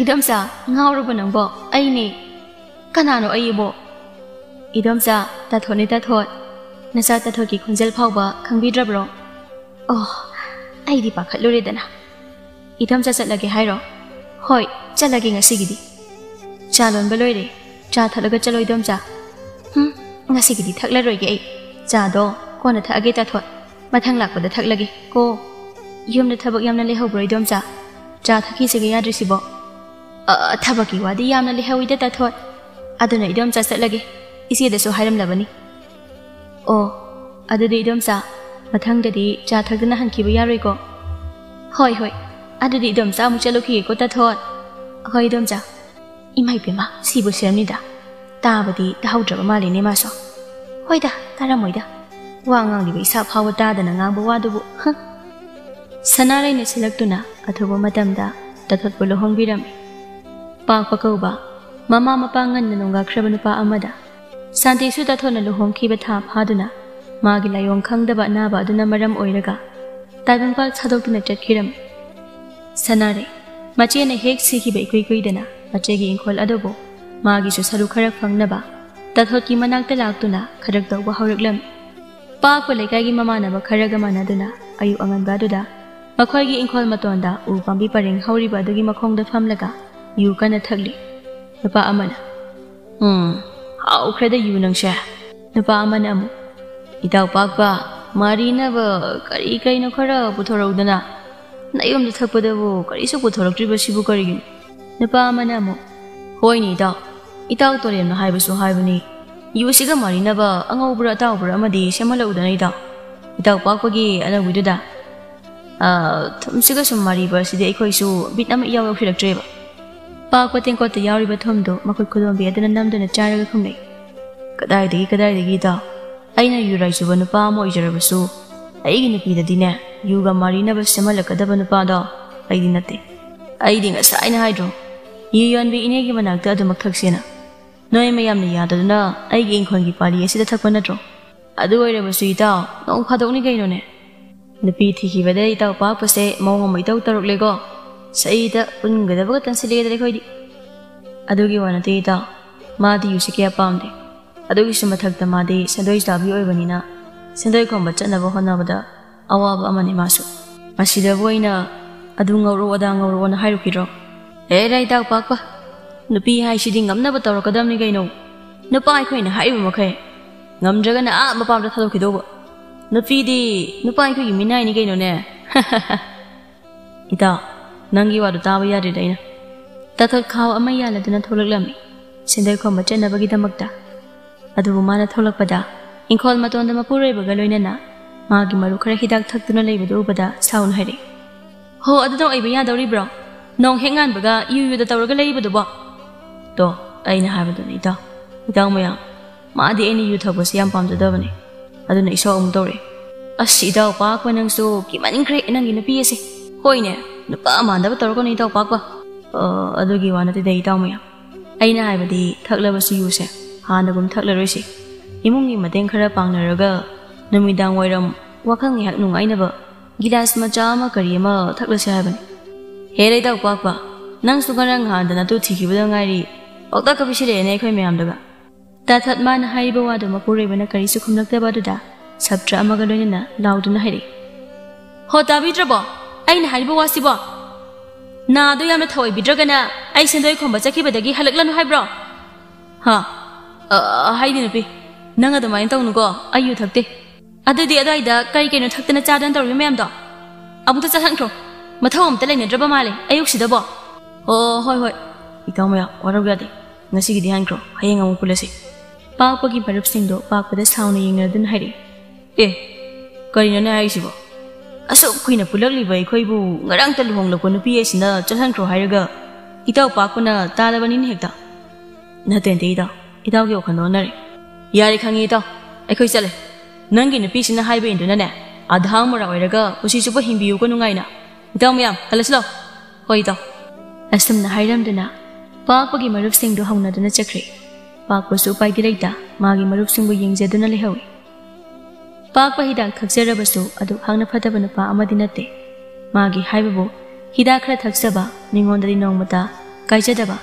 "ꯏꯗꯣꯝꯆꯥ, ꯉꯥꯎꯔꯕꯣ ꯅꯪꯕꯣ? ꯑꯩꯅꯦ꯫" "ꯀꯅꯥꯅꯣ ꯑꯩꯕꯣ?" "ꯏꯗꯣꯝꯆꯥ, ꯇꯥꯊꯣꯠꯅꯦ ꯇꯥꯊꯣꯠ꯫ ꯅꯆꯥ ꯇꯥꯊꯣꯠꯀꯤ ꯈꯣꯟꯖꯦꯜ ꯐꯥꯎꯕ ꯈꯪꯕꯤꯗ꯭ꯔꯕ꯭ꯔꯣ?" "ꯑꯣ, ꯑꯩꯗꯤ ꯄꯥꯈꯠꯂꯨꯔꯦꯗꯅ꯫" "ꯏꯗꯣꯝꯆꯥ ꯆꯠꯂꯒꯦ ꯍꯥꯏꯔꯣ?" "ꯍꯣꯏ, ꯆꯠꯂꯒꯦ ꯉꯁꯤꯒꯤꯗꯤ꯫" "ꯆꯥ ꯂꯣꯟꯕ ꯂꯣꯏꯔꯦ꯫ ꯆꯥ ꯊꯛꯂꯒ ꯆꯠꯂꯣ ꯏꯗꯣꯝꯆꯥ꯫" "ꯍꯨꯝ, ꯉꯁꯤꯒꯤꯗꯤ ꯊꯛꯂꯔꯣꯏꯒꯦ ꯑꯩ꯫ ꯆꯥꯗꯣ ꯀꯣꯟꯅ ꯊꯛꯑꯒꯦ ꯇꯥꯊꯣꯠ꯫ ꯃꯊꯪ ꯂꯥꯛꯄꯗ ꯊꯛꯂꯒꯦ ꯀꯣ꯫" "ꯌꯨꯝꯗ ꯊꯕꯛ ꯌꯥꯝꯅ ꯂꯩꯍꯧꯕ꯭ꯔꯣ ꯏꯗꯣꯝꯆꯥ? ꯆꯥ ꯊꯛꯈꯤꯁꯤꯒ ꯌꯥꯗ꯭ꯔꯤꯁꯤꯕꯣ?" "ꯑ, ꯊꯕꯛꯀꯤ ꯋꯥꯗꯤ ꯌꯥꯝꯅ ꯂꯩꯍꯧꯏꯗ ꯇꯥꯊꯣꯠ꯫ ꯑꯗꯨꯅ ꯏꯗꯣꯝꯆꯥ ꯆꯠꯂꯒꯦ꯫ ꯏꯆꯦꯗꯁꯨ ꯍꯥꯏꯔꯝꯂꯕꯅꯤ꯫" "ꯑꯣ, ꯑꯗꯨꯗꯤ ꯏꯗꯣꯝꯆꯥ, ꯃꯊꯪꯗꯗꯤ ꯆꯥ ꯊꯛꯇꯅ ꯍꯟꯈꯤꯕ ꯌꯥꯔꯣꯏꯀꯣ?" "ꯍꯣꯏ, ꯍꯣꯏ꯫ ꯑꯗꯨꯗꯤ ꯏꯗꯣꯝꯆꯥ ꯑꯃꯨꯛ ꯆꯠꯂꯨꯈꯤꯒꯦꯀꯣ ꯇꯥꯊꯣꯠ꯫" "ꯍꯣꯏ ꯏꯗꯣꯝꯆꯥ꯫" ꯏꯃꯥ ꯏꯄꯦꯝꯃ, ꯁꯤꯕꯨ ꯁꯤꯔꯝꯅꯤꯗ꯫ ꯇꯥꯕꯗꯤ ꯇꯥꯍꯧꯗ꯭ꯔꯕ ꯃꯥꯜꯂꯤꯅꯦ ꯃꯥꯁꯨ꯫ ꯍꯣꯏꯗ, ꯇꯥꯔꯝꯃꯣꯏꯗ꯫ ꯋꯥ ꯉꯥꯡꯂꯤꯕ ꯏꯁꯥ ꯐꯥꯎꯕ ꯇꯥꯗꯅ ꯉꯥꯡꯕ ꯋꯥꯗꯨꯕꯨ, ꯍ꯫ ꯁꯅꯥꯔꯩꯅ ꯁꯤꯜꯂꯛꯇꯨꯅ ꯑꯊꯨꯕ ꯃꯇꯝꯗ ꯇꯥꯊꯣꯠꯄꯨ ꯂꯨꯍꯣꯡꯕꯤꯔꯝꯃꯤ꯫ ꯄꯥꯛꯄ ꯀꯧꯕ ꯃꯃꯥ ꯃꯄꯥ ꯉꯟꯅ ꯅꯣꯡꯒꯥꯈ꯭ꯔꯕ ꯅꯨꯄꯥ ꯑꯃꯗ꯫ ꯁꯥꯟꯇꯤꯁꯨ ꯇꯥꯊꯣꯠꯅ ꯂꯨꯍꯣꯡꯈꯤꯕ ꯊꯥ ꯐꯥꯗꯨꯅ ꯃꯥꯒꯤ ꯂꯥꯏꯑꯣꯡ ꯈꯪꯗꯕ ꯑꯅꯥꯕ ꯑꯗꯨꯅ ꯃꯔꯝ ꯑꯣꯏꯔꯒ ꯇꯥꯏꯕꯪꯄꯥꯜ ꯊꯥꯗꯣꯛꯇꯨꯅ ꯆꯠꯈꯤꯔꯝꯃꯤ꯫ ꯁꯅꯥꯔꯩ, ꯃꯆꯦꯅ ꯍꯦꯛ ꯁꯤꯈꯤꯕ ꯏꯀꯨꯏ ꯀꯨꯏꯗꯅ ꯃꯆꯦꯒꯤ ꯏꯪꯈꯣꯜ ꯑꯗꯨꯕꯨ ꯃꯥꯒꯤꯁꯨ ꯁꯔꯨꯛ ꯈꯔ ꯐꯪꯅꯕ ꯇꯥꯊꯣꯠꯀꯤ ꯃꯅꯥꯛꯇ ꯂꯥꯛꯇꯨꯅ ꯈꯔꯛ ꯇꯧꯕ ꯍꯧꯔꯛꯂꯝꯃꯤ꯫ ꯄꯥꯛꯄ ꯂꯩꯀꯥꯏꯒꯤ ꯃꯃꯥꯟꯅꯕ ꯈꯔꯒ ꯃꯥꯟꯅꯗꯨꯅ ꯑꯌꯨꯛ ꯑꯉꯟꯕ ꯑꯗꯨꯗ ꯃꯈꯣꯏꯒꯤ ꯏꯪꯈꯣꯜ ꯃꯇꯣꯟꯗ ꯎ ꯄꯥꯝꯕꯤ ꯄꯔꯦꯡ ꯍꯧꯔꯤꯕ ꯑꯗꯨꯒꯤ ꯃꯈꯣꯡꯗ ꯐꯝꯂꯒ ꯌꯨ ꯀꯟꯅ ꯊꯛꯂꯤ꯫ ꯅꯨꯄꯥ ꯑꯃꯅ, "ꯎꯝ, ꯍꯥꯎꯈ꯭ꯔꯦꯗ ꯌꯨ ꯅꯪꯁꯦ꯫" ꯅꯨꯄꯥ ꯑꯃꯅ ꯑꯃꯨꯛ, "ꯏꯇꯥꯎ ꯄꯥꯛꯄ, ꯃꯥꯔꯤꯅꯕ ꯀꯔꯤ ꯀꯩꯅꯣ ꯈꯔ ꯄꯨꯊꯣꯔꯛꯎꯗꯅ꯫" ꯅꯌꯨꯝꯗ ꯊꯛꯄꯗꯕꯨ ꯀꯔꯤꯁꯨ ꯄꯨꯊꯣꯔꯛꯇ꯭ꯔꯤꯕꯁꯤꯕꯨ ꯀꯔꯤꯒꯤꯅꯣ?" ꯅꯨꯄꯥ ꯑꯃꯅ ꯑꯃꯨꯛ, "ꯍꯣꯏꯅꯦ ꯏꯇꯥꯎ, ꯏꯇꯥꯎ ꯇꯣꯔꯦꯝꯅ ꯍꯥꯏꯕꯁꯨ ꯍꯥꯏꯕꯅꯤ, ꯌꯨꯁꯤꯒ ꯃꯥꯔꯤꯅꯕ ꯑꯉꯧꯕ꯭ꯔꯥ ꯑꯇꯥꯎꯕ꯭ꯔꯥ ꯑꯃꯗꯤ ꯁꯦꯝꯍꯜꯂꯛꯎꯗꯅ ꯏꯇꯥꯎ, ꯏꯇꯥꯎ ꯄꯥꯛꯄꯒꯤ ꯑꯅꯧꯕꯤꯗꯨꯗ꯫ ꯑꯥ, ꯊꯨꯝꯁꯤꯒ ꯁꯨꯝ ꯃꯥꯔꯤꯕ ꯑꯁꯤꯗꯤ ꯑꯩꯈꯣꯏꯁꯨ ꯕꯤꯠ ꯑꯃ ꯏꯌꯥꯎ ꯌꯥꯎꯁꯤꯜꯂꯛꯇ꯭ꯔꯦꯕ꯫ ꯄꯥꯛꯄ ꯇꯦꯡꯀꯣꯠꯇ ꯌꯥꯎꯔꯤꯕ ꯊꯨꯝꯗꯨ ꯃꯈꯨꯠ ꯈꯨꯗꯣꯝꯕꯤ ꯑꯗꯨꯅ ꯅꯝꯗꯨꯅ ꯆꯥꯔꯒ ꯈꯨꯝꯂꯛꯏ꯫ ꯀꯗꯥꯏꯗꯒꯤ, ꯀꯗꯥꯏꯗꯒꯤ ꯏꯇꯥꯎ? ꯑꯩꯅ ꯌꯨ ꯔꯥꯏꯆꯨꯕ ꯅꯨꯄꯥ ꯑꯃ ꯑꯣꯏꯖꯔꯕꯁꯨ, ꯑꯩꯒꯤ ꯅꯨꯄꯤꯗꯗꯤꯅꯦ, ꯌꯨꯒ ꯃꯥꯔꯤꯅꯕ ꯁꯦꯝꯍꯜꯂꯛꯀꯗꯕ ꯅꯨꯄꯥꯗꯣ ꯑꯩꯗꯤ ꯅꯠꯇꯦ꯫ ꯑꯩꯗꯤ ꯉꯁꯥꯏꯅ ꯍꯥꯏꯗ꯭ꯔꯣ, ꯌꯨ ꯌꯣꯟꯕꯤ ꯏꯅꯦꯒꯤ ꯃꯅꯥꯛꯇ ꯑꯗꯨꯃꯛ ꯊꯛꯁꯦꯅ꯫ ꯅꯣꯏ ꯃꯌꯥꯝꯅ ꯌꯥꯗꯗꯨꯅ ꯑꯩꯒꯤ ꯏꯪꯈꯣꯜꯒꯤ ꯄꯥꯂꯤ ꯑꯁꯤꯗ ꯊꯛꯄ ꯅꯠꯇ꯭ꯔꯣ? ꯑꯗꯨ ꯑꯣꯏꯔꯕꯁꯨ ꯏꯇꯥꯎ, ꯅꯣꯡ ꯐꯥꯗꯣꯛꯅꯤ ꯀꯩꯅꯣꯅꯦ꯫ ꯅꯨꯄꯤ ꯊꯤꯈꯤꯕꯗ ꯏꯇꯥꯎ ꯄꯥꯛꯄꯁꯦ ꯃꯑꯣꯡ ꯑꯃ ꯏꯇꯧ ꯇꯧꯔꯛꯂꯦꯀꯣ꯫ ꯁꯛꯏꯗ ꯄꯨꯟꯒꯗꯕꯒ ꯇꯟꯁꯤꯜꯂꯦꯗ ꯑꯩꯈꯣꯏꯗꯤ꯫ ꯑꯗꯨꯒꯤ ꯋꯥ ꯅꯠꯇꯦ ꯏꯇꯥꯎ, ꯃꯥꯗꯤ ꯌꯨꯁꯦ ꯀꯌꯥ ꯄꯥꯝꯗꯦ꯫ ꯑꯗꯨꯒꯤꯁꯨ ꯃꯊꯛꯇ ꯃꯥꯗꯤ ꯁꯦꯟꯗꯣꯏ ꯆꯥꯕꯤ ꯑꯣꯏꯕꯅꯤꯅ ꯁꯦꯟꯗꯣꯏ ꯈꯣꯝꯕ ꯆꯠꯅꯕ ꯍꯣꯠꯅꯕꯗ ꯑꯋꯥꯕ ꯑꯃꯅꯤ ꯃꯥꯁꯨ꯫ ꯃꯁꯤꯗꯕꯨ ꯑꯩꯅ ꯑꯗꯨ ꯉꯧꯔꯛꯑꯣ ꯑꯗꯥ ꯉꯧꯔꯛꯑꯣꯅ ꯍꯥꯏꯔꯨꯈꯤꯗ꯭ꯔꯣ? ꯍꯦꯔꯥ ꯏꯇꯥꯎ ꯄꯥꯛꯄ, ꯅꯨꯄꯤ ꯍꯥꯏꯁꯤꯗꯤ ꯉꯝꯅꯕ ꯇꯧꯔꯛꯀꯗꯕꯅꯤ ꯀꯩꯅꯣ꯫ ꯅꯨꯄꯥ ꯑꯩꯈꯣꯏꯅ ꯍꯥꯏꯔꯤꯕ ꯃꯈꯩ, ꯉꯝꯗ꯭ꯔꯒꯅ ꯑꯥ ꯃꯄꯥꯝꯗ ꯊꯥꯗꯣꯛꯈꯤꯗꯧꯕ꯫ ꯅꯨꯄꯤꯗꯤ ꯅꯨꯄꯥ ꯑꯩꯈꯣꯏꯒꯤ ꯃꯤꯅꯥꯏꯅꯤ ꯀꯩꯅꯣꯅꯦ꯫ ꯏꯇꯥꯎ, ꯅꯪꯒꯤ ꯋꯥꯗꯨ ꯇꯥꯕ ꯌꯥꯗ꯭ꯔꯤꯗ ꯑꯩꯅ꯫ ꯇꯥꯊꯣꯠ ꯈꯥꯎ ꯑꯃ ꯌꯥꯜꯂꯗꯨꯅ ꯊꯣꯛꯂꯛꯂꯝꯃꯤ, ꯁꯦꯟꯗꯣꯏ ꯈꯣꯝꯕ ꯆꯠꯅꯕꯒꯤꯗꯃꯛꯇ꯫ ꯑꯗꯨꯕꯨ ꯃꯥꯅ ꯊꯣꯛꯂꯛꯄꯗ ꯏꯪꯈꯣꯜ ꯃꯇꯣꯟꯗ ꯃꯄꯨꯔꯣꯏꯕꯒ ꯂꯣꯏꯅꯅ ꯃꯥꯒꯤ ꯃꯔꯨꯞ ꯈꯔ ꯍꯤꯗꯥꯛ ꯊꯛꯇꯨꯅ ꯂꯩꯕꯗꯨ ꯎꯕꯗ ꯁꯥꯎꯅ ꯍꯥꯏꯔꯛꯏ, "ꯍꯣ, ꯑꯗꯨꯗ ꯑꯣꯏꯕ ꯌꯥꯗꯧꯔꯤꯕ꯭ꯔꯣ? ꯅꯣꯡ ꯍꯦꯛ ꯉꯥꯟꯕꯒ ꯌꯨ ꯌꯨꯗ ꯇꯧꯔꯒ ꯂꯩꯔꯤꯕꯗꯨꯕꯣ?" "ꯇꯣ, ꯑꯩꯅ ꯍꯥꯏꯕꯗꯨꯅꯤ ꯏꯇꯥꯎ꯫ ꯏꯇꯥꯎ ꯃꯌꯥꯝ, ꯃꯥꯗꯤ ꯑꯩꯅ ꯌꯨ ꯊꯛꯄꯁꯤ ꯌꯥꯝ ꯄꯥꯝꯖꯗꯕꯅꯤ꯫ ꯑꯗꯨꯅ ꯏꯁꯧ ꯑꯃꯨꯛ ꯇꯧꯔꯛꯑꯦ꯫ ꯑꯁ, ꯏꯇꯥꯎ ꯄꯥꯛꯄ ꯅꯪꯁꯨ ꯀꯤꯃꯟꯈ꯭ꯔꯦ ꯅꯪꯒꯤ ꯅꯨꯄꯤ ꯑꯁꯦ꯫ ꯍꯣꯏꯅꯦ, ꯅꯨꯄꯥ ꯃꯥꯟꯗꯕ ꯇꯧꯔꯛꯀꯅꯨ ꯏꯇꯥꯎ ꯄꯥꯛꯄ꯫ ꯑ, ꯑꯗꯨꯒꯤ ꯋꯥ ꯅꯠꯇꯦꯗ ꯏꯇꯥꯎ ꯃꯌꯥꯝ꯫ ꯑꯩꯅ ꯍꯥꯏꯕꯗꯤ ꯊꯛꯂꯕꯁꯨ ꯌꯨꯁꯦ ꯍꯥꯟꯅꯒꯨꯝ ꯊꯛꯂꯔꯣꯏꯁꯤ꯫ ꯏꯃꯨꯡꯒꯤ ꯃꯇꯦꯡ ꯈꯔ ꯄꯥꯡꯅꯔꯒ ꯅꯨꯃꯤꯗꯥꯡ ꯋꯥꯏꯔꯝ ꯋꯥꯈꯜ ꯉꯥꯏꯍꯥꯛ ꯅꯨꯡꯉꯥꯏꯅꯕ ꯒꯤꯂꯥꯁ ꯃꯆꯥ ꯑꯃ ꯀꯔꯤ ꯑꯃ ꯊꯛꯂꯁꯤ ꯍꯥꯏꯕꯅꯤ꯫" "ꯍꯦ ꯂꯩꯇꯥꯎ ꯄꯥꯛꯄ, ꯅꯪꯁꯨ ꯉꯔꯥꯡ ꯅꯍꯥꯟꯗ ꯅꯇꯨ ꯊꯤꯈꯤꯕꯗ ꯉꯥꯏꯔꯤ, ꯄꯥꯎꯇꯥꯛꯀ ꯄꯤꯁꯤꯜꯂꯛꯑꯦꯅꯦ ꯑꯩꯈꯣꯏ ꯃꯌꯥꯝꯗꯒ꯫" ꯇꯥꯊꯠ ꯃꯥꯅ ꯍꯥꯏꯔꯤꯕ ꯋꯥꯗꯨ ꯃꯄꯨꯔꯣꯏꯕꯅ ꯀꯔꯤꯁꯨ ꯈꯨꯝꯂꯛꯇꯕ ꯑꯗꯨꯗ ꯁꯥꯇ꯭ꯔ ꯑꯃꯒ ꯂꯣꯏꯅꯅ ꯂꯥꯎꯗꯨꯅ ꯍꯥꯏꯔꯛꯏ, "ꯍꯣ, ꯇꯥꯕꯤꯗ꯭ꯔꯕꯣ ꯑꯩꯅ ꯍꯥꯏꯔꯤꯕ ꯋꯥꯁꯤꯕꯣ? ꯅꯥꯗꯣ ꯌꯥꯝꯅ ꯊꯧꯑꯣꯏꯕꯤꯗ꯭ꯔꯒꯅ ꯑꯩ ꯁꯦꯟꯗꯣꯏ ꯈꯣꯝꯕ ꯆꯠꯈꯤꯕꯗꯒꯤ ꯍꯜꯂꯛꯂꯅꯨ ꯍꯥꯏꯕ꯭ꯔꯣ?" "ꯍꯥ? ꯑ, ꯍꯥꯏꯗꯤ ꯅꯨꯄꯤ, ꯅꯪ ꯑꯗꯨꯃꯥꯏꯅ ꯇꯧꯅꯨꯀꯣ, ꯑꯩ ꯌꯨ ꯊꯛꯇꯦ꯫ ꯑꯗꯨꯗꯤ ꯑꯗꯨꯋꯥꯏꯗ ꯀꯔꯤ ꯀꯩꯅꯣ ꯊꯛꯇꯅ ꯆꯥꯗꯅ ꯇꯧꯔꯤꯕ ꯃꯌꯥꯝꯗꯣ ꯑꯃꯨꯛꯇ ꯆꯠꯍꯟꯈ꯭ꯔꯣ꯫" ꯃꯊꯧ ꯑꯝꯇ ꯂꯩꯅꯗ꯭ꯔꯕ ꯃꯥꯜꯂꯦ ꯑꯌꯨꯛꯁꯤꯗꯕꯣ꯫ ꯑꯣ, ꯍꯣꯏ, ꯍꯣꯏ꯫ ꯏꯇꯥꯎ ꯃꯌꯥꯝ ꯋꯥꯔꯧ ꯌꯥꯗꯦ꯫ ꯉꯁꯤꯒꯤꯗꯤ ꯍꯟꯈ꯭ꯔꯣ, ꯍꯌꯦꯡ ꯑꯃꯨꯛ ꯄꯨꯜꯂꯁꯤ꯫ ꯄꯥꯛꯄꯒꯤ ꯃꯔꯨꯞꯁꯤꯡꯗꯣ ꯄꯥꯛꯄꯗ ꯁꯥꯎꯅ ꯌꯦꯡꯅꯗꯨꯅ ꯍꯥꯏꯔꯛꯏ꯫ ꯑꯦ, ꯀꯔꯤꯅꯣꯅꯦ ꯍꯥꯏꯔꯤꯁꯤꯕꯣ? ꯑꯁꯨꯛ ꯀꯨꯏꯅ ꯄꯨꯜꯂꯛꯂꯤꯕ ꯑꯩꯈꯣꯏꯕꯨ ꯉꯔꯥꯡꯇ ꯂꯨꯍꯣꯡꯂꯛꯄ ꯅꯨꯄꯤ ꯑꯁꯤꯅ ꯆꯠꯍꯟꯈ꯭ꯔꯣ ꯍꯥꯏꯔꯒ ꯏꯇꯥꯎ ꯄꯥꯛꯄꯅ ꯇꯥꯗꯕꯅꯤꯅ ꯍꯦꯛꯇ꯫ ꯅꯠꯇꯦ, ꯅꯠꯇꯦ, ꯏꯇꯥꯎ꯫ ꯏꯇꯥꯎꯒꯤ ꯋꯥꯈꯜꯗꯣ ꯑꯣꯟꯅꯔꯦ꯫ ꯌꯥꯔꯦ, ꯈꯪꯉꯦ, ꯏꯇꯥꯎ꯫ ꯑꯩꯈꯣꯏ ꯆꯠꯂꯦ꯫ ꯅꯪꯒꯤ ꯅꯨꯄꯤꯁꯤꯅ ꯍꯥꯏꯕ ꯏꯟꯗꯨꯅꯅꯦ, ꯑꯙꯥ ꯃꯣꯔꯥ ꯑꯣꯏꯔꯒ ꯄꯨꯟꯁꯤ ꯆꯨꯞꯄ ꯍꯤꯡꯕꯤꯌꯨꯀꯣ ꯅꯨꯡꯉꯥꯏꯅ꯫ ꯏꯇꯥꯎ ꯃꯌꯥꯝ, ꯍꯜꯂꯁꯤ ꯂꯥꯎ꯫ ꯍꯣꯏ, ꯏꯇꯥꯎ꯫ ꯑꯁꯨꯝꯅ ꯍꯥꯏꯔꯝꯗꯨꯅ ꯄꯥꯛꯄꯒꯤ ꯃꯔꯨꯞꯁꯤꯡꯗꯨ ꯍꯧꯅꯗꯨꯅ ꯆꯠꯈ꯭ꯔꯦ꯫ ꯄꯥꯛꯄꯁꯨ ꯎꯄꯥꯏꯗꯤ ꯂꯩꯇ ꯃꯥꯒꯤ ꯃꯔꯨꯞꯁꯤꯡꯕꯨ ꯌꯦꯡꯖꯗꯨꯅ ꯂꯩꯍꯧꯏ꯫ ꯄꯥꯛꯄ ꯍꯤꯗꯥꯛ ꯊꯛꯆꯔꯕꯁꯨ ꯑꯗꯨꯛ ꯍꯥꯛꯅ ꯐꯠꯇꯕ ꯅꯨꯄꯥ ꯑꯃꯗꯤ ꯅꯠꯇꯦ꯫ ꯃꯥꯒꯤ ꯍꯥꯏꯕꯕꯨ ꯍꯤꯗꯥꯛ ꯈꯔ ꯊꯛꯆꯕ, ꯃꯤꯉꯣꯟꯗꯗꯤ ꯅꯣꯡꯃꯇ ꯀꯥꯏꯖꯗꯕ,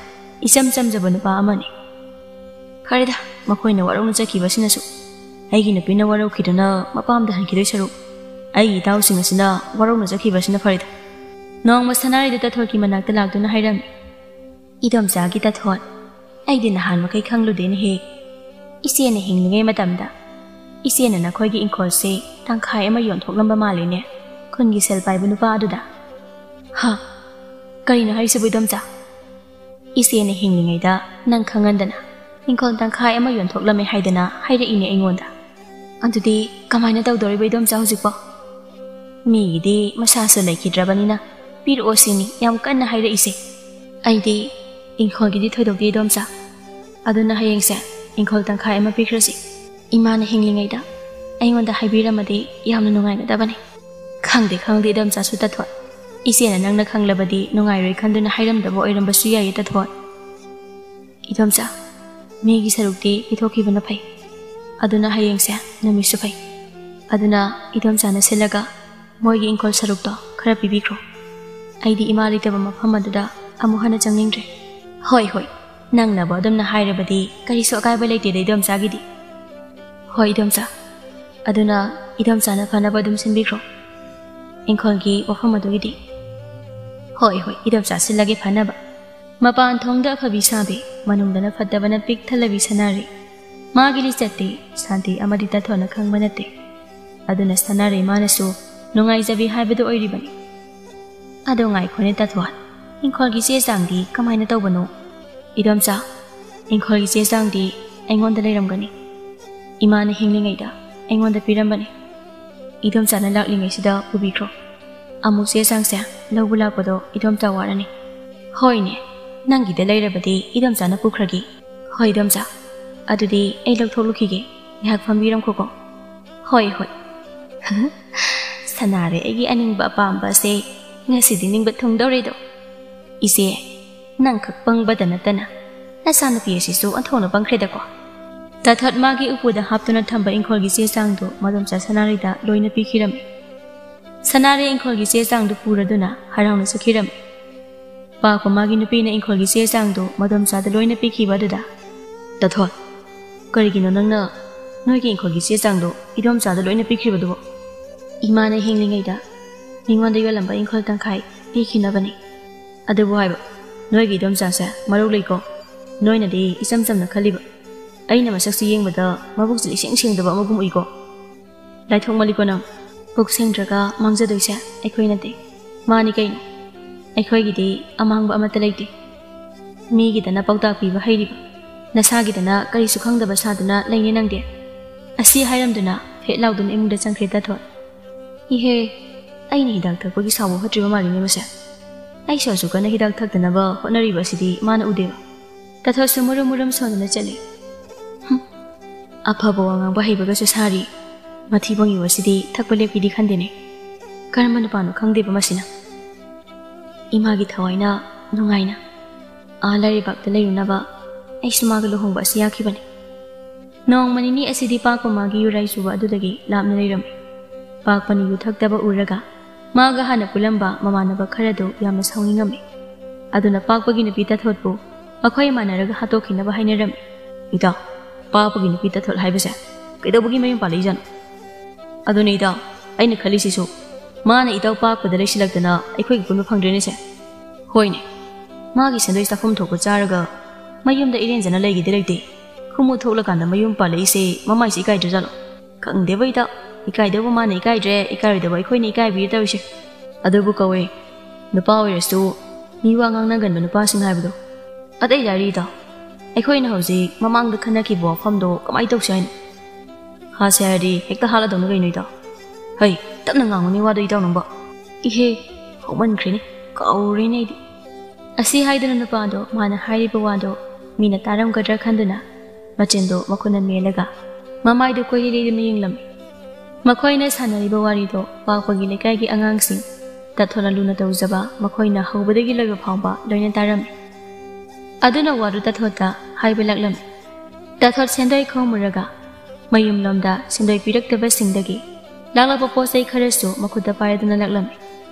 ꯏꯆꯝ ꯆꯝꯖꯕ ꯅꯨꯄꯥ ꯑꯃꯅꯤ꯫ ꯐꯔꯦꯗ, ꯃꯈꯣꯏꯅ ꯋꯥꯔꯧꯅ ꯆꯠꯈꯤꯕꯁꯤꯅꯁꯨ꯫ ꯑꯩꯒꯤ ꯅꯨꯄꯤꯅ ꯋꯥꯔꯧꯈꯤꯗꯨꯅ ꯃꯄꯥꯝꯗ ꯍꯟꯈꯤꯗꯣꯏ ꯁꯔꯨꯛ, ꯑꯩꯒꯤ ꯏꯇꯥꯎꯁꯤꯡ ꯑꯁꯤꯅ ꯋꯥꯔꯧꯅ ꯆꯠꯈꯤꯕꯁꯤꯅ ꯐꯔꯦꯗ꯫ ꯅꯣꯡꯃ ꯁꯅꯥꯔꯩꯗ ꯇꯥꯊꯣꯠꯀꯤ ꯃꯅꯥꯛꯇ ꯂꯥꯛꯇꯨꯅ ꯍꯥꯏꯔꯝꯃꯤ, "ꯏꯗꯣꯝꯆꯥꯒꯤ ꯇꯥꯊꯣꯠ, ꯑꯩꯗꯤ ꯅꯍꯥꯟ ꯃꯈꯩ ꯈꯪꯂꯨꯗꯦꯅꯦꯍꯦ꯫ ꯏꯆꯦꯅ ꯍꯤꯡꯂꯤꯉꯩ ꯃꯇꯝꯗ ꯏꯆꯦꯅ ꯅꯈꯣꯏꯒꯤ ꯏꯪꯈꯣꯜꯁꯦ ꯇꯪꯈꯥꯏ ꯑꯃ ꯌꯣꯟꯊꯣꯛꯂꯝꯕ ꯃꯥꯜꯂꯤꯅꯦ, ꯈꯨꯟꯒꯤ ꯁꯦꯜ ꯄꯥꯏꯕ ꯅꯨꯄꯥ ꯑꯗꯨꯗ?" "ꯍꯥ? ꯀꯔꯤꯅꯣ ꯍꯥꯏꯔꯤꯁꯤꯕꯨ, ꯏꯗꯣꯝꯆꯥ?" "ꯏꯆꯦꯅ ꯍꯤꯡꯂꯤꯉꯩꯗ ꯅꯪ ꯈꯪꯍꯟꯗꯅ ꯏꯪꯈꯣꯜ ꯇꯪꯈꯥꯏ ꯑꯃ ꯌꯣꯟꯊꯣꯛꯂꯝꯃꯦ ꯍꯥꯏꯗꯅ ꯍꯥꯏꯔꯛꯏꯅꯦ ꯑꯩꯉꯣꯟꯗ꯫ ꯑꯗꯨꯗꯤ ꯀꯃꯥꯏꯅ ꯇꯧꯗꯣꯔꯤꯕ, ꯏꯗꯣꯝꯆꯥ, ꯍꯧꯖꯤꯛꯄꯣ?" "ꯃꯤꯒꯤꯗꯤ ꯃꯁꯥꯁꯨ ꯂꯩꯈꯤꯗ꯭ꯔꯕꯅꯤꯅ ꯄꯤꯔꯛꯑꯣ ꯁꯤꯅꯤ ꯌꯥꯝ ꯀꯟꯅ ꯍꯥꯏꯔꯛꯏꯁꯦ꯫ ꯑꯩꯗꯤ ꯏꯪꯈꯣꯜꯒꯤꯗꯤ ꯊꯣꯏꯗꯣꯛꯇꯦ, ꯏꯗꯣꯝꯆꯥ꯫ ꯑꯗꯨꯅ ꯍꯌꯦꯡꯁꯦ ꯏꯪꯈꯣꯜ ꯇꯪꯈꯥꯏ ꯑꯃ ꯄꯤꯈ꯭ꯔꯁꯤ꯫ ꯏꯃꯥꯅ ꯍꯤꯡꯂꯤꯉꯩꯗ ꯑꯩꯉꯣꯟꯗ ꯍꯥꯏꯕꯤꯔꯝꯃꯗꯤ ꯌꯥꯝꯅ ꯅꯨꯡꯉꯥꯏꯒꯗꯕꯅꯤ꯫" "ꯈꯪꯗꯦ, ꯈꯪꯗꯦ, ꯏꯗꯣꯝꯆꯥꯁꯨ ꯇꯥꯊꯣꯠ꯫ ꯏꯆꯦꯅ ꯅꯪꯅ ꯈꯪꯂꯕꯗꯤ ꯅꯨꯡꯉꯥꯏꯔꯣꯏ ꯈꯟꯗꯨꯅ ꯍꯥꯏꯔꯝꯗꯕ ꯑꯣꯏꯔꯝꯕꯁꯨ ꯌꯥꯏꯌꯦ, ꯇꯥꯊꯣꯠ꯫" "ꯏꯗꯣꯝꯆꯥ, ꯃꯤꯒꯤ ꯁꯔꯨꯛꯇꯤ ꯄꯤꯊꯣꯛꯈꯤꯕꯅ ꯐꯩ꯫ ꯑꯗꯨꯅ ꯍꯌꯦꯡꯁꯦ ꯅꯨꯃꯤꯠꯁꯨ ꯐꯩ꯫ ꯑꯗꯨꯅ ꯏꯗꯣꯝꯆꯥꯅ ꯁꯤꯜꯂꯒ ꯃꯣꯏꯒꯤ ꯏꯪꯈꯣꯜ ꯁꯔꯨꯛꯇꯣ ꯈꯔ ꯄꯤꯕꯤꯈ꯭ꯔꯣ꯫ ꯑꯩꯗꯤ ꯏꯃꯥ ꯂꯩꯇꯕ ꯃꯐꯝ ꯑꯗꯨꯗ ꯑꯃꯨꯛ ꯍꯟꯅ ꯆꯪꯅꯤꯡꯗ꯭ꯔꯦ꯫" "ꯍꯣꯏ, ꯍꯣꯏ, ꯅꯪꯅꯕꯨ ꯑꯗꯨꯝꯅ ꯍꯥꯏꯔꯕꯗꯤ ꯀꯔꯤꯁꯨ ꯑꯀꯥꯏꯕ ꯂꯩꯇꯦꯗ, ꯏꯗꯣꯝꯆꯥꯒꯤꯗꯤ꯫" "ꯍꯣꯏ, ꯏꯗꯣꯝꯆꯥ, ꯑꯗꯨꯅ ꯏꯗꯣꯝꯆꯥꯅ ꯐꯅꯕ ꯑꯗꯨꯝ ꯁꯤꯟꯕꯤꯈ꯭ꯔꯣ, ꯏꯪꯈꯣꯜꯒꯤ ꯋꯥꯐꯝ ꯑꯗꯨꯒꯤꯗꯤ꯫" "ꯍꯣꯏ, ꯍꯣꯏ, ꯏꯗꯣꯝꯆꯥ ꯁꯤꯜꯂꯒꯦ ꯐꯅꯕ꯫" ꯃꯄꯥꯟ ꯊꯣꯡꯗ ꯑꯐꯕꯤ ꯁꯥꯕꯤ, ꯃꯅꯨꯡꯗꯅ ꯐꯠꯇꯕꯅ ꯄꯤꯛ ꯊꯜꯂꯕꯤ ꯁꯅꯥꯔꯩ꯫ ꯃꯥꯒꯤ ꯂꯤꯆꯠꯇꯤ ꯁꯥꯟꯇꯤ ꯑꯃꯗꯤ ꯇꯥꯊꯣꯠꯅ ꯈꯪꯕ ꯅꯠꯇꯦ꯫ ꯑꯗꯨꯅ ꯁꯅꯥꯔꯩ ꯃꯥꯅꯁꯨ ꯅꯨꯡꯉꯥꯏꯖꯕꯤ ꯍꯥꯏꯕꯗꯨ ꯑꯣꯏꯔꯤꯕꯅꯤ꯫ ꯑꯗꯣ ꯉꯥꯏꯈꯣꯅꯦ ꯇꯥꯊꯣꯟ, ꯏꯪꯈꯣꯜꯒꯤ ꯆꯦ ꯆꯥꯡꯗꯤ ꯀꯃꯥꯏꯅ ꯇꯧꯕꯅꯣ? ꯏꯗꯣꯝꯆꯥ, ꯏꯪꯈꯣꯜꯒꯤ ꯆꯦ ꯆꯥꯡꯗꯤ ꯑꯩꯉꯣꯟꯗ ꯂꯩꯔꯝꯒꯅꯤ꯫ ꯏꯃꯥꯅ ꯍꯤꯡꯂꯤꯉꯩꯗ ꯑꯩꯉꯣꯟꯗ ꯄꯤꯔꯝꯕꯅꯤ꯫ ꯏꯗꯣꯝꯆꯥꯅ ꯂꯥꯛꯂꯤꯉꯩꯁꯤꯗ ꯄꯨꯕꯤꯈ꯭ꯔꯣ꯫ ꯑꯃꯨꯛ ꯆꯦ ꯆꯥꯡꯁꯦ ꯂꯧꯕ ꯂꯥꯛꯄꯗꯣ ꯏꯗꯣꯝꯆꯥ ꯋꯥꯔꯅꯤ꯫ ꯍꯣꯏꯅꯦ, ꯅꯪꯒꯤꯗ ꯂꯩꯔꯕꯗꯤ ꯏꯗꯣꯝꯆꯥꯅ ꯄꯨꯈ꯭ꯔꯒꯦ꯫ ꯍꯣꯏ ꯏꯗꯣꯝꯆꯥ, ꯑꯗꯨꯗꯤ ꯑꯩ ꯂꯧꯊꯣꯛꯂꯨꯈꯤꯒꯦ, ꯉꯥꯏꯍꯥꯛ ꯐꯝꯕꯤꯔꯝꯈꯣꯀꯣ꯫ ꯍꯣꯏ ꯍꯣꯏ꯫ ꯁꯅꯥꯔꯦ, ꯑꯩꯒꯤ ꯑꯅꯤꯡꯕ ꯑꯄꯥꯝꯕꯁꯦ ꯉꯁꯤꯗꯤ ꯅꯤꯡꯕ ꯊꯨꯡꯗꯧꯔꯦꯗꯣ꯫ ꯏꯆꯦ, ꯅꯪꯈꯛ ꯄꯪꯕꯗ ꯅꯠꯇꯅ ꯅꯆꯥꯅꯨꯄꯤ ꯑꯁꯤꯁꯨ ꯑꯣꯟꯊꯣꯛꯅ ꯄꯪꯈ꯭ꯔꯦꯗꯀꯣ꯫ ꯇꯥꯊꯣꯠ ꯃꯥꯒꯤ ꯎꯄꯨꯗ ꯍꯥꯞꯇꯨꯅ ꯊꯝꯕ ꯏꯪꯈꯣꯜꯒꯤ ꯆꯦ ꯆꯥꯡꯗꯨ ꯃꯗꯣꯝꯆꯥ ꯁꯅꯥꯔꯩꯗ ꯂꯣꯏꯅ ꯄꯤꯈꯤꯔꯝꯃꯤ꯫ ꯁꯅꯥꯔꯩ ꯏꯪꯈꯣꯜꯒꯤ ꯆꯦ ꯆꯥꯡꯗꯨ ꯄꯨꯔꯗꯨꯅ ꯍꯔꯥꯎꯅ ꯆꯠꯈꯤꯔꯝꯃꯤ꯫ ꯄꯥꯛꯄ ꯃꯥꯒꯤ ꯅꯨꯄꯤꯅ ꯏꯪꯈꯣꯜꯒꯤ ꯆꯦ ꯆꯥꯡꯗꯨ ꯃꯗꯣꯝꯆꯥꯗ ꯂꯣꯏꯅ ꯄꯤꯈꯤꯕ ꯑꯗꯨꯗ, "ꯇꯥꯊꯣꯠ, ꯀꯔꯤꯒꯤꯅꯣ ꯅꯪꯅ ꯅꯣꯏꯒꯤ ꯏꯪꯈꯣꯜꯒꯤ ꯆꯦ ꯆꯥꯡꯗꯨ ꯏꯗꯣꯝꯆꯥꯗ ꯂꯣꯏꯅ ꯄꯤꯈ꯭ꯔꯤꯕꯗꯨꯕꯣ? ꯏꯃꯥꯅ ꯍꯤꯡꯂꯤꯉꯩꯗ ꯃꯤꯉꯣꯟꯗ ꯌꯣꯜꯂꯝꯕ ꯏꯪꯈꯣꯜ ꯇꯪꯈꯥꯏ ꯄꯤꯈꯤꯅꯕꯅꯤ꯫ ꯑꯗꯨꯕꯨ ꯍꯥꯏꯕ, ꯅꯣꯏꯒꯤ ꯏꯗꯣꯝꯆꯥꯁꯦ ꯃꯔꯧ ꯂꯩꯀꯣ꯫ ꯅꯣꯏꯅꯗꯤ ꯏꯆꯝ ꯆꯝꯅ ꯈꯜꯂꯤꯕ, ꯑꯩꯅ ꯃꯁꯛꯁꯤ ꯌꯦꯡꯕꯗ ꯃꯕꯨꯛꯁꯤ ꯏꯁꯦꯡ ꯁꯦꯡꯗꯕ ꯑꯃꯒꯨꯝ ꯎꯏꯀꯣ꯫ ꯂꯥꯏꯊꯣꯛꯃꯜꯂꯤꯀꯣ ꯅꯪ꯫ ꯄꯨꯛ ꯁꯦꯡꯗ꯭ꯔꯒ ꯃꯥꯡꯖꯗꯣꯏꯁꯦ ꯑꯩꯈꯣꯏ ꯅꯠꯇꯦ, ꯃꯥꯅꯤ ꯀꯩꯅꯣ꯫ ꯑꯩꯈꯣꯏꯒꯤꯗꯤ ꯑꯃꯥꯡꯕ ꯑꯃꯠꯇ ꯂꯩꯇꯦ꯫ ꯃꯤꯒꯤꯗꯅ ꯄꯥꯎꯇꯥꯛ ꯄꯤꯕ ꯍꯩꯔꯤꯕ, ꯅꯁꯥꯒꯤꯗꯅ ꯀꯔꯤꯁꯨ ꯈꯪꯗꯕ ꯁꯥꯗꯨꯅ ꯂꯩꯅꯦ ꯅꯪꯗꯤ꯫" ꯑꯁꯤ ꯍꯥꯏꯔꯝꯗꯨꯅ ꯐꯦꯠ ꯂꯥꯎꯗꯨꯅ ꯏꯃꯨꯡꯗ ꯆꯪꯈ꯭ꯔꯦ ꯇꯥꯊꯣꯠ꯫ "ꯏꯍꯦ, ꯑꯩꯅ ꯍꯤꯗꯥꯛ ꯊꯛꯄꯒꯤ ꯁꯥꯎꯕ ꯐꯠꯇ꯭ꯔꯤꯕ ꯃꯥꯜꯂꯤꯅꯦ ꯃꯁꯦ꯫ ꯑꯩꯁꯨ ꯑꯁꯨꯛ ꯀꯟꯅ ꯍꯤꯗꯥꯛ ꯊꯛꯇꯅꯕ ꯍꯣꯠꯅꯔꯤꯕ ꯑꯁꯤꯗꯤ ꯃꯥꯅ ꯎꯗꯦꯕ?" ꯇꯥꯊꯣꯠꯁꯨ ꯃꯨꯔꯨꯝ ꯃꯨꯔꯨꯝ ꯁꯣꯟꯗꯨꯅ ꯆꯠꯂꯤ꯫ "ꯍꯨꯝ, ꯑꯐꯕ ꯋꯥ ꯉꯥꯡꯕ ꯍꯩꯕꯒꯁꯨ ꯁꯥꯔꯤ꯫ ꯃꯊꯤꯕꯣꯡ ꯌꯨ ꯑꯁꯤꯗꯤ ꯊꯛꯄ ꯂꯦꯞꯀꯦꯗꯤ ꯈꯟꯗꯦꯅꯦ꯫ ꯀꯔꯝꯕ ꯅꯨꯄꯥꯅꯣ ꯈꯪꯗꯦꯕ ꯃꯁꯤꯅ꯫" ꯏꯃꯥꯒꯤ ꯊꯋꯥꯏꯅ ꯅꯨꯡꯉꯥꯏꯅ ꯑꯥ ꯂꯥꯏꯔꯩꯕꯥꯛꯇ ꯂꯩꯔꯨꯅꯕ ꯑꯩꯁꯨ ꯃꯥꯒ ꯂꯨꯍꯣꯡꯕ ꯑꯁꯤ ꯌꯥꯈꯤꯕꯅꯤ꯫ ꯅꯣꯡꯃ ꯅꯤꯅꯤ ꯑꯁꯤꯗꯤ ꯄꯥꯛꯄ ꯃꯥꯒꯤ ꯌꯨꯔꯥꯏ ꯆꯨꯕ ꯑꯗꯨꯗꯒꯤ ꯂꯥꯞꯅ ꯂꯩꯔꯝꯃꯤ꯫ ꯄꯥꯛꯄꯅ ꯌꯨ ꯊꯛꯇꯕ ꯎꯔꯒ ꯃꯥꯒ ꯍꯥꯟꯅ ꯄꯨꯜꯂꯝꯕ ꯃꯃꯥꯟꯅꯕ ꯈꯔꯗꯨ ꯌꯥꯝꯅ ꯁꯥꯎꯅꯤꯡꯉꯝꯃꯤ꯫ ꯑꯗꯨꯅ ꯄꯥꯛꯄꯒꯤ ꯅꯨꯄꯤ ꯇꯥꯊꯣꯠꯄꯨ ꯃꯈꯣꯏ ꯃꯥꯟꯅꯔꯒ ꯍꯥꯠꯇꯣꯛꯈꯤꯅꯕ ꯍꯥꯏꯅꯔꯝꯃꯤ꯫ "ꯏꯇꯥꯎ, ꯄꯥꯛꯄꯒꯤ ꯅꯨꯄꯤ ꯇꯥꯊꯣꯠ ꯍꯥꯏꯕꯁꯦ ꯀꯩꯗꯧꯕꯒꯤ ꯃꯌꯨꯝ ꯄꯥꯜꯂꯛꯏꯖꯥꯠꯅꯣ?" "ꯑꯗꯨꯅꯦ ꯏꯇꯥꯎ, ꯑꯩꯅ ꯈꯜꯂꯤꯁꯤꯁꯨ, ꯃꯥꯅ ꯏꯇꯥꯎ ꯄꯥꯛꯄꯗ ꯂꯩꯁꯤꯜꯂꯛꯇꯅ ꯑꯩꯈꯣꯏꯒ ꯄꯨꯟꯕ ꯐꯪꯗ꯭ꯔꯦꯅꯦꯁꯦ꯫ ꯍꯣꯏꯅꯦ, ꯃꯥꯒꯤ ꯁꯦꯟꯗꯣꯏ ꯆꯥꯐꯝ ꯊꯣꯛꯄ ꯆꯥꯔꯒ ꯃꯌꯨꯝꯗ ꯏꯔꯦꯟꯖꯅ ꯂꯩꯒꯦꯗꯤ ꯂꯩꯇꯦ꯫ ꯈꯨꯃꯨ ꯊꯣꯛꯂꯀꯥꯟꯗ ꯃꯌꯨꯝ ꯄꯥꯜꯂꯛꯏꯁꯦ ꯃꯃꯥꯏꯁꯦ ꯏꯀꯥꯏꯗ꯭ꯔꯖꯥꯠꯂꯣ? ꯈꯪꯗꯦꯕ ꯏꯇꯥꯎ, ꯏꯀꯥꯏꯗꯧꯕ ꯃꯥꯅ ꯏꯀꯥꯏꯗ꯭ꯔꯦ, ꯏꯀꯥꯏꯔꯣꯏꯗꯕ ꯑꯩꯈꯣꯏꯅ ꯏꯀꯥꯏꯕꯤꯔꯦ ꯇꯧꯔꯤꯁꯦ꯫ ꯑꯗꯨꯕꯨ ꯀꯧꯋꯦ, ꯅꯨꯄꯥ ꯑꯣꯏꯔꯁꯨ ꯃꯤ ꯋꯥ ꯉꯥꯡꯅꯒꯟꯕ ꯅꯨꯄꯥꯁꯤꯡ ꯍꯥꯏꯕꯗꯣ꯫ ꯑꯇꯩ ꯂꯥꯏꯔꯤ ꯏꯇꯥꯎ, ꯑꯩꯈꯣꯏꯅ ꯍꯧꯖꯤꯛ ꯃꯃꯥꯡꯗ ꯈꯟꯅꯈꯤꯕ ꯋꯥꯐꯝꯗꯣ ꯀꯃꯥꯏꯅ ꯇꯧꯁꯤ ꯍꯥꯏꯅꯣ? ꯍꯥꯠꯁꯦ ꯍꯥꯏꯔꯗꯤ ꯍꯦꯛꯇ ꯍꯥꯠꯂꯗꯧꯅꯤ ꯀꯩꯅꯣ ꯏꯇꯥꯎ꯫ ꯍꯩ, ꯇꯞꯅ ꯉꯥꯡꯉꯨꯅꯦ ꯋꯥꯗꯣ ꯏꯇꯥꯎ ꯅꯪꯕꯣ꯫ ꯏꯍꯦ, ꯍꯧꯃꯟꯈ꯭ꯔꯦꯅꯦ, ꯀꯥꯎꯔꯨꯔꯦꯅꯦ ꯑꯩꯗꯤ꯫ ꯑꯁꯤ ꯍꯥꯏꯗꯨꯅ ꯅꯨꯄꯥꯗꯣ ꯃꯥꯅ ꯍꯥꯏꯔꯤꯕ ꯋꯥꯗꯣ ꯃꯤꯅ ꯇꯥꯔꯝꯒꯗ꯭ꯔꯥ ꯈꯟꯗꯨꯅ ꯃꯆꯤꯟꯗꯣ ꯃꯈꯨꯠꯅ ꯃꯦꯜꯂꯒ ꯃꯃꯥꯏꯗꯣ ꯀꯣꯏꯔꯤ ꯂꯩꯗꯨꯅ ꯌꯦꯡꯂꯝꯃꯤ꯫ ꯃꯈꯣꯏꯅ ꯁꯥꯟꯅꯔꯤꯕ ꯋꯥꯔꯤꯗꯣ ꯄꯥꯛꯄꯒꯤ ꯂꯩꯀꯥꯏꯒꯤ ꯑꯉꯥꯡꯁꯤꯡ ꯇꯥꯊꯣꯠꯅ ꯂꯨꯅ ꯇꯧꯖꯕ ꯃꯈꯣꯏꯅ ꯍꯧꯕꯗꯒꯤ ꯂꯣꯏꯕ ꯐꯥꯎꯕ ꯂꯣꯏꯅ ꯇꯥꯔꯝꯃꯤ꯫ ꯑꯗꯨꯅ ꯋꯥꯗꯨ ꯇꯥꯊꯣꯠꯇ ꯍꯥꯏꯕ ꯂꯥꯛꯂꯝꯃꯤ꯫ ꯇꯥꯊꯣꯠ ꯁꯦꯟꯗꯣꯏ ꯈꯣꯝꯃꯨꯔꯒ ꯃꯌꯨꯝꯂꯣꯝꯗ ꯁꯦꯟꯗꯣꯏ ꯄꯤꯔꯛꯇꯕꯁꯤꯡꯗꯒꯤ ꯂꯥꯛꯂꯛꯄ ꯄꯣꯠ ꯆꯩ ꯈꯔꯁꯨ ꯃꯈꯨꯠꯇ ꯄꯥꯏꯔꯗꯨꯅ ꯂꯥꯛꯂꯝꯃꯤ꯫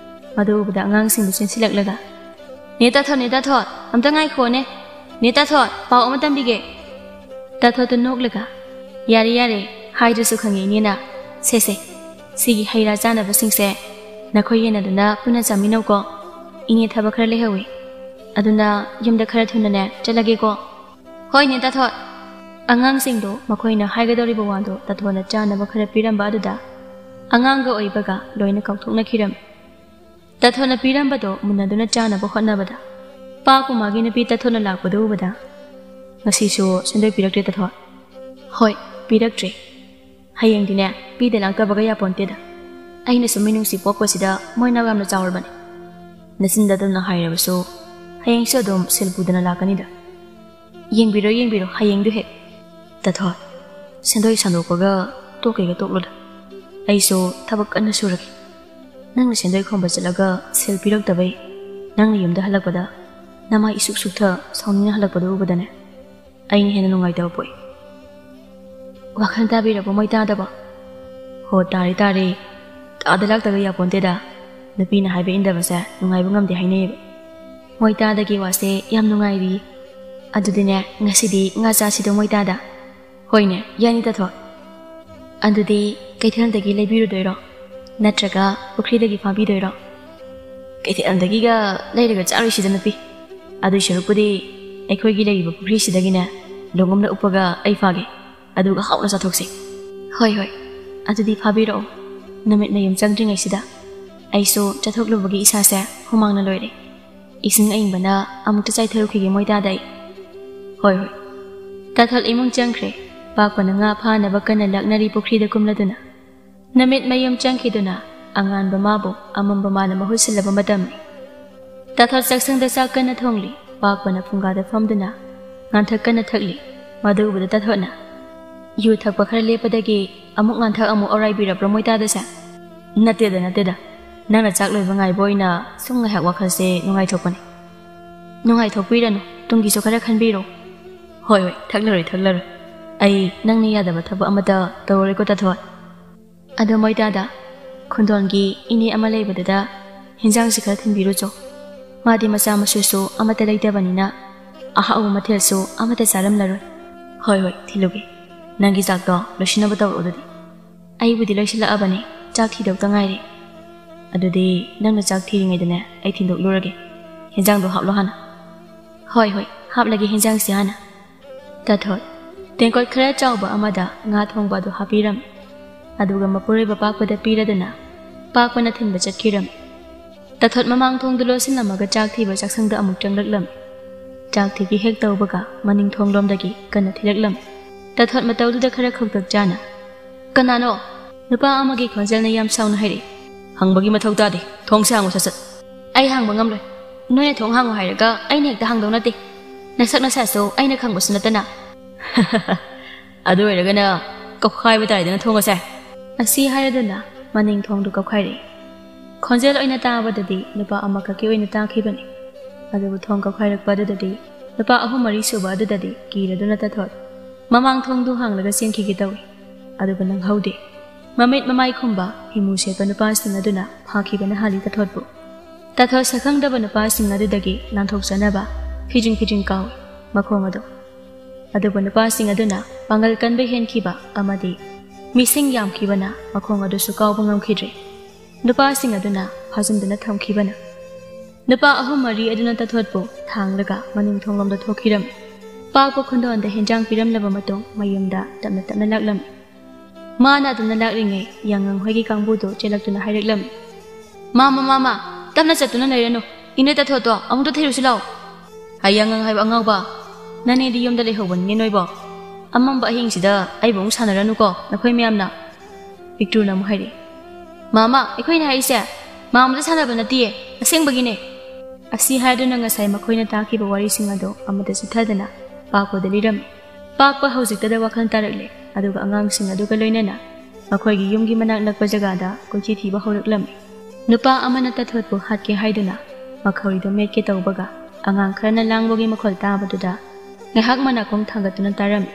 ꯃꯗꯨ ꯎꯕꯗ ꯑꯉꯥꯡꯁꯤꯡꯗꯨ ꯆꯦꯟꯁꯤꯜꯂꯛꯂꯒ, "ꯅꯦ ꯇꯥꯊꯣꯠ, ꯅꯦ ꯇꯥꯊꯣꯠ, ꯑꯝꯇ ꯉꯥꯏꯈꯣꯅꯦ꯫ ꯅꯦ ꯇꯥꯊꯣꯠ, ꯄꯥꯎ ꯑꯃ ꯇꯝꯕꯤꯒꯦ꯫" ꯇꯥꯊꯣꯠꯇꯨ ꯅꯣꯛꯂꯒ, "ꯌꯥꯔꯦ, ꯌꯥꯔꯦ, ꯍꯥꯏꯗ꯭ꯔꯁꯨ ꯈꯪꯉꯦ ꯏꯅꯦꯅ꯫ ꯁꯦ, ꯁꯦ, ꯁꯤꯒꯤ ꯍꯩ ꯔꯥ ꯆꯥꯅꯕꯁꯤꯡꯁꯦ ꯅꯈꯣꯏ ꯌꯦꯟꯅꯗꯨꯅ ꯄꯨꯟꯅ ꯆꯥꯃꯤꯟꯅꯧꯀꯣ꯫ ꯏꯅꯦ ꯊꯕꯛ ꯈꯔ ꯂꯩꯍꯧꯋꯤ꯫ ꯑꯗꯨꯅ ꯌꯨꯝꯗ ꯈꯔ ꯊꯨꯅꯅꯦ ꯆꯠꯂꯒꯦꯀꯣ꯫" "ꯍꯣꯏꯅꯦ ꯇꯥꯊꯣꯠ꯫" ꯑꯉꯥꯡꯁꯤꯡꯗꯣ ꯃꯈꯣꯏꯅ ꯍꯥꯏꯒꯗꯧꯔꯤꯕ ꯋꯥꯗꯣ ꯇꯥꯊꯣꯠꯅ ꯆꯥꯅꯕ ꯈꯔ ꯄꯤꯔꯝꯕ ꯑꯗꯨꯗ ꯑꯉꯥꯡꯒ ꯑꯣꯏꯕꯒ ꯂꯣꯏꯅ ꯀꯥꯎꯊꯣꯛꯅꯈꯤꯔꯝꯃꯤ꯫ ꯇꯥꯊꯣꯠꯅ ꯄꯤꯔꯝꯕꯗꯣ ꯃꯨꯟꯅꯗꯨꯅ ꯆꯥꯅꯕ ꯍꯣꯠꯅꯕꯗ ꯄꯥ ꯀꯨꯃꯥꯒꯤ ꯅꯨꯄꯤ ꯇꯥꯊꯣꯠꯅ ꯂꯥꯛꯄꯗꯨ ꯎꯕꯗ, "ꯉꯁꯤꯁꯨ ꯁꯦꯟꯗꯣꯏ ꯄꯤꯔꯛꯇ꯭ꯔꯦ ꯇꯥꯊꯣꯠ?" "ꯍꯣꯏ, ꯄꯤꯔꯛꯇ꯭ꯔꯦ꯫ ꯍꯌꯦꯡꯗꯤꯅꯦ ꯄꯤꯗ ꯂꯥꯛꯇꯕꯒ ꯌꯥꯄꯣꯟꯇꯦꯗ꯫ ꯑꯩꯅ ꯁꯨꯝ ꯃꯤꯅꯨꯡꯁꯤ ꯄꯣꯛꯄꯁꯤꯗ ꯃꯣꯏꯅ ꯌꯥꯝꯅ ꯆꯥꯎꯔꯕꯅꯤ꯫ ꯅꯆꯤꯟꯗ ꯑꯗꯨꯝꯅ ꯍꯥꯏꯔꯕꯁꯨ ꯍꯌꯦꯡꯁꯨ ꯑꯗꯨꯝ ꯁꯤꯜ ꯄꯨꯗꯅ ꯂꯥꯛꯀꯅꯤꯗ꯫ ꯌꯦꯡꯕꯤꯔꯣ, ꯌꯦꯡꯕꯤꯔꯣ, ꯍꯌꯦꯡꯗꯨ ꯍꯦꯛ꯫ ꯇꯥꯊꯣꯠ, ꯁꯦꯟꯗꯣꯏ ꯁꯟꯗꯣꯛꯄꯒ ꯇꯣꯛꯀꯦꯒ ꯇꯣꯛꯂꯨꯗ꯫ ꯑꯩꯁꯨ ꯊꯕꯛ ꯀꯟꯅ ꯁꯨꯔꯒꯦ꯫ ꯅꯪꯅ ꯁꯦꯟꯗꯣꯏ ꯈꯣꯝꯕ ꯆꯠꯂꯒ ꯁꯦꯜ ꯄꯤꯔꯛꯇꯕꯩ ꯅꯪꯅ ꯌꯨꯝꯗ ꯍꯜꯂꯛꯄꯗ ꯅꯃꯥꯏ ꯏꯁꯨꯛ ꯁꯨꯛꯊ ꯁꯥꯎꯅꯤꯡꯅ ꯍꯜꯂꯛꯄꯗꯨ ꯎꯕꯗꯅꯦ ꯑꯩꯅ ꯍꯦꯟꯅ ꯅꯨꯡꯉꯥꯏꯇꯕ ꯄꯣꯛꯏ꯫" "ꯋꯥꯈꯜ ꯇꯥꯕꯤꯔꯕꯣ ꯃꯣꯏ ꯇꯥꯗꯕꯣ?" "ꯍꯣ, ꯇꯥꯔꯦ, ꯇꯥꯔꯦ꯫ ꯇꯥꯗ ꯂꯥꯛꯇꯕ ꯌꯥꯄꯣꯟꯇꯦꯗ꯫ ꯅꯨꯄꯤꯅ ꯍꯥꯏꯕ ꯏꯟꯗꯕꯁꯦ ꯅꯨꯡꯉꯥꯏꯕ ꯉꯝꯗꯦ ꯍꯥꯏꯅꯩꯌꯦꯕ꯫ ꯃꯣꯏ ꯇꯥꯗꯒꯤ ꯋꯥꯁꯦ ꯌꯥꯝ ꯅꯨꯡꯉꯥꯏꯔꯤ꯫ ꯑꯗꯨꯗꯤꯅꯦ, ꯉꯁꯤꯗꯤ ꯉꯥ ꯆꯥꯁꯤꯗꯣ ꯃꯣꯏ ꯇꯥꯗ?" "ꯍꯣꯏꯅꯦ, ꯌꯥꯅꯤ ꯇꯥꯊꯣꯠ꯫ ꯑꯗꯨꯗꯤ ꯀꯩꯊꯦꯜꯗꯒꯤ ꯂꯩꯕꯤꯔꯨꯗꯣꯏꯔꯣ? ꯅꯠꯇ꯭ꯔꯒ ꯄꯨꯈ꯭ꯔꯤꯗꯒꯤ ꯐꯥꯕꯤꯗꯣꯏꯔꯣ?" "ꯀꯩꯊꯦꯜꯗꯒꯤꯒ ꯂꯩꯔꯒ ꯆꯥꯔꯣꯏꯁꯤꯗ ꯅꯨꯄꯤ꯫ ꯑꯗꯨꯏ ꯁꯔꯨꯛꯄꯨꯗꯤ ꯑꯩꯈꯣꯏꯒꯤ ꯂꯩꯔꯤꯕ ꯄꯨꯈ꯭ꯔꯤꯁꯤꯗꯒꯤꯅꯦ ꯂꯣꯡꯉꯝꯅ ꯎꯞꯄꯒ ꯑꯩ ꯐꯥꯒꯦ꯫ ꯑꯗꯨꯒ ꯍꯥꯎꯅ ꯆꯥꯊꯣꯛꯁꯤ꯫" "ꯍꯣꯏ, ꯍꯣꯏ꯫ ꯑꯗꯨꯗꯤ ꯐꯥꯕꯤꯔꯛꯑꯣ ꯅꯨꯃꯤꯠ ꯃꯌꯨꯝ ꯆꯪꯗ꯭ꯔꯤꯉꯩꯁꯤꯗ꯫" ꯑꯩꯁꯨ ꯆꯠꯊꯣꯛꯂꯨꯕꯒꯤ ꯏꯁꯥꯁꯦ ꯍꯨꯃꯥꯡꯅ ꯂꯣꯏꯔꯦ꯫ ꯏꯁꯤꯡ ꯑꯏꯪꯕꯅ ꯑꯃꯨꯛꯇ ꯆꯥꯏꯊꯔꯨꯈꯤꯒꯦ ꯃꯣꯏ ꯇꯥꯗ ꯑꯩ꯫ ꯍꯣꯏ, ꯍꯣꯏ꯫ ꯇꯥꯊꯣꯠ ꯏꯃꯨꯡ ꯆꯪꯈ꯭ꯔꯦ꯫ ꯄꯥꯛꯄꯅ ꯉꯥ ꯐꯥꯅꯕ ꯀꯟꯅ ꯂꯥꯛꯅꯔꯤ ꯄꯨꯈ꯭ꯔꯤꯗ ꯀꯨꯝꯂꯗꯨꯅ꯫ ꯅꯨꯃꯤꯠ ꯃꯌꯨꯝ ꯆꯪꯈꯤꯗꯨꯅ ꯑꯉꯥꯟꯕ ꯃꯥꯕꯨ ꯑꯃꯝꯕ ꯃꯥꯅ ꯃꯍꯨꯠ ꯁꯤꯜꯂꯕ ꯃꯇꯝꯅꯤ꯫ ꯇꯥꯊꯣꯠ ꯆꯥꯛꯁꯪꯗ ꯆꯥꯛ ꯀꯟꯅ ꯊꯣꯡꯂꯤ꯫ ꯄꯥꯛꯄꯅ ꯐꯨꯡꯒꯥꯗ ꯐꯝꯗꯨꯅ ꯉꯥꯟꯊꯛ ꯀꯟꯅ ꯊꯛꯂꯤ꯫ ꯃꯗꯨ ꯎꯕꯗ ꯇꯥꯊꯣꯠꯅ, "ꯌꯨ ꯊꯛꯄ ꯈꯔ ꯂꯦꯞꯄꯗꯒꯤ ꯑꯃꯨꯛ ꯉꯥꯟꯊꯛ ꯑꯃꯨꯛ ꯑꯣꯔꯥꯏꯕꯤꯔꯕ꯭ꯔꯣ ꯃꯣꯏ ꯇꯥꯗꯁꯦ?" "ꯅꯠꯇꯦꯗ, ꯅꯠꯇꯦꯗ꯫ ꯅꯪꯅ ꯆꯥꯛ ꯂꯣꯏꯕ ꯉꯥꯏꯕ ꯑꯣꯏꯅ ꯁꯨꯝ ꯉꯥꯏꯍꯥꯛ ꯋꯥꯈꯜꯁꯦ ꯅꯨꯡꯉꯥꯏꯊꯣꯛꯄꯅꯤ꯫" "ꯅꯨꯡꯉꯥꯏꯊꯣꯛꯄꯤꯔꯅꯨ, ꯇꯨꯡꯒꯤꯁꯨ ꯈꯔ ꯈꯟꯕꯤꯔꯣ꯫" "ꯍꯣꯏ, ꯍꯣꯏ, ꯊꯛꯂꯔꯣꯏ, ꯊꯛꯂꯔꯣꯏ꯫ ꯑꯩ ꯅꯪꯅ ꯌꯥꯗꯕ ꯊꯕꯛ ꯑꯃꯠꯇ ꯇꯧꯔꯔꯣꯏꯀꯣ ꯇꯥꯊꯣꯠ꯫ ꯑꯗꯣ ꯃꯣꯏ ꯇꯥꯗ, ꯈꯨꯟꯗꯣꯟꯒꯤ ꯏꯅꯦ ꯑꯃ ꯂꯩꯕꯗꯨꯗ ꯍꯤꯟꯖꯥꯡꯁꯤ ꯈꯔ ꯊꯤꯟꯕꯤꯔꯨꯆꯣ꯫ ꯃꯥꯗꯤ ꯃꯆꯥ ꯃꯁꯨꯁꯨ ꯑꯃꯠꯇ ꯂꯩꯇꯕꯅꯤꯅ ꯑꯍꯥꯎꯕ ꯃꯊꯦꯜꯁꯨ ꯑꯃꯠꯇ ꯆꯥꯔꯝꯂꯔꯣꯏ꯫" "ꯍꯣꯏ, ꯍꯣꯏ, ꯊꯤꯜꯂꯨꯒꯦ꯫ ꯅꯪꯒꯤ ꯆꯥꯛꯇꯣ ꯂꯣꯏꯁꯤꯟꯅꯕ ꯇꯧꯔꯛꯑꯣ ꯑꯗꯨꯗꯤ꯫" "ꯑꯩꯕꯨꯗꯤ ꯂꯣꯏꯁꯤꯜꯂꯛꯑꯕꯅꯤ, ꯆꯥꯛ ꯊꯤꯗꯧꯇ ꯉꯥꯏꯔꯦ꯫" "ꯑꯗꯨꯗꯤ ꯅꯪꯅ ꯆꯥꯛ ꯊꯤꯔꯤꯉꯩꯗꯅꯦ ꯑꯩ ꯊꯤꯟꯗꯣꯛꯂꯨꯔꯒꯦ꯫ ꯍꯤꯟꯖꯥꯡꯗꯣ ꯍꯥꯞꯂꯣ ꯍꯥꯟꯅ꯫" "ꯍꯣꯏ, ꯍꯣꯏ, ꯍꯥꯞꯂꯒꯦ ꯍꯤꯟꯖꯥꯡꯁꯤ ꯍꯥꯟꯅ꯫" ꯇꯥꯊꯣꯠ ꯇꯦꯡꯀꯣꯠ ꯈꯔ ꯆꯥꯎꯕ ꯑꯃꯗ ꯉꯥ ꯊꯣꯡꯕ ꯑꯗꯨ ꯍꯥꯞꯄꯤꯔꯝꯃꯤ꯫ ꯑꯗꯨꯒ ꯃꯄꯨꯔꯣꯏꯕ ꯄꯥꯛꯄꯗ ꯄꯤꯔꯗꯨꯅ ꯄꯥꯛꯄꯅ ꯊꯤꯟꯕ ꯆꯠꯈꯤꯔꯝꯃꯤ꯫ ꯇꯥꯊꯣꯠ ꯃꯃꯥꯡ ꯊꯣꯡꯗꯨ ꯂꯣꯠꯁꯤꯜꯂꯝꯃꯒ ꯆꯥꯛ ꯊꯤꯕ ꯆꯥꯛꯁꯪꯗ ꯑꯃꯨꯛ ꯆꯪꯂꯛꯂꯝꯃꯤ꯫ ꯆꯥꯛ ꯊꯤꯒꯦ ꯍꯦꯛ ꯇꯧꯕꯒ ꯃꯅꯤꯡ ꯊꯣꯡꯂꯣꯝꯗꯒꯤ ꯀꯟꯅ ꯊꯤꯔꯛꯂꯝꯃꯤ꯫ ꯇꯥꯊꯣꯠ ꯃꯇꯧꯗꯨꯗ ꯈꯔ ꯈꯧꯇꯛ ꯆꯥꯅ, "ꯀꯅꯥꯅꯣ?" ꯅꯨꯄꯥ ꯑꯃꯒꯤ ꯈꯣꯟꯖꯦꯜꯅ ꯌꯥꯝ ꯁꯥꯎꯅ ꯍꯥꯏꯔꯛꯏ꯫ "ꯍꯪꯕꯒꯤ ꯃꯊꯧ ꯇꯥꯗꯦ, ꯊꯣꯡꯁꯦ ꯍꯥꯡꯉꯨ ꯁꯠ ꯁꯠ꯫" "ꯑꯩ ꯍꯥꯡꯕ ꯉꯝꯂꯣꯏ꯫ ꯅꯣꯏꯅ ꯊꯣꯡ ꯍꯥꯡꯉꯨ ꯍꯥꯏꯔꯒ ꯑꯩꯅ ꯍꯦꯛꯇ ꯍꯥꯡꯗꯧ ꯅꯠꯇꯦ꯫ ꯅꯁꯛ ꯅꯁꯥꯁꯨ ꯑꯩꯅ ꯈꯪꯕꯁꯨ ꯅꯠꯇꯅ꯫" "ꯑꯗꯨ ꯑꯣꯏꯔꯒꯅ ꯀꯧꯈꯥꯏꯕ ꯇꯥꯏꯗꯅ ꯊꯣꯡ ꯑꯁꯦ꯫" ꯑꯁꯤ ꯍꯥꯏꯔꯗꯨꯅ ꯃꯅꯤꯡ ꯊꯣꯡꯗꯨ ꯀꯧꯈꯥꯏꯔꯛꯏ꯫ ꯈꯣꯟꯖꯦꯜ ꯑꯣꯏꯅ ꯇꯥꯕꯗꯗꯤ ꯅꯨꯄꯥ ꯑꯃꯈꯛꯀꯤ ꯑꯣꯏꯅ ꯇꯥꯈꯤꯕꯅꯤ꯫ ꯑꯗꯨꯕꯨ ꯊꯣꯡ ꯀꯧꯈꯥꯏꯔꯛꯄ ꯑꯗꯨꯗꯗꯤ ꯅꯨꯄꯥ ꯑꯍꯨꯝ ꯃꯔꯤ ꯁꯨꯕ ꯑꯗꯨꯗꯗꯤ ꯀꯤꯔꯗꯨꯅ ꯇꯥꯊꯣꯠ ꯃꯃꯥꯡ ꯊꯣꯡꯗꯨ ꯍꯥꯡꯂꯒ ꯆꯦꯟꯈꯤꯒꯦ ꯇꯧꯏ꯫ ꯑꯗꯨꯕꯨ ꯅꯪꯍꯧꯗꯦ꯫ ꯃꯃꯤꯠ ꯃꯃꯥꯏ ꯈꯨꯝꯕ ꯍꯤꯃꯨ ꯁꯦꯠꯄ ꯅꯨꯄꯥꯁꯤꯡ ꯑꯗꯨꯅ ꯐꯥꯈꯤꯕꯅ ꯍꯥꯜꯂꯤ ꯇꯥꯊꯣꯠꯄꯨ꯫ ꯇꯥꯊꯣꯠ ꯁꯛꯈꯪꯗꯕ ꯅꯨꯄꯥꯁꯤꯡ ꯑꯗꯨꯗꯒꯤ ꯅꯥꯟꯊꯣꯛꯆꯅꯕ ꯐꯤꯖꯤꯡ ꯐꯤꯖꯤꯡ ꯀꯥꯎꯏ ꯃꯈꯣꯡ ꯑꯗꯨ꯫ ꯑꯗꯨꯕꯨ ꯅꯨꯄꯥꯁꯤꯡ ꯑꯗꯨꯅ ꯄꯥꯡꯒꯜ ꯀꯟꯕ ꯍꯦꯟꯈꯤꯕ ꯑꯃꯗꯤ ꯃꯤꯁꯤꯡ ꯌꯥꯝꯈꯤꯕꯅ ꯃꯈꯣꯡ ꯑꯗꯨꯁꯨ ꯀꯥꯎꯕ ꯉꯝꯈꯤꯗ꯭ꯔꯦ꯫ ꯅꯨꯄꯥꯁꯤꯡ ꯑꯗꯨꯅ ꯐꯥꯖꯤꯟꯗꯨꯅ ꯊꯝꯈꯤꯕꯅ꯫ ꯅꯨꯄꯥ ꯑꯍꯨꯝ ꯃꯔꯤ ꯑꯗꯨꯅ ꯇꯥꯊꯣꯠꯄꯨ ꯊꯥꯡꯂꯒ ꯃꯅꯤꯡ ꯊꯣꯡꯂꯣꯝꯗ ꯊꯣꯛꯈꯤꯔꯝꯃꯤ꯫ ꯄꯥꯛꯄ ꯈꯨꯟꯗꯣꯟꯗ ꯍꯦꯟꯖꯥꯡ ꯄꯤꯔꯝꯂꯕ ꯃꯇꯨꯡ ꯃꯌꯨꯝꯗ ꯇꯞꯅ ꯇꯞꯅ ꯂꯥꯛꯂꯝꯃꯤ꯫ ꯃꯥꯅ ꯑꯗꯨꯝꯅ ꯂꯥꯛꯂꯤꯉꯩ ꯌꯥꯉꯪ ꯍꯣꯏꯒꯤ ꯀꯥꯡꯕꯨꯗꯨ ꯆꯦꯜꯂꯛꯇꯨꯅ ꯍꯥꯏꯔꯛꯂꯝꯃꯤ꯫ "ꯃꯥꯃ, ꯃꯥꯃ, ꯇꯞꯅ ꯆꯠꯇꯨꯅ ꯂꯩꯔꯅꯨ꯫ ꯏꯅꯦ ꯇꯥꯊꯣꯠꯇꯣ ꯑꯃꯨꯛꯇ ꯊꯤꯔꯨꯁꯤ ꯂꯥꯛꯑꯣ꯫ ꯍꯩ ꯑꯉꯥꯡ ꯍꯥꯏꯕ ꯑꯉꯥꯎꯕ, ꯅꯅꯦꯗꯤ ꯌꯨꯝꯗ ꯂꯩꯍꯧꯕꯅꯤꯅꯦ ꯅꯣꯏꯕꯣ꯫ ꯑꯃꯝꯕ ꯑꯍꯤꯡꯁꯤꯗ ꯑꯩꯕꯨ ꯑꯃꯨꯛ ꯁꯥꯟꯅꯔꯅꯨꯀꯣ ꯅꯈꯣꯏ ꯃꯌꯥꯝꯅ"꯫ ꯄꯤꯛꯇ꯭ꯔꯨꯅ ꯑꯃꯨꯛ ꯍꯥꯏꯔꯛꯏ, "ꯃꯥꯃ, ꯑꯩꯈꯣꯏꯅ ꯍꯥꯏꯔꯤꯁꯦ ꯃꯥꯃꯗ ꯁꯥꯟꯅꯕ ꯅꯠꯇꯤꯌꯦ, ꯑꯁꯦꯡꯕꯒꯤꯅꯦ"꯫ ꯑꯁꯤ ꯍꯥꯏꯗꯨꯅ ꯉꯁꯥꯏ ꯃꯈꯣꯏꯅ ꯇꯥꯈꯤꯕ ꯋꯥꯔꯤꯁꯤꯡ ꯑꯗꯨ ꯑꯃꯠꯇ ꯆꯤꯠꯊꯗꯅ ꯄꯥꯛꯄꯗ ꯂꯤꯔꯝꯃꯤ꯫ ꯄꯥꯛꯄ ꯍꯧꯖꯤꯛꯇꯗ ꯋꯥꯈꯜ ꯇꯥꯔꯛꯂꯦ, ꯑꯗꯨꯒ ꯑꯉꯥꯡꯁꯤꯡ ꯑꯗꯨꯒ ꯂꯣꯏꯅꯅ ꯃꯈꯣꯏꯒꯤ ꯌꯨꯝꯒꯤ ꯃꯅꯥꯛ ꯅꯛꯄ ꯖꯒꯥꯗ ꯀꯣꯏꯊꯤ ꯊꯤꯕ ꯍꯧꯔꯛꯂꯝꯃꯤ꯫ ꯅꯨꯄꯥ ꯑꯃꯅ ꯇꯥꯊꯣꯠꯄꯨ ꯍꯥꯠꯀꯦ ꯍꯥꯏꯗꯨꯅ ꯃꯈꯧꯔꯤꯗꯨ ꯃꯦꯠꯀꯦ ꯇꯧꯕꯒ, ꯑꯉꯥꯡ ꯈꯔꯅ ꯂꯥꯡꯕꯒꯤ ꯃꯈꯣꯜ ꯇꯥꯕꯗꯨꯗ ꯉꯥꯏꯍꯥꯛ ꯃꯅꯥꯀꯣꯡ ꯊꯥꯡꯒꯠꯇꯨꯅ ꯇꯥꯔꯝꯃꯤ꯫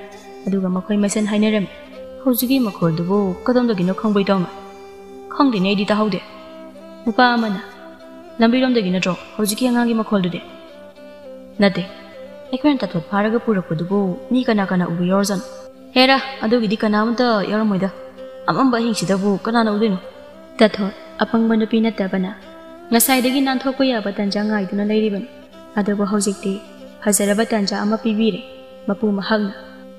ꯑꯗꯨꯒ ꯃꯈꯣꯏ ꯃꯁꯦꯟ ꯍꯥꯏꯅꯔꯝꯃꯤ, "ꯍꯧꯖꯤꯛꯀꯤ ꯃꯈꯣꯜꯗꯨꯕꯨ ꯀꯗꯣꯝꯗꯒꯤꯅꯣ ꯈꯪꯕ꯭ꯔꯣ ꯏꯇꯥꯎꯅ?" "ꯈꯪꯗꯦꯅꯦ, ꯑꯩꯗꯤ ꯇꯥꯍꯧꯗꯦ"꯫ ꯅꯨꯄꯥ ꯑꯃꯅ, "ꯂꯝꯕꯤꯔꯣꯝꯗꯒꯤ ꯅꯠꯇ꯭ꯔꯣ ꯍꯧꯖꯤꯛꯀꯤ ꯑꯉꯥꯡꯒꯤ ꯃꯈꯣꯜꯗꯨꯗꯤ?" "ꯅꯠꯇꯦ, ꯑꯩꯈꯣꯏꯅ ꯇꯥꯊꯣꯠ ꯐꯥꯔꯒ ꯄꯨꯔꯛꯄꯗꯨꯕꯨ ꯃꯤ ꯀꯅꯥ ꯀꯅꯥ ꯎꯕ ꯌꯥꯎꯔꯖꯥꯠꯅꯣ?" "ꯍꯦꯔꯥ, ꯑꯗꯨꯒꯤꯗꯤ ꯀꯅꯥꯃꯠꯇ ꯌꯥꯎꯔꯝꯃꯣꯏꯗ, ꯑꯃꯝꯕ ꯑꯍꯤꯡꯁꯤꯗꯕꯨ ꯀꯅꯥꯅ ꯎꯗꯣꯏꯅꯣ?" ꯇꯥꯊꯣꯠ ꯑꯄꯪꯕ ꯅꯨꯄꯤ ꯅꯠꯇꯕꯅ ꯉꯁꯥꯏꯗꯒꯤ ꯅꯥꯟꯊꯣꯛꯄ ꯌꯥꯕ ꯇꯥꯟꯖꯥ ꯉꯥꯏꯗꯨꯅ ꯂꯩꯔꯤꯕꯅꯤ꯫ ꯑꯗꯨꯕꯨ ꯍꯧꯖꯤꯛꯇꯤ ꯐꯖꯔꯕ ꯇꯥꯟꯖꯥ ꯑꯃ ꯄꯤꯕꯤꯔꯦ ꯃꯄꯨ ꯃꯍꯥꯛꯅ꯫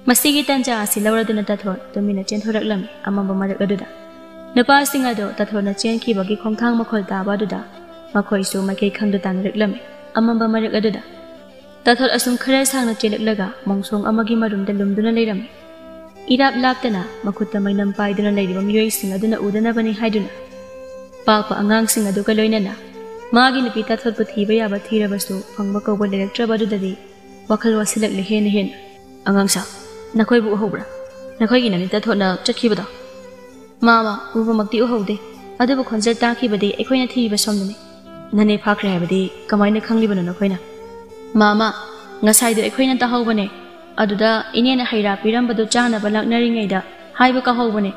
ꯃꯁꯤꯒꯤ ꯇꯥꯟꯖꯥ ꯑꯁꯤ ꯂꯧꯔꯗꯨꯅ ꯇꯥꯊꯣꯠ ꯇꯨꯃꯤꯟꯅ ꯆꯦꯟꯊꯣꯔꯛꯂꯝꯃꯤ ꯑꯃꯝꯕ ꯃꯔꯛ ꯑꯗꯨꯗ꯫ ꯅꯨꯄꯥꯁꯤꯡ ꯑꯗꯨ ꯇꯥꯊꯣꯠꯅ ꯆꯦꯟꯈꯤꯕꯒꯤ ꯈꯣꯡꯊꯥꯡ ꯃꯈꯣꯜ ꯇꯥꯕ ꯑꯗꯨꯗ ꯃꯈꯣꯏꯁꯨ ꯃꯥꯏꯀꯩ ꯈꯪꯗ ꯇꯥꯟꯅꯔꯛꯂꯝꯃꯤ ꯑꯃꯝꯕ ꯃꯔꯛ ꯑꯗꯨꯗ꯫ ꯇꯥꯊꯣꯠ ꯑꯁꯨꯝ ꯈꯔ ꯁꯥꯡꯅ ꯆꯦꯜꯂꯛꯂꯒ ꯃꯣꯡꯁꯣꯡ ꯑꯃꯒꯤ ꯃꯔꯨꯝꯗ ꯂꯨꯝꯗꯨꯅ ꯂꯩꯔꯝꯃꯤ꯫ ꯏꯔꯥꯞ ꯂꯥꯞꯇꯅ ꯃꯈꯨꯠꯇ ꯃꯩꯅꯝ ꯄꯥꯏꯗꯨꯅ ꯂꯩꯔꯤꯕ ꯃꯤꯑꯣꯏꯁꯤꯡ ꯑꯗꯨꯅ ꯎꯗꯅꯕꯅꯤ ꯍꯥꯏꯗꯨꯅ ꯄꯥꯛꯄ ꯑꯉꯥꯡꯁꯤꯡ ꯑꯗꯨꯒ ꯂꯣꯏꯅꯅ ꯃꯥꯒꯤ ꯅꯨꯄꯤ ꯇꯥꯊꯣꯠꯄꯨ ꯊꯤꯕ ꯌꯥꯕ ꯊꯤꯔꯕꯁꯨ ꯐꯪꯕ ꯀꯧꯕ ꯂꯩꯔꯛꯇ꯭ꯔꯕ ꯑꯗꯨꯗꯗꯤ ꯋꯥꯈꯜ ꯋꯥꯁꯤꯜꯂꯛꯂꯦ ꯍꯦꯟꯅ ꯍꯦꯟꯅ꯫ "ꯑꯉꯥꯡꯁꯥ, ꯅꯈꯣꯏꯕꯨ ꯎꯍꯧꯕ꯭ꯔꯥ? ꯅꯈꯣꯏꯒꯤ ꯅꯃꯤꯠꯇ ꯊꯣꯠꯅ ꯆꯠꯈꯤꯕꯗꯣ?" "ꯃꯥꯃ, ꯎꯕꯃꯛꯇꯤ ꯎꯍꯧꯗꯦ, ꯑꯗꯨꯕꯨ ꯈꯣꯟꯖꯦꯜ ꯇꯥꯈꯤꯕꯗꯤ ꯑꯩꯈꯣꯏꯅ ꯊꯤꯔꯤꯕ ꯁꯣꯝꯗꯅꯤ꯫ ꯅꯅꯦ ꯐꯥꯈ꯭ꯔꯦ ꯍꯥꯏꯕꯗꯤ ꯀꯃꯥꯏꯅ ꯈꯪꯂꯤꯕꯅꯣ ꯅꯈꯣꯏꯅ?" "ꯃꯥꯃ, ꯉꯁꯥꯏꯗꯣ ꯑꯩꯈꯣꯏꯅ ꯇꯥꯍꯧꯕꯅꯦ꯫ ꯑꯗꯨꯗ ꯏꯅꯦꯅ ꯍꯩ ꯔꯥ ꯄꯤꯔꯝꯕꯗꯨ ꯆꯥꯅꯕ ꯂꯥꯛꯅꯔꯤꯉꯩꯗ ꯍꯥꯏꯕ ꯀꯥꯎꯍꯧꯕꯅꯦ꯫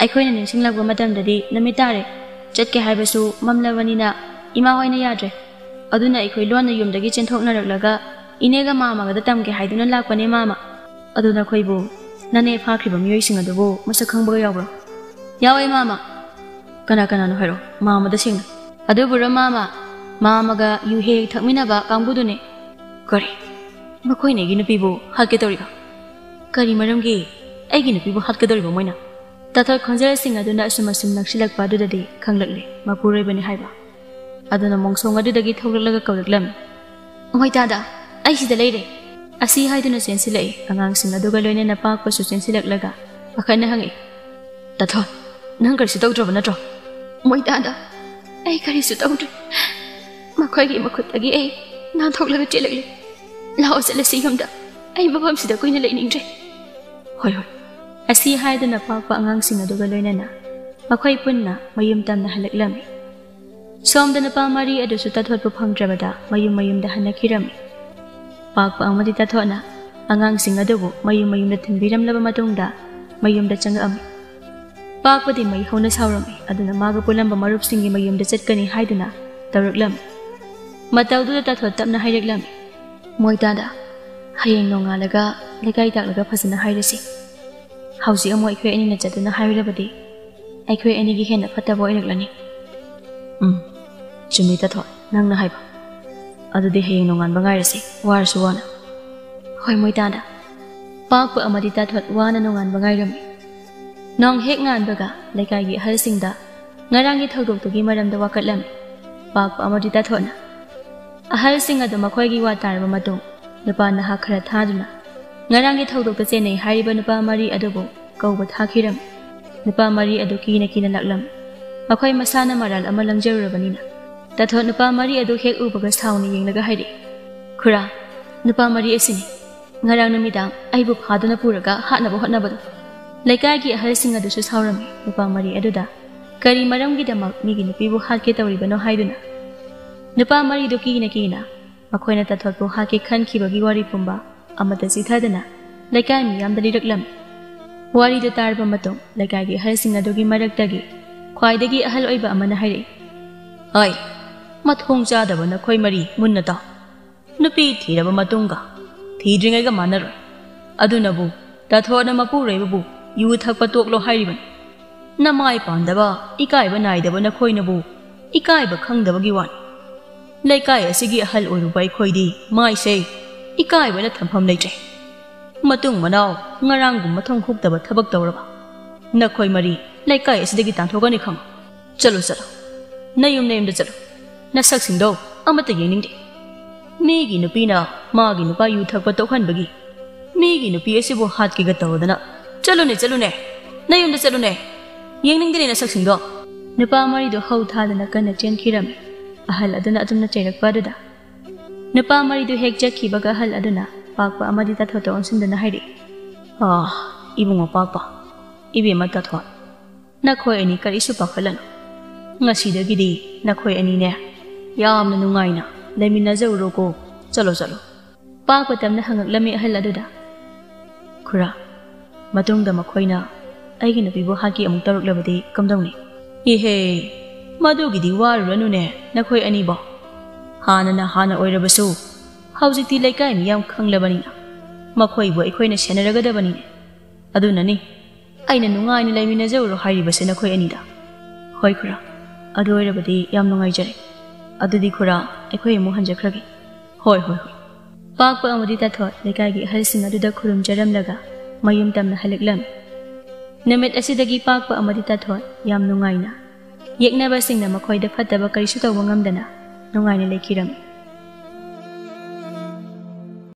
ꯑꯩꯈꯣꯏꯅ ꯅꯤꯡꯁꯤꯡꯂꯛꯄ ꯃꯇꯝꯗꯗꯤ ꯅꯨꯃꯤꯠ ꯇꯥꯔꯦ꯫ ꯆꯠꯀꯦ ꯍꯥꯏꯕꯁꯨ ꯃꯝꯂꯕꯅꯤꯅ ꯏꯃꯥ ꯍꯣꯏꯅ ꯌꯥꯗ꯭ꯔꯦ꯫ ꯑꯗꯨꯅ ꯑꯩꯈꯣꯏ ꯂꯣꯟꯅ ꯌꯨꯝꯗꯒꯤ ꯆꯦꯟꯊꯣꯛꯅꯔꯛꯂꯒ ꯏꯅꯦꯒ ꯃꯥꯃꯒꯗ ꯇꯝꯒꯦ ꯍꯥꯏꯗꯨꯅ ꯂꯥꯛꯄꯅꯦ ꯃꯥꯃ꯫ ꯑꯗꯨ ꯅꯈꯣꯏꯕꯨ ꯅꯅꯦ ꯐꯥꯈ꯭ꯔꯤꯕ ꯃꯤꯑꯣꯏꯁꯤꯡ ꯑꯗꯨꯕꯨ ꯃꯁꯛ ꯈꯪꯕꯒ ꯌꯥꯎꯕ꯭ꯔꯣ?" "ꯌꯥꯎꯋꯦ ꯃꯥꯃ"꯫ "ꯀꯅꯥ ꯀꯅꯥꯅꯣ ꯍꯥꯏꯔꯣ ꯃꯥꯃꯗ ꯁꯦꯡꯅ"꯫ "ꯑꯗꯨꯕꯨꯔꯣ ꯃꯥꯃ, ꯃꯥꯃꯒ ꯌꯨ ꯍꯦꯛ ꯍꯦꯛ ꯊꯛꯃꯤꯟꯅꯕ ꯀꯥꯡꯕꯨꯗꯨꯅꯦ"꯫ "ꯀꯔꯤ? ꯃꯈꯣꯏꯅ ꯑꯩꯒꯤ ꯅꯨꯄꯤꯕꯨ ꯍꯥꯠꯀꯦ ꯇꯧꯔꯤꯕ? ꯀꯔꯤ ꯃꯔꯝꯒꯤ ꯑꯩꯒꯤ ꯅꯨꯄꯤꯕꯨ ꯍꯥꯠꯀꯗꯧꯔꯤꯕ ꯃꯣꯏꯅ?" ꯇꯥꯊꯣꯠ ꯈꯣꯟꯖꯦꯜꯁꯤꯡ ꯑꯗꯨꯅ ꯑꯁꯨꯝ ꯑꯁꯨꯝ ꯅꯛꯁꯤꯜꯂꯛꯄ ꯑꯗꯨꯗꯗꯤ ꯈꯪꯂꯛꯂꯦ ꯃꯄꯨꯔꯣꯏꯕꯅꯤ ꯍꯥꯏꯕ꯫ ꯑꯗꯨꯅ ꯃꯣꯡꯁꯣꯡ ꯑꯗꯨꯗꯒꯤ ꯊꯣꯛꯂꯛꯂꯒ ꯀꯧꯔꯛꯂꯝꯃꯤ, "ꯃꯣꯏꯇꯥꯗ, ꯑꯩ ꯁꯤꯗ ꯂꯩꯔꯦ!" ꯑꯁꯤ ꯍꯥꯏꯗꯨꯅ ꯆꯦꯟꯁꯤꯜꯂꯛꯏ꯫ ꯑꯉꯥꯡꯁꯤꯡ ꯑꯗꯨꯒ ꯂꯣꯏꯅꯅ ꯄꯥꯛꯄꯁꯨ ꯆꯦꯟꯁꯤꯜꯂꯛꯂꯒ ꯄꯥꯈꯠꯅ ꯍꯪꯉꯛꯏ, "ꯇꯥꯊꯣꯠ, ꯅꯪ ꯀꯔꯤꯁꯨ ꯇꯧꯗ꯭ꯔꯕ ꯅꯠꯇ꯭ꯔꯣ?" "ꯃꯣꯏꯇꯥꯗ, ꯑꯩ ꯀꯔꯤꯁꯨ ꯇꯧꯗ꯭ꯔꯦ꯫ ꯃꯈꯣꯏꯒꯤ ꯃꯈꯨꯠꯇꯒꯤ ꯑꯩ ꯅꯥꯟꯊꯣꯛꯂꯒ ꯆꯦꯜꯂꯛꯂꯦ꯫ ꯂꯥꯛꯑꯣ ꯆꯠꯂꯁꯤ ꯌꯨꯝꯗ꯫ ꯑꯩ ꯃꯐꯝꯁꯤꯗ ꯀꯨꯏꯅ ꯂꯩꯅꯤꯡꯗ꯭ꯔꯦ꯫" "ꯍꯣꯏ, ꯍꯣꯏ꯫" ꯑꯁꯤ ꯍꯥꯏꯗꯨꯅ ꯄꯥꯛꯄ ꯑꯉꯥꯡꯁꯤꯡ ꯑꯗꯨꯒ ꯂꯣꯏꯅꯅ ꯃꯈꯣꯏ ꯄꯨꯟꯅ ꯃꯌꯨꯝ ꯇꯝꯅ ꯍꯜꯂꯛꯂꯝꯃꯤ꯫ ꯁꯣꯝꯗ ꯅꯨꯄꯥ ꯃꯔꯤ ꯑꯗꯨꯁꯨ ꯇꯥꯊꯣꯠꯄꯨ ꯐꯪꯗ꯭ꯔꯕꯗ ꯃꯌꯨꯝ ꯃꯌꯨꯝꯗ ꯍꯟꯅꯈꯤꯔꯝꯃꯤ꯫ ꯄꯥꯛꯄ ꯑꯃꯗꯤ ꯇꯥꯊꯣꯠꯅ ꯑꯉꯥꯡꯁꯤꯡ ꯑꯗꯨꯕꯨ ꯃꯌꯨꯝ ꯃꯌꯨꯝꯗ ꯊꯤꯟꯕꯤꯔꯝꯂꯕ ꯃꯇꯨꯡꯗ ꯃꯌꯨꯝꯗ ꯆꯪꯉꯛꯑꯝꯃꯤ꯫ ꯄꯥꯛꯄꯗꯤ ꯃꯩ ꯍꯧꯅ ꯁꯥꯎꯔꯝꯃꯤ, ꯑꯗꯨꯅ ꯃꯥꯒ ꯄꯨꯜꯂꯝꯕ ꯃꯔꯨꯞꯁꯤꯡꯒꯤ ꯃꯌꯨꯝꯗ ꯆꯠꯀꯅꯤ ꯍꯥꯏꯗꯨꯅ ꯇꯧꯔꯛꯂꯝꯃꯤ꯫ ꯃꯇꯧꯗꯨꯗ ꯇꯥꯊꯣꯠ ꯇꯞꯅ ꯍꯥꯏꯔꯛꯂꯝꯃꯤ, "ꯃꯣꯏꯇꯥꯗ, ꯍꯌꯦꯡ ꯅꯣꯡꯉꯥꯜꯂꯒ ꯂꯩꯀꯥꯏ ꯇꯥꯛꯂꯒ ꯐꯖꯅ ꯍꯥꯏꯔꯁꯤ꯫ ꯍꯧꯖꯤꯛ ꯑꯃꯨꯛ ꯑꯩꯈꯣꯏ ꯑꯅꯤꯅ ꯆꯠꯇꯨꯅ ꯍꯥꯏꯔꯨꯔꯕꯗꯤ ꯑꯩꯈꯣꯏ ꯑꯅꯤꯒꯤ ꯍꯦꯟꯅ ꯐꯠꯇꯕ ꯑꯣꯏꯔꯛꯂꯅꯤ꯫" "ꯎꯝ, ꯆꯨꯝꯃꯤ ꯇꯥꯊꯣꯠ, ꯅꯪꯅ ꯍꯥꯏꯕ꯫ ꯑꯗꯨꯗꯤ ꯍꯌꯦꯡ ꯅꯣꯡꯉꯥꯟꯕ ꯉꯥꯏꯔꯁꯤ, ꯋꯥꯔꯁꯨ ꯋꯥꯅ꯫" "ꯍꯣꯏ, ꯃꯣꯏꯇꯥꯗ꯫" ꯄꯥꯛꯄ ꯑꯃꯗꯤ ꯇꯥꯊꯣꯠ ꯋꯥꯅ ꯅꯣꯡꯉꯥꯟꯕ ꯉꯥꯏꯔꯝꯃꯤ꯫ ꯅꯣꯡ ꯍꯦꯛ ꯉꯥꯟꯕꯒ ꯂꯩꯀꯥꯏꯒꯤ ꯑꯍꯜꯁꯤꯡꯗ ꯉꯔꯥꯡꯒꯤ ꯊꯧꯗꯣꯛꯇꯨꯒꯤ ꯃꯔꯝꯗ ꯋꯥꯀꯠꯂꯝꯃꯤ꯫ ꯄꯥꯛꯄ ꯑꯃꯗꯤ ꯇꯥꯊꯣꯠꯅ ꯑꯍꯜꯁꯤꯡ ꯑꯗꯨ ꯃꯈꯣꯏꯒꯤ ꯋꯥ ꯇꯥꯔꯕ ꯃꯇꯨꯡ ꯅꯨꯄꯥ ꯅꯍꯥ ꯈꯔ ꯊꯥꯗꯨꯅ ꯉꯔꯥꯡꯒꯤ ꯊꯧꯗꯣꯛꯇ ꯆꯦꯟꯅꯩ ꯍꯥꯏꯔꯤꯕ ꯅꯨꯄꯥ ꯃꯔꯤ ꯑꯗꯨꯕꯨ ꯀꯧꯕ ꯊꯥꯈꯤꯔꯝꯃꯤ꯫ ꯅꯨꯄꯥ ꯃꯔꯤ ꯑꯗꯨ ꯀꯤꯅ ꯀꯤꯅ ꯂꯥꯛꯂꯝꯃꯤ꯫ ꯃꯈꯣꯏ ꯃꯁꯥꯅ ꯃꯔꯥꯜ ꯑꯃ ꯂꯪꯖꯔꯨꯔꯕꯅꯤꯅ꯫ ꯇꯥꯊꯣꯠ ꯅꯨꯄꯥ ꯃꯔꯤ ꯑꯗꯨ ꯍꯦꯛ ꯎꯕꯒ ꯁꯥꯎꯅ ꯌꯦꯡꯂꯒ ꯍꯥꯏꯔꯛꯏ, "ꯈꯨꯔꯥ, ꯅꯨꯄꯥ ꯃꯔꯤ ꯑꯁꯤꯅꯤ ꯉꯔꯥꯡ ꯅꯨꯃꯤꯗꯥꯡ ꯑꯩꯕꯨ ꯐꯥꯗꯨꯅ ꯄꯨꯔꯒ ꯍꯥꯠꯅꯕ ꯍꯣꯠꯅꯕꯗꯣ꯫" ꯂꯩꯀꯥꯏꯒꯤ ꯑꯍꯜꯁꯤꯡ ꯑꯗꯨꯁꯨ ꯁꯥꯎꯔꯝꯃꯤ ꯅꯨꯄꯥ ꯃꯔꯤ ꯑꯗꯨꯗ ꯀꯔꯤ ꯃꯔꯝꯒꯤꯗꯃꯛ ꯃꯤꯒꯤ ꯅꯨꯄꯤꯕꯨ ꯍꯥꯠꯀꯦ ꯇꯧꯔꯤꯕꯅꯣ ꯍꯥꯏꯗꯨꯅ꯫ ꯅꯨꯄꯥ ꯃꯔꯤꯗꯨ ꯀꯤꯅ ꯀꯤꯅ ꯃꯈꯣꯏꯅ ꯇꯥꯊꯣꯠꯄꯨ ꯍꯥꯠꯀꯦ ꯈꯟꯈꯤꯕꯒꯤ ꯋꯥꯔꯤ ꯄꯨꯝꯕ ꯑꯃꯠꯇ ꯆꯤꯊꯗꯅ ꯂꯩꯀꯥꯏ ꯃꯤꯌꯥꯝꯗ ꯂꯤꯔꯛꯂꯝꯃꯤ꯫ ꯋꯥꯔꯤꯗꯨ ꯇꯥꯔꯕ ꯃꯇꯨꯡ ꯂꯩꯀꯥꯏꯒꯤ ꯑꯍꯜꯁꯤꯡ ꯑꯗꯨꯒꯤ ꯃꯔꯛꯇꯒꯤ ꯈ꯭ꯋꯥꯏꯗꯒꯤ ꯑꯍꯜ ꯑꯣꯏꯕ ꯑꯃꯅ ꯍꯥꯏꯔꯛꯏ, "ꯍꯣꯏ, ꯃꯊꯣꯡ ꯆꯥꯗꯕ ꯅꯈꯣꯏ ꯃꯔꯤ ꯃꯨꯟꯅ ꯇꯥꯎ꯫ ꯅꯨꯄꯤ ꯊꯤꯔꯕ ꯃꯇꯨꯡꯒ ꯊꯤꯗ꯭ꯔꯤꯉꯩꯒ ꯃꯥꯟꯅꯔꯣꯏ꯫ ꯑꯗꯨꯅꯕꯨ ꯇꯥꯊꯣꯠꯅ ꯃꯄꯨꯔꯣꯏꯕꯕꯨ ꯌꯨ ꯊꯛꯄ ꯇꯣꯛꯂꯣ ꯍꯥꯏꯔꯤꯕꯅꯤ꯫ ꯅꯃꯥꯏ ꯄꯥꯟꯗꯕ, ꯏꯀꯥꯏꯕ ꯅꯥꯏꯗꯕ ꯅꯈꯣꯏꯅꯕꯨ ꯏꯀꯥꯏꯕ ꯈꯪꯗꯕꯒꯤ ꯋꯥꯅꯤ꯫ ꯂꯩꯀꯥꯏ ꯑꯁꯤꯒꯤ ꯑꯍꯜ ꯑꯣꯏꯔꯨꯕ ꯑꯩꯈꯣꯏꯗꯤ ꯃꯥꯏꯁꯦ ꯏꯀꯥꯏꯕꯅ ꯊꯝꯐꯝ ꯂꯩꯇ꯭ꯔꯦ꯫ ꯃꯇꯨꯡ ꯃꯅꯥꯎ ꯉꯔꯥꯡꯒꯨꯝ ꯃꯊꯣꯡ ꯍꯨꯛꯇꯕ ꯊꯕꯛ ꯇꯧꯔꯕ?" "ꯅꯈꯣꯏ ꯃꯔꯤ ꯂꯩꯀꯥꯏ ꯑꯁꯤꯗꯒꯤ ꯇꯥꯟꯊꯣꯛꯀꯅꯤ ꯈꯪꯉꯨ꯫ ꯆꯠꯂꯨ, ꯆꯠꯂꯨ, ꯅꯌꯨꯝ ꯅꯌꯨꯝꯗ ꯆꯠꯂꯨ꯫ ꯅꯁꯛꯁꯤꯡꯗꯣ ꯑꯃꯠꯇ ꯌꯦꯡꯅꯤꯡꯗꯦ꯫ ꯃꯤꯒꯤ ꯅꯨꯄꯤꯅ ꯃꯥꯒꯤ ꯅꯨꯄꯥ ꯌꯨ ꯊꯛꯄ ꯇꯣꯛꯍꯟꯕꯒꯤ, ꯃꯤꯒꯤ ꯅꯨꯄꯤ ꯑꯁꯤꯕꯨ ꯍꯥꯠꯀꯦꯒ ꯇꯧꯗꯅ꯫ ꯆꯠꯂꯨꯅꯦ, ꯆꯠꯂꯨꯅꯦ, ꯅꯌꯨꯝꯗ ꯆꯠꯂꯨꯅꯦ꯫ ꯌꯦꯡꯅꯤꯡꯗꯦꯅꯦ ꯅꯁꯛꯁꯤꯡꯗꯣ"꯫ ꯅꯨꯄꯥ ꯃꯔꯤꯗꯨ ꯍꯧ ꯊꯥꯗꯅ ꯀꯟꯅ ꯆꯦꯟꯈꯤꯔꯝꯃꯤ꯫ ꯑꯍꯜ ꯑꯗꯨꯅ ꯑꯗꯨꯝꯅ ꯆꯩꯔꯛꯄ ꯑꯗꯨꯗ ꯅꯨꯄꯥ ꯃꯔꯤꯗꯨ ꯍꯦꯛ ꯆꯠꯈꯤꯕꯒ ꯑꯍꯜ ꯑꯗꯨꯅ ꯄꯥꯛꯄ ꯑꯃꯗꯤ ꯇꯥꯊꯣꯠꯇ ꯑꯣꯟꯁꯤꯟꯗꯨꯅ ꯍꯥꯏꯔꯛꯏ, "ꯑꯥ, ꯏꯕꯨꯡꯉꯣ ꯄꯥꯛꯄ, ꯏꯕꯦꯝꯃ ꯇꯥꯊꯣꯠ, ꯅꯈꯣꯏ ꯑꯅꯤ ꯀꯔꯤꯁꯨ ꯄꯥꯈꯠꯂꯅꯨ꯫ ꯉꯁꯤꯗꯒꯤꯗꯤ ꯅꯈꯣꯏ ꯑꯅꯤꯅꯦ ꯌꯥꯝꯅ ꯅꯨꯡꯉꯥꯏꯅ ꯂꯩꯃꯤꯟꯅꯖꯧꯔꯣꯀꯣ꯫ ꯆꯠꯂꯣ, ꯆꯠꯂꯣ"꯫ ꯄꯥꯛꯄ ꯇꯝꯅ ꯍꯪꯉꯛꯂꯝꯃꯤ ꯑꯍꯜ ꯑꯗꯨꯗ, "ꯈꯨꯔꯥ, ꯃꯇꯨꯡꯗ ꯃꯈꯣꯏꯅ ꯑꯩꯒꯤ ꯅꯨꯄꯤꯕꯨ ꯍꯥꯠꯀꯦ ꯑꯃꯨꯛ ꯇꯧꯔꯛꯂꯕꯗꯤ ꯀꯝꯗꯧꯅꯤ?" "ꯏꯍꯦ, ꯃꯗꯨꯒꯤꯗꯤ ꯋꯥꯔꯨꯔꯅꯨꯅꯦ ꯅꯈꯣꯏ ꯑꯅꯤꯕꯣ꯫ ꯍꯥꯟꯅꯅ ꯍꯥꯟꯅ ꯑꯣꯏꯔꯕꯁꯨ ꯍꯧꯖꯤꯛꯇꯤ ꯂꯩꯀꯥꯏ ꯃꯤꯌꯥꯝ ꯈꯪꯂꯕꯅꯤꯅ ꯃꯈꯣꯏꯕꯨ ꯑꯩꯈꯣꯏꯅ ꯁꯦꯟꯅꯔꯒꯗꯕꯅꯤꯅꯦ꯫ ꯑꯗꯨꯅꯅꯤ ꯑꯩꯅ ꯅꯨꯡꯉꯥꯏꯅ ꯂꯩꯃꯤꯟꯅꯖꯧꯔꯣ ꯍꯥꯏꯔꯤꯕꯁꯦ ꯅꯈꯣꯏ ꯑꯅꯤꯗ"꯫ "ꯍꯣꯏ ꯈꯨꯔꯥ, ꯑꯗꯨ ꯑꯣꯏꯔꯕꯗꯤ ꯌꯥꯝ ꯅꯨꯡꯉꯥꯏꯖꯔꯦ꯫ ꯑꯗꯨꯗꯤ ꯈꯨꯔꯥ, ꯑꯩꯈꯣꯏ ꯑꯃꯨꯛ ꯍꯟꯖꯈ꯭ꯔꯒꯦ"꯫ "ꯍꯣꯏ, ꯍꯣꯏ, ꯍꯣꯏ"꯫ ꯄꯥꯛꯄ ꯑꯃꯗꯤ ꯇꯥꯊꯣꯠ ꯂꯩꯀꯥꯏꯒꯤ ꯑꯍꯜꯁꯤꯡ ꯑꯗꯨꯗ ꯈꯨꯔꯨꯝꯖꯔꯝꯂꯒ ꯃꯌꯨꯝ ꯇꯝꯅ ꯍꯜꯂꯛꯂꯝꯃꯤ꯫ ꯅꯨꯃꯤꯠ ꯑꯁꯤꯗꯒꯤ ꯄꯥꯛꯄ ꯑꯃꯗꯤ ꯇꯥꯊꯣꯠ ꯌꯥꯝ ꯅꯨꯡꯉꯥꯏꯅ, ꯌꯦꯛꯅꯕꯁꯤꯡꯅ ꯃꯈꯣꯏꯗ ꯐꯠꯇꯕ ꯀꯔꯤꯁꯨ ꯇꯧꯕ ꯉꯝꯗꯅ ꯅꯨꯡꯉꯥꯏꯅ ꯂꯩꯈꯤꯔꯝꯃꯤ꯫